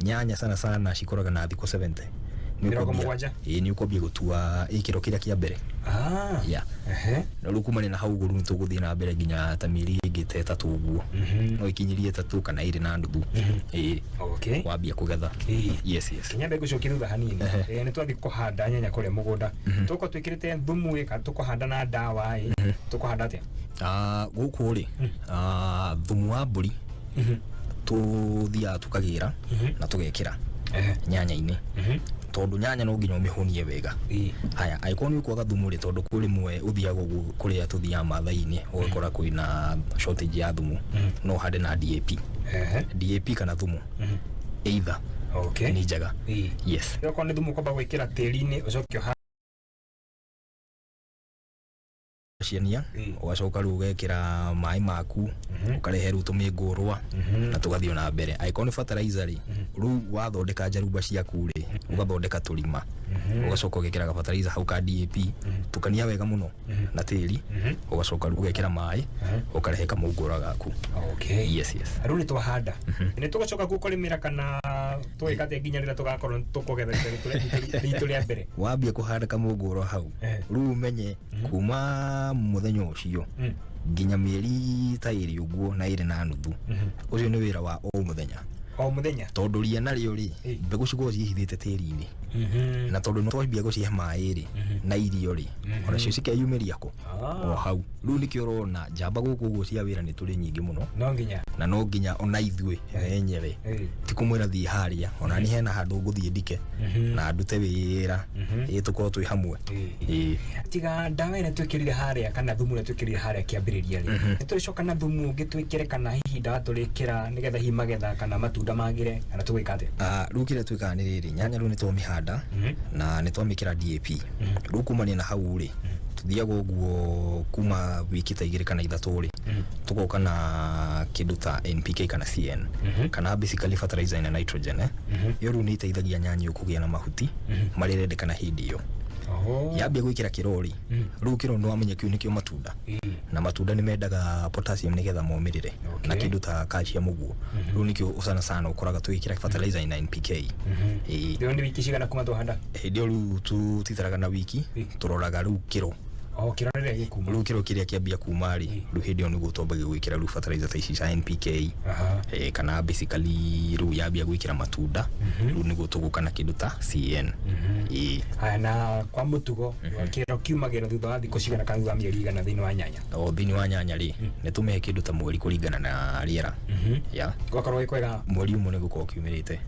nyanya sana sana cikoraga na thikũ 70. 70. Ĩĩ, nĩ ũkwambia gũtua ĩ kĩro kĩrĩa kĩa mbere. Yeah. Na rĩu kumania na hau ũguo rĩu nĩtũgũthiĩ na mbere nginya ta mĩeri ĩngĩ ta 3 ũguo. No ikinyĩrie 3 kana 2.5. Ĩĩ. Wambia kũgetha. Yes. Kinyambe ngũcokie thutha hanini. Nĩ twathiĩ kũhanda nyanya kũrĩa mũgũnda, tũkorwo twĩkĩrĩte thumu ĩ kana tũkũhanda na ndawa ĩ, tũkũhanda atĩa? Ah, gũkũ rĩ, thumu wa mbũri tũthiaga tũkagĩra na tũgekĩra nyanya-inĩ, tondũ nyanya no nginya ũmĩhũnie wega. Haya, angĩkorwo nĩ ũkwaga thumu rĩ, tondũ kwĩ rĩmwe ũthiaga ũguo kũrĩa tũthiaga mathai-inĩ ũgakora kwĩna shortage ya thumu, no ũhande na DAP. DAP kana thumu either nĩ njega. Yes. Okorwo nĩ thumu ũkwamba gwĩkĩra tĩri-inĩ ũcoke ũhande. Ciania, ũgacoka rĩu ũgekĩra maĩ maku, ũkarehe rĩu tũmĩngũrwa na tũgathiĩ na mbere. Angĩkorwo nĩ fertilizer rĩ, rĩu wathondeka njarumba ciaku rĩ, ũgathondeka tũrima, ũgacoka ũgekĩra ga fertilizer hau ka DAP, tukania wega mũno na tĩri, ũgacoka rĩu ũgekĩra maĩ, ũkarehe kamũngũra gaku. Yes. Rĩu nĩ twahanda, nĩ tũgũcoka kuo kũrĩmĩra kana tũgĩka atĩa nginya rĩrĩa tũgakorwo tũkũgetha ritũ rĩa mbere? Wambia kũhanda kamũngũrwa hau, rĩu ũmenye kuma mũthenya ũcio nginya mĩeri ta 2 ũguo na 2.5, ũcio nĩ wĩra wa o mũthenya. O mũthenya. Tondũ ria narĩo rĩ, mbegũ cikoragwo ciĩhithĩte tĩri-inĩ, na tondũ twambia gũcihe maĩ rĩ na irio rĩ, onacio cikeyumĩria kũ o hau. Rĩu nĩkĩo ũrona njamba gũkũ ũguo cia wĩra nĩ tũrĩ nyingĩ mũno. No nginya. Na no nginya ona ithuĩ enyewe ti kũmwĩra thiĩ harĩa, ona niĩ hena handũ ngũthiĩ ndike na ndute wĩra, ĩ tũkorwo twĩ hamwe. Ĩĩ. Tiga ndawa ĩrĩa twĩkĩrire harĩa kana thumu ũrĩa twĩkĩrire harĩa kĩambĩrĩria rĩ, nĩ tũrĩcoka na thumu ũngĩ twĩkĩre kana hihi ndawa tũrĩkĩra nĩgetha hihi magetha kana matunda magĩre, kana tũgwĩka atĩa? Ah, rĩu kĩrĩa twĩkaga nĩ rĩrĩ, nyanya rĩu nĩ twamĩhanda na nĩ twamĩkĩra DAP. Rĩu kumania na hau rĩ, tũthiaga ũguo kuma wiki ta 2 kana 3 rĩ, tũgoka na kĩndũ ta NPK kana CN kana basically fertilizer ina nitrogen, eh. Ĩyo rĩu nĩ ĩteithagia nyanya ĩyo kũgĩa na mahuti marĩa ĩrendekana hĩndĩ ĩyo. Yambia gwĩkĩra kĩro rĩ, rĩu kĩro nĩ wamenya kĩu nĩkĩo matunda, na matunda nĩ mendaga potassium nĩgetha momĩrĩre na kĩndũ ta calcium ũguo. Rĩu nĩkĩo sana sana ũkoraga tũgĩkĩra fertilizer ina NPK. Ĩĩ. Ĩyo nĩ wiki cigana kuma twahanda? Hĩndĩ ĩyo rĩu tũtitaraga na wiki, tũroraga rĩu kĩro. O kĩro rĩrĩa gĩkuma. Rĩu kĩro kĩrĩa kĩambia kuma rĩ, rĩu hĩndĩ ĩyo nĩguo twambagia gwĩkĩra rĩu fertilizer ta ici cia NPK, kana basically rĩu yambia gwĩkĩra matunda, rĩu nĩguo tũgũka na kĩndũ ta CN. Ĩĩ. Haya, na kwa mũtugo kĩro kiumagĩra thutha wa thikũ cigana kana thutha wa mĩeri igana thĩinĩ wa nyanya? O thĩinĩ wa nyanya rĩ, nĩ tũmĩhe kĩndũ ta mweri kũringana na rĩera ya gwakorwo gwĩ kwega. Mweri ũmwe nĩ gũkorwo kiumĩrĩte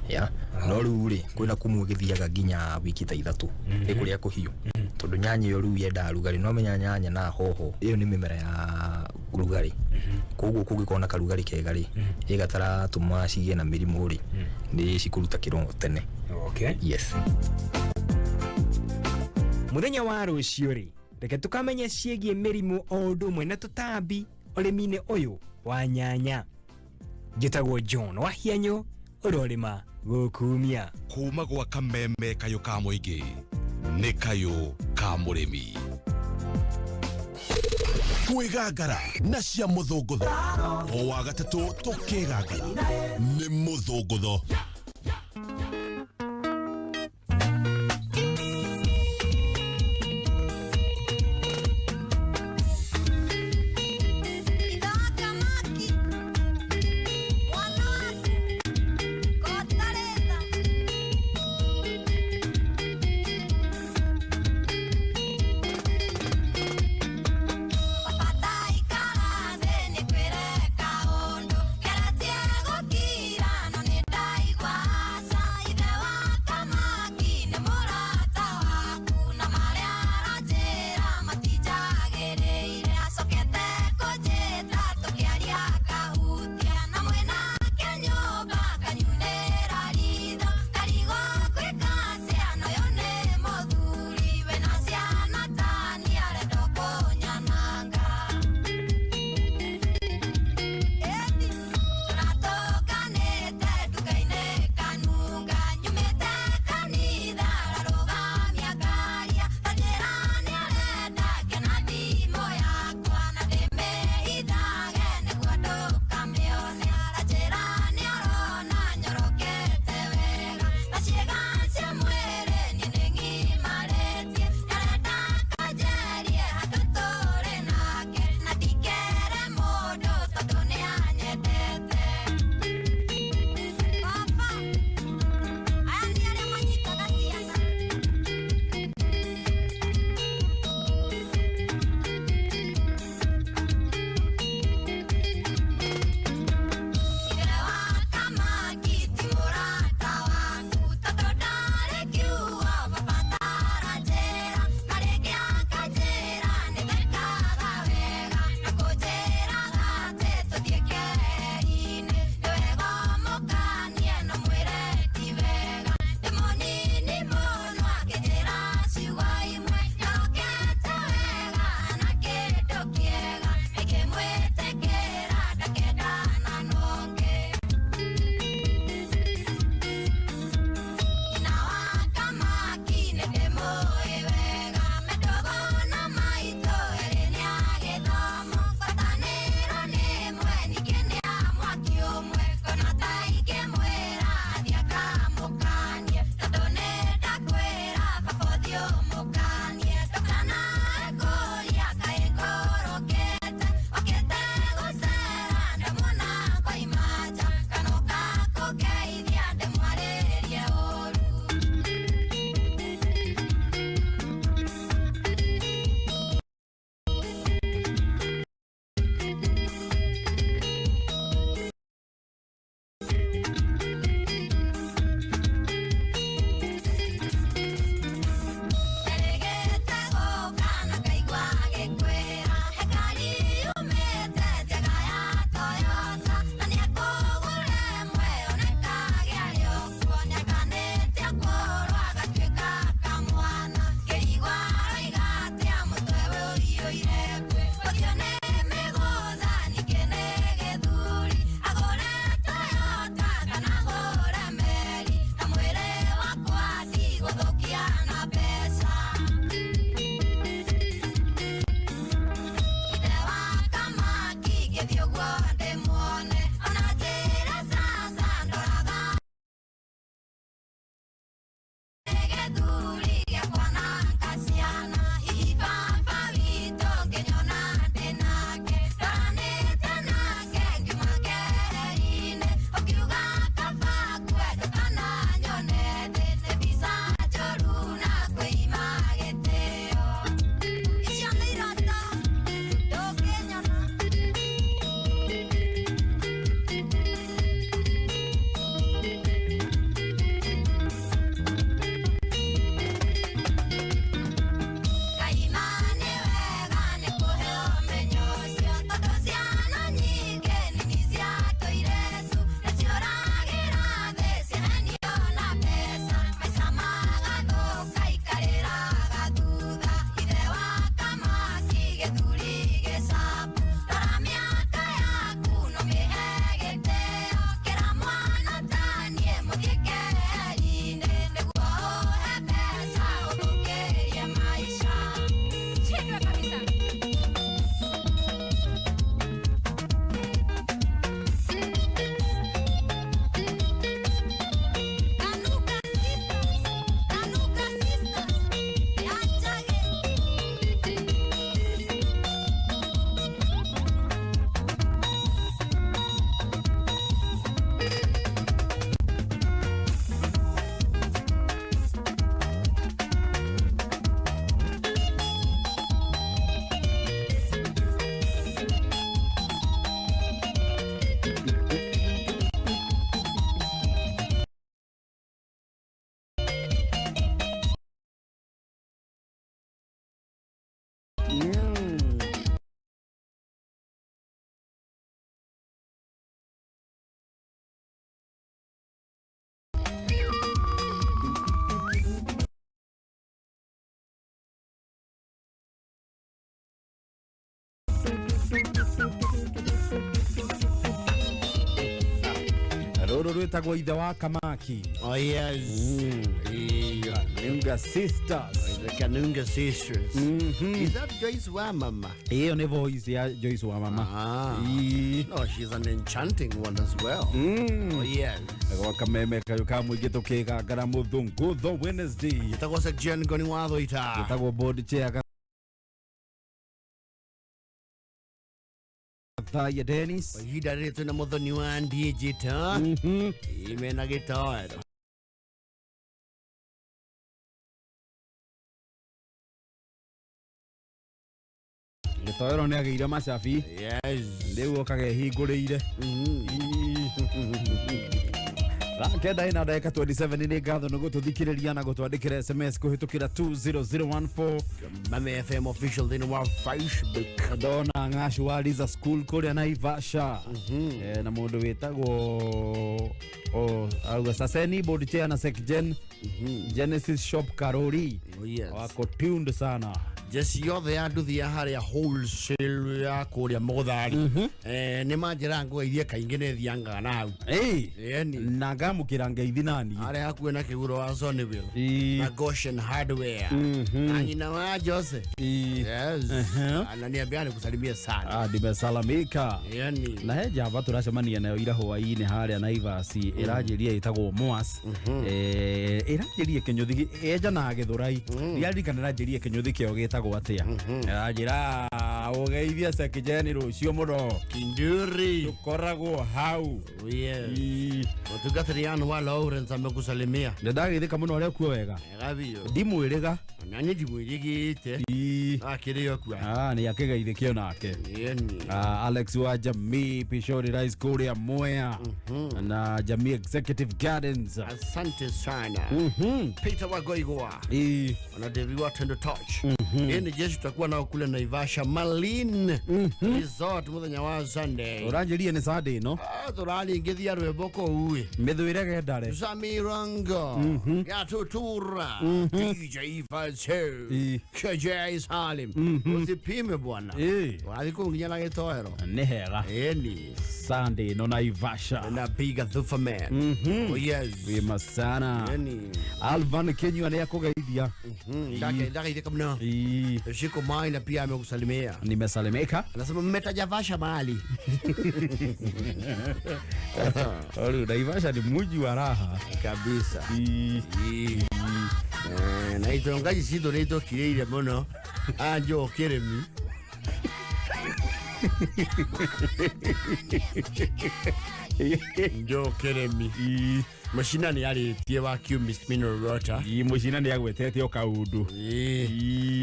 ya, no rĩu rĩ, kwĩna kũmwe gĩthiaga nginya wiki ta 3, ĩ kũrĩa kũhiũ, tondũ nyanya ĩyo rĩu yendaga rugarĩ. No menya nyanya na hoho ĩyo nĩ mĩmera ya rugarĩ, koguo kũngĩkorwo na karugarĩ kega rĩ, ĩgataratũma cigĩe na mĩrimũ rĩ, nĩ cikũruta kĩro tene. Yes. Mũthenya wa rũciũ rĩ, reke tũkamenye ciĩgiĩ mĩrimũ o ũndũ ũmwe na tũtambi ũrĩmi-inĩ ũyũ wa nyanya. Njĩtagwo John Wahianyũ, ũrorĩma gũkumia. Kuma gwa kameme kayũ ka mũingĩ nĩ kayũ ka mũrĩmi. Kwĩgangara na cia mũthũngũtho, o wa gatatũ tũkĩgangara nĩ mũthũngũtho. Kera tiago kirano ni ndaigua. Rũrũ rwĩtagwo ithe wa kamaki. Oh yes. Kanunga Sisters. The Kanunga Sisters. Is that Joyce Wamama? Ĩyo nĩ voice ya Joyce wa mama. Ah. No, she's an enchanting one as well. Oh yes. Gwa kameme kayo ka mũingĩ tũkĩgangara mũthũngũtho Wednesday. Gĩtagwo Section Ngoni wa Thũita. Gĩtagwo board chair Gathaiya Dennis. Kwa ihinda rĩrĩ twĩna mũthoni wa digital. Imena gĩtoero. Gĩtoero nĩ agĩire macabi. Yes. Rĩu okaga ehingũrĩire. Thaa kenda ĩna ndagĩka 27 nĩ ngatho nĩ gũtũthikĩrĩria na gũtwandĩkĩra SMS kũhĩtũkĩra 20014. Mame FM official thĩinĩ wa Facebook. Ndona ng'acu wa Liza School kũrĩa Naivasha. Na mũndũ wĩtagwo auga Saseni board chair na Secgen Genesis Shop Karori. Oh, yes. Wako tuned sana. Jeci yothe ya nduthi ya harĩa wholesale ya kũrĩa Mũgũthari nĩ manjĩra ngũgeithie kaingĩ nĩ thiangaga na hau. Na ngamũkĩra ngeithi nani harĩa hakuhĩ na kĩguro wa Sonyville na Goshen Hardware na nyina wa Jose. Yes. Ananiambia nikusalimie sana. Ah, nimesalamika. Yani. Na he njamba tũracemania nayo ira hwaĩ-inĩ harĩa Naivas ĩranjĩria ĩtagwo Moas. Ĩranjĩria kĩnyũthi enjanaga Gĩthũrai. Ndiaririkana ĩranjĩria kĩnyũthi kĩo gĩtagwo atĩa. Ĩranjĩra ũgeithie Sekijeni rũciũ mũno. Kinduri. Tũkoragwo hau. Oh, yes. Mũtungatĩri Ann wa Lawrence amekusalimia. Nĩndagĩthĩka mũno ũrĩa kuo wega. Wega biũ. Ndimwĩrĩga. Na niĩ ndimwĩrĩgĩte. Akĩrĩ o kuo. Ah, nĩ akĩgeithĩkio nake. Alex wa Jamii Pishori Rice kũrĩa Mwea na Jamii Executive Gardens. Asante sana. Peter Wagoigwa. Ona David wa Tendo Touch. Hii ni jeshi tutakuwa nao kule Naivasha Marine Resort muthenya wa Sunday. Ũranjĩrie nĩ Sunday ĩno. Ah, tũraringithia rwĩmbo kũu ĩ. Mĩthwĩre gendare. Samirango. Gatutura. DJ Fasu. KJ Salim. Usipime bwana. Wathiĩ kũu nginya na gĩtoero. Nĩ hega. Ĩni. Sunday ĩno Naivasha. Na Big Thufa Man. Oh yes. Wima sana. Ĩni. Alvan Kenyua nĩ akũgeithia. Ndakaithĩka mũno. Shiko Maina pia amekusalimia. Nimesalimika. Anasema mmetaja Vasha mahali. Rĩu Naivasha ni muji wa raha kabisa. Na itonga citũ nĩ itũkirĩire mũno anjũ kĩrĩmi. Njũ kĩrĩmi. Mũcina nĩ arĩtie wa Cumist Mineral Water. Mũcina nĩ agwetete o kaũndũ.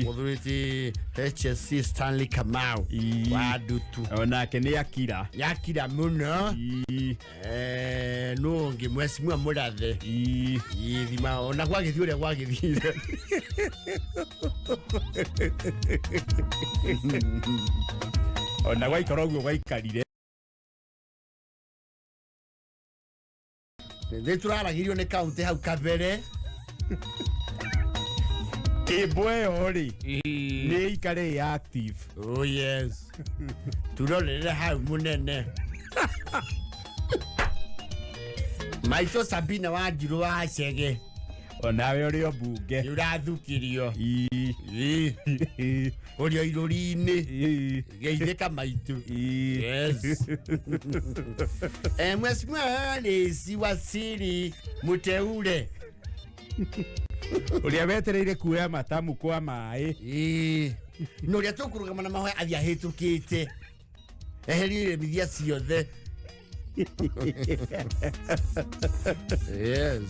Mũthuri ti HSC Stanley Kamau wa Ndutu. Onake nĩ akira. Nĩ akira mũno. Nũ ũngĩ mheshimiwa Mũrathe. Thima ona gwagĩthiĩ ũrĩa gwagĩthire. Ona gwaikara ũguo gwaikarire. Nĩ tũraragĩrio nĩ kaunti hau kabere. Kĩmbo ĩyo rĩ nĩ ĩikare ĩ active. Oh yes. Turorere hau mũnene. Maitũ Sabina Wanjirũ wa Chege. Onawe ũrĩ o mbunge. Nĩ ũrathukirio. Ũrĩ o irũri-inĩ. Geithĩka maitũ. Yes. Mheshimiwa Harris Wasiri Muteule. Ũrĩa wetereire kuoya matamu kwa maĩ. Na ũrĩa tũkũrũgama na mahoya athiĩ ahĩtũkĩte. Eherie iremithia ciothe. Yes.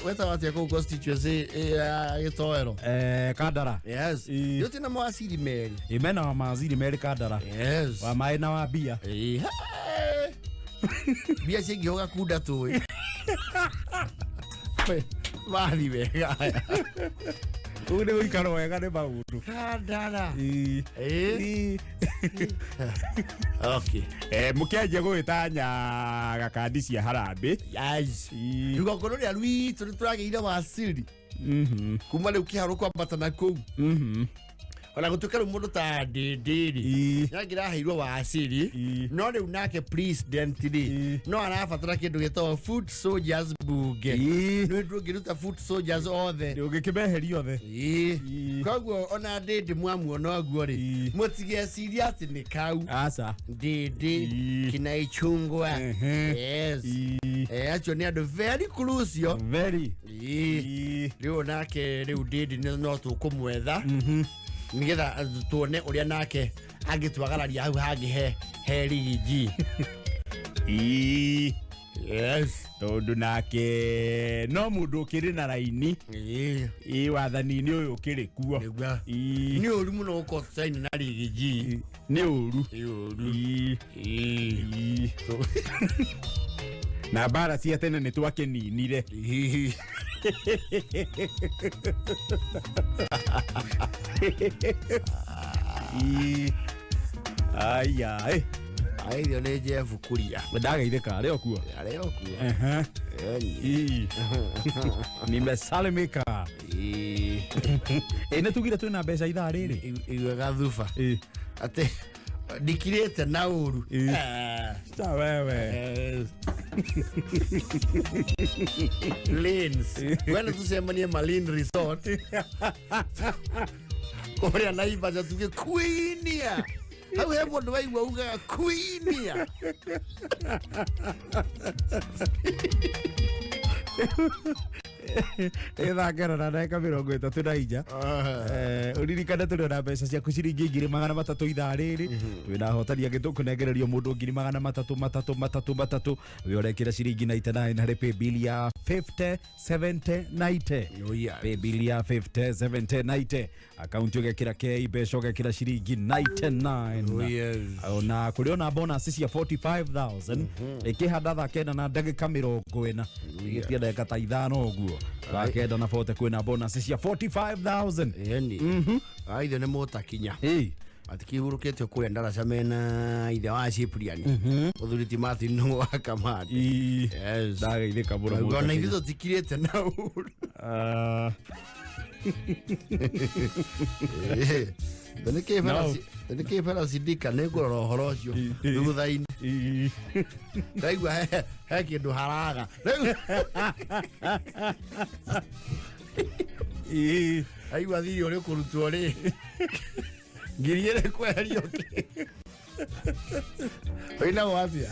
Wetagwo atĩa kũu constituency ya Gĩtoero? Kandara. Yes. Yote na mawaziri merĩ. Mena wa mawaziri merĩ Kandara. Yes. Wa maĩ na wa mbia. Mbia cingĩhũga kunda tũĩ. Mathi wega. Ũguo nĩ gũikara wega nĩ maũndũ. Kandara. Okay. Mũkĩanjia gũgĩta nyaga kandi cia harambĩ. Yes. Rũgongo rũrĩa rwitũ nĩ tũragĩire wasiri. Kuma rĩu kĩharo kwambata na kũu. Ona gũtuĩka rĩu mũndũ ta Ndĩndĩ rĩ nĩangĩraheirwo waciri no rĩu nake president rĩ no arabatara kĩndũ gĩtagwo foot soldiers bunge. Nĩ ndũngĩruta foot soldiers othe, ndũngĩkĩmeheria othe. Koguo ona Ndĩndĩ mwamuona ũguo rĩ, mũtigecirie atĩ nĩ kau. Aca. Ndĩndĩ kina Ichungwa, yes, acio nĩ andũ very crucial. Very. Rĩu nake rĩu Ndĩndĩ no tũkũmwetha nĩgetha tuone ũrĩa nake angĩtwagararia hau hangĩ he Rigiji. Yes. Tondu nake no mundu ukiri na raini ii wathani-inĩ ũyũ ũkĩrĩ kuo. Nĩ ũru mũno gũkorwo tũcaini na Rigiji. Nĩ ũru. Nĩ ũru. Na mbara cia tene nĩ twakĩninire. Aya, aithio nĩ Jeff Kuria. Ndageithĩka arĩ o kuo. Arĩ o kuo. Nimesalimika. Ĩ nĩ tugire twĩna mbeca ithaa rĩrĩ. Igua gathuba atĩ ndikirĩte na ũru. Ta wewe. Lanes. Wena tucemanie Malin Resort kũrĩa Naivasha tuge kuinia. Hau he mũndũ waigua ugaga kuinia. Thaa kenda na ndagĩka 34. Ũririkane tũrĩ ona mbeca ciaku ciringi 300,000 ithaa rĩrĩ. Twĩna ahotani angĩ tũkũnengererio mũndũ 300,000 3 3 3. We ũrekĩra ciringi 99 harĩ paybill ya 50 70 90. Paybill ya 50 70 90. Akaunti ũgekĩra K mbeca ũgekĩra ciringi 99. Ona kũrĩ ona bonus cia 45,000 ĩkĩhanda thaa 9 na ndagĩka 40. Ĩgĩtia ndagĩka ta 5 ũguo. Thaa 9 na 40 kwĩna bonus cia 45,000. Ĩni. Aithio nĩ mũtakinya. Atikihurũkĩtio kũrĩa ndaraca mena ithe wa Cyprian. Mũthuri ti Martin wa Kamande. Yes. Ndageithĩka mũno. Ona ithuĩ tũtikirĩte na ũru. Nĩkĩ bara Sidika nĩ ngũrora ũhoro ũcio thutha-inĩ. Ndaigua he kĩndũ haraga. Aigua thiri ũrĩ kũrutwo rĩ ngiri ĩrĩ kweherio kĩ. Oinagwo atĩa?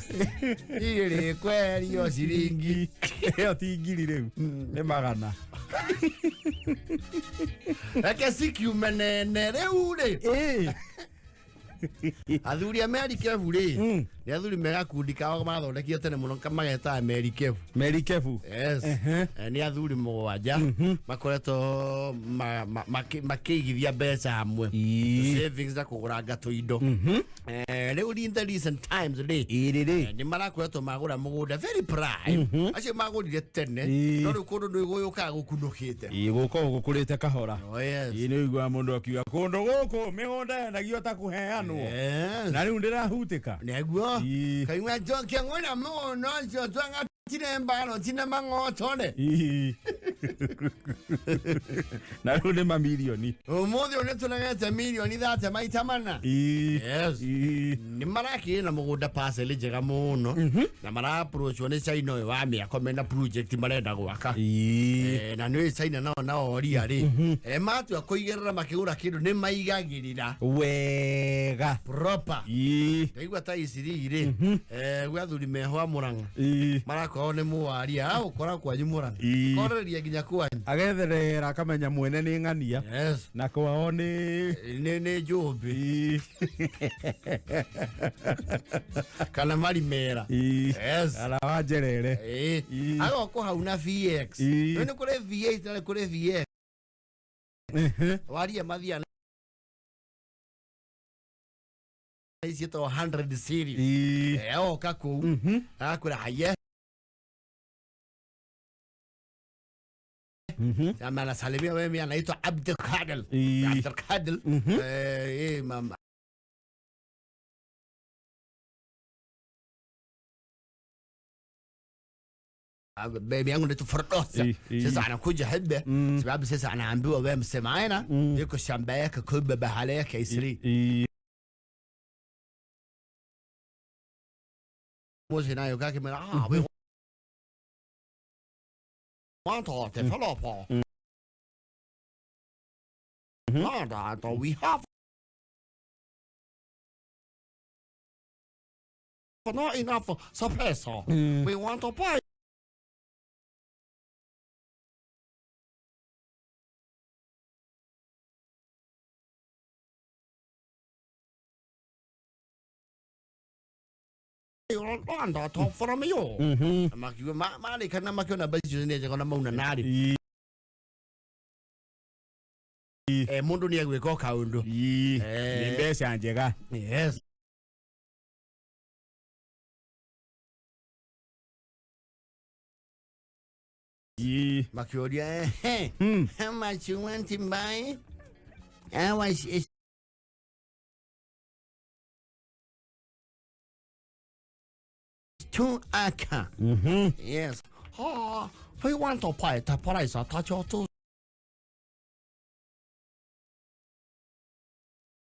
Thiri rĩ kweherio ciringi. Ĩyo ti ngiri rĩu nĩ magana. Reke cikiume nene rĩu rĩ. Athuri a Merikebu rĩ nĩ athuri me gakundi kao mathondekire tene mũno magetaga Merikebu. Merikebu. Yes. Nĩ athuri 7 makoretwo makĩigithia mbeca hamwe, savings na kũgũranga tũindo. Rĩu in the recent times rĩ nĩ marakoretwo magũra mũgũnda very prime. Acio magũrire tene no rĩu kũndũ nĩ gũyũkaga gũkunũkĩte. Gũkorwo gũkũrĩte kahora. Ĩ nĩ ũiguaga mũndũ akiuga kũndũ gũkũ mĩgũnda yendagio ta kũheanwo. Na rĩu ndĩrahutĩka. Nĩguo. Kaigua njokia ng'ona mũno ũcio twangatire mbaro tine mang'otore. Na rĩu nĩ mamirioni. Ũmũthĩ ũyũ nĩtũregete mirioni 30 maita mana. Yes. Nĩ marakĩrĩ na mũgũnda parcel njega mũno na mara-approachwo nĩ China ũyũ wa mĩako mena project marenda gwaka. Na nĩ China nao nao oria rĩ matua kũigĩrĩra makĩgũra kĩndũ nĩ maigagĩrĩra wega proper. Ndaigua ta iciri rĩ gwĩ athuri meho a Mũrang'a marakorwo nĩ mũwaria agũkora kwanyu Mũrang'a koreria nginya kwanyu agetherera akamenya mwene nĩ ng'ania na kwao nĩ njũmbĩ kana marimera. Yes. Kana wa Njerere. Agokwo hau na VX. Nĩ kũrĩ V8 na nĩ kũrĩ VX. Waria mathiana ciĩtagwo 100 series. Oka kũu akwĩra haye. Ama anasalimia wewe, anaitwa Abdul Kadel. Abdul Kadel. Mama. Baby yangu ndio Fardosa. Sasa anakuja hebe sababu sasa anaambiwa wewe msemaina yuko shamba yake kubwa bahala yake isri. Mosi nayo kake mera we want to develop. Land we have not enough space. We want to buy land to from you. Makiuga marĩkana makĩona mbeca icio nĩ njega na mauna narĩ. Mũndũ nĩ egwĩka o kaũndũ. Nĩ mbeca njega. Yes. Makĩũria how much you want to buy? How much is 2 acre? Yes. Oh, we want to buy the price of 2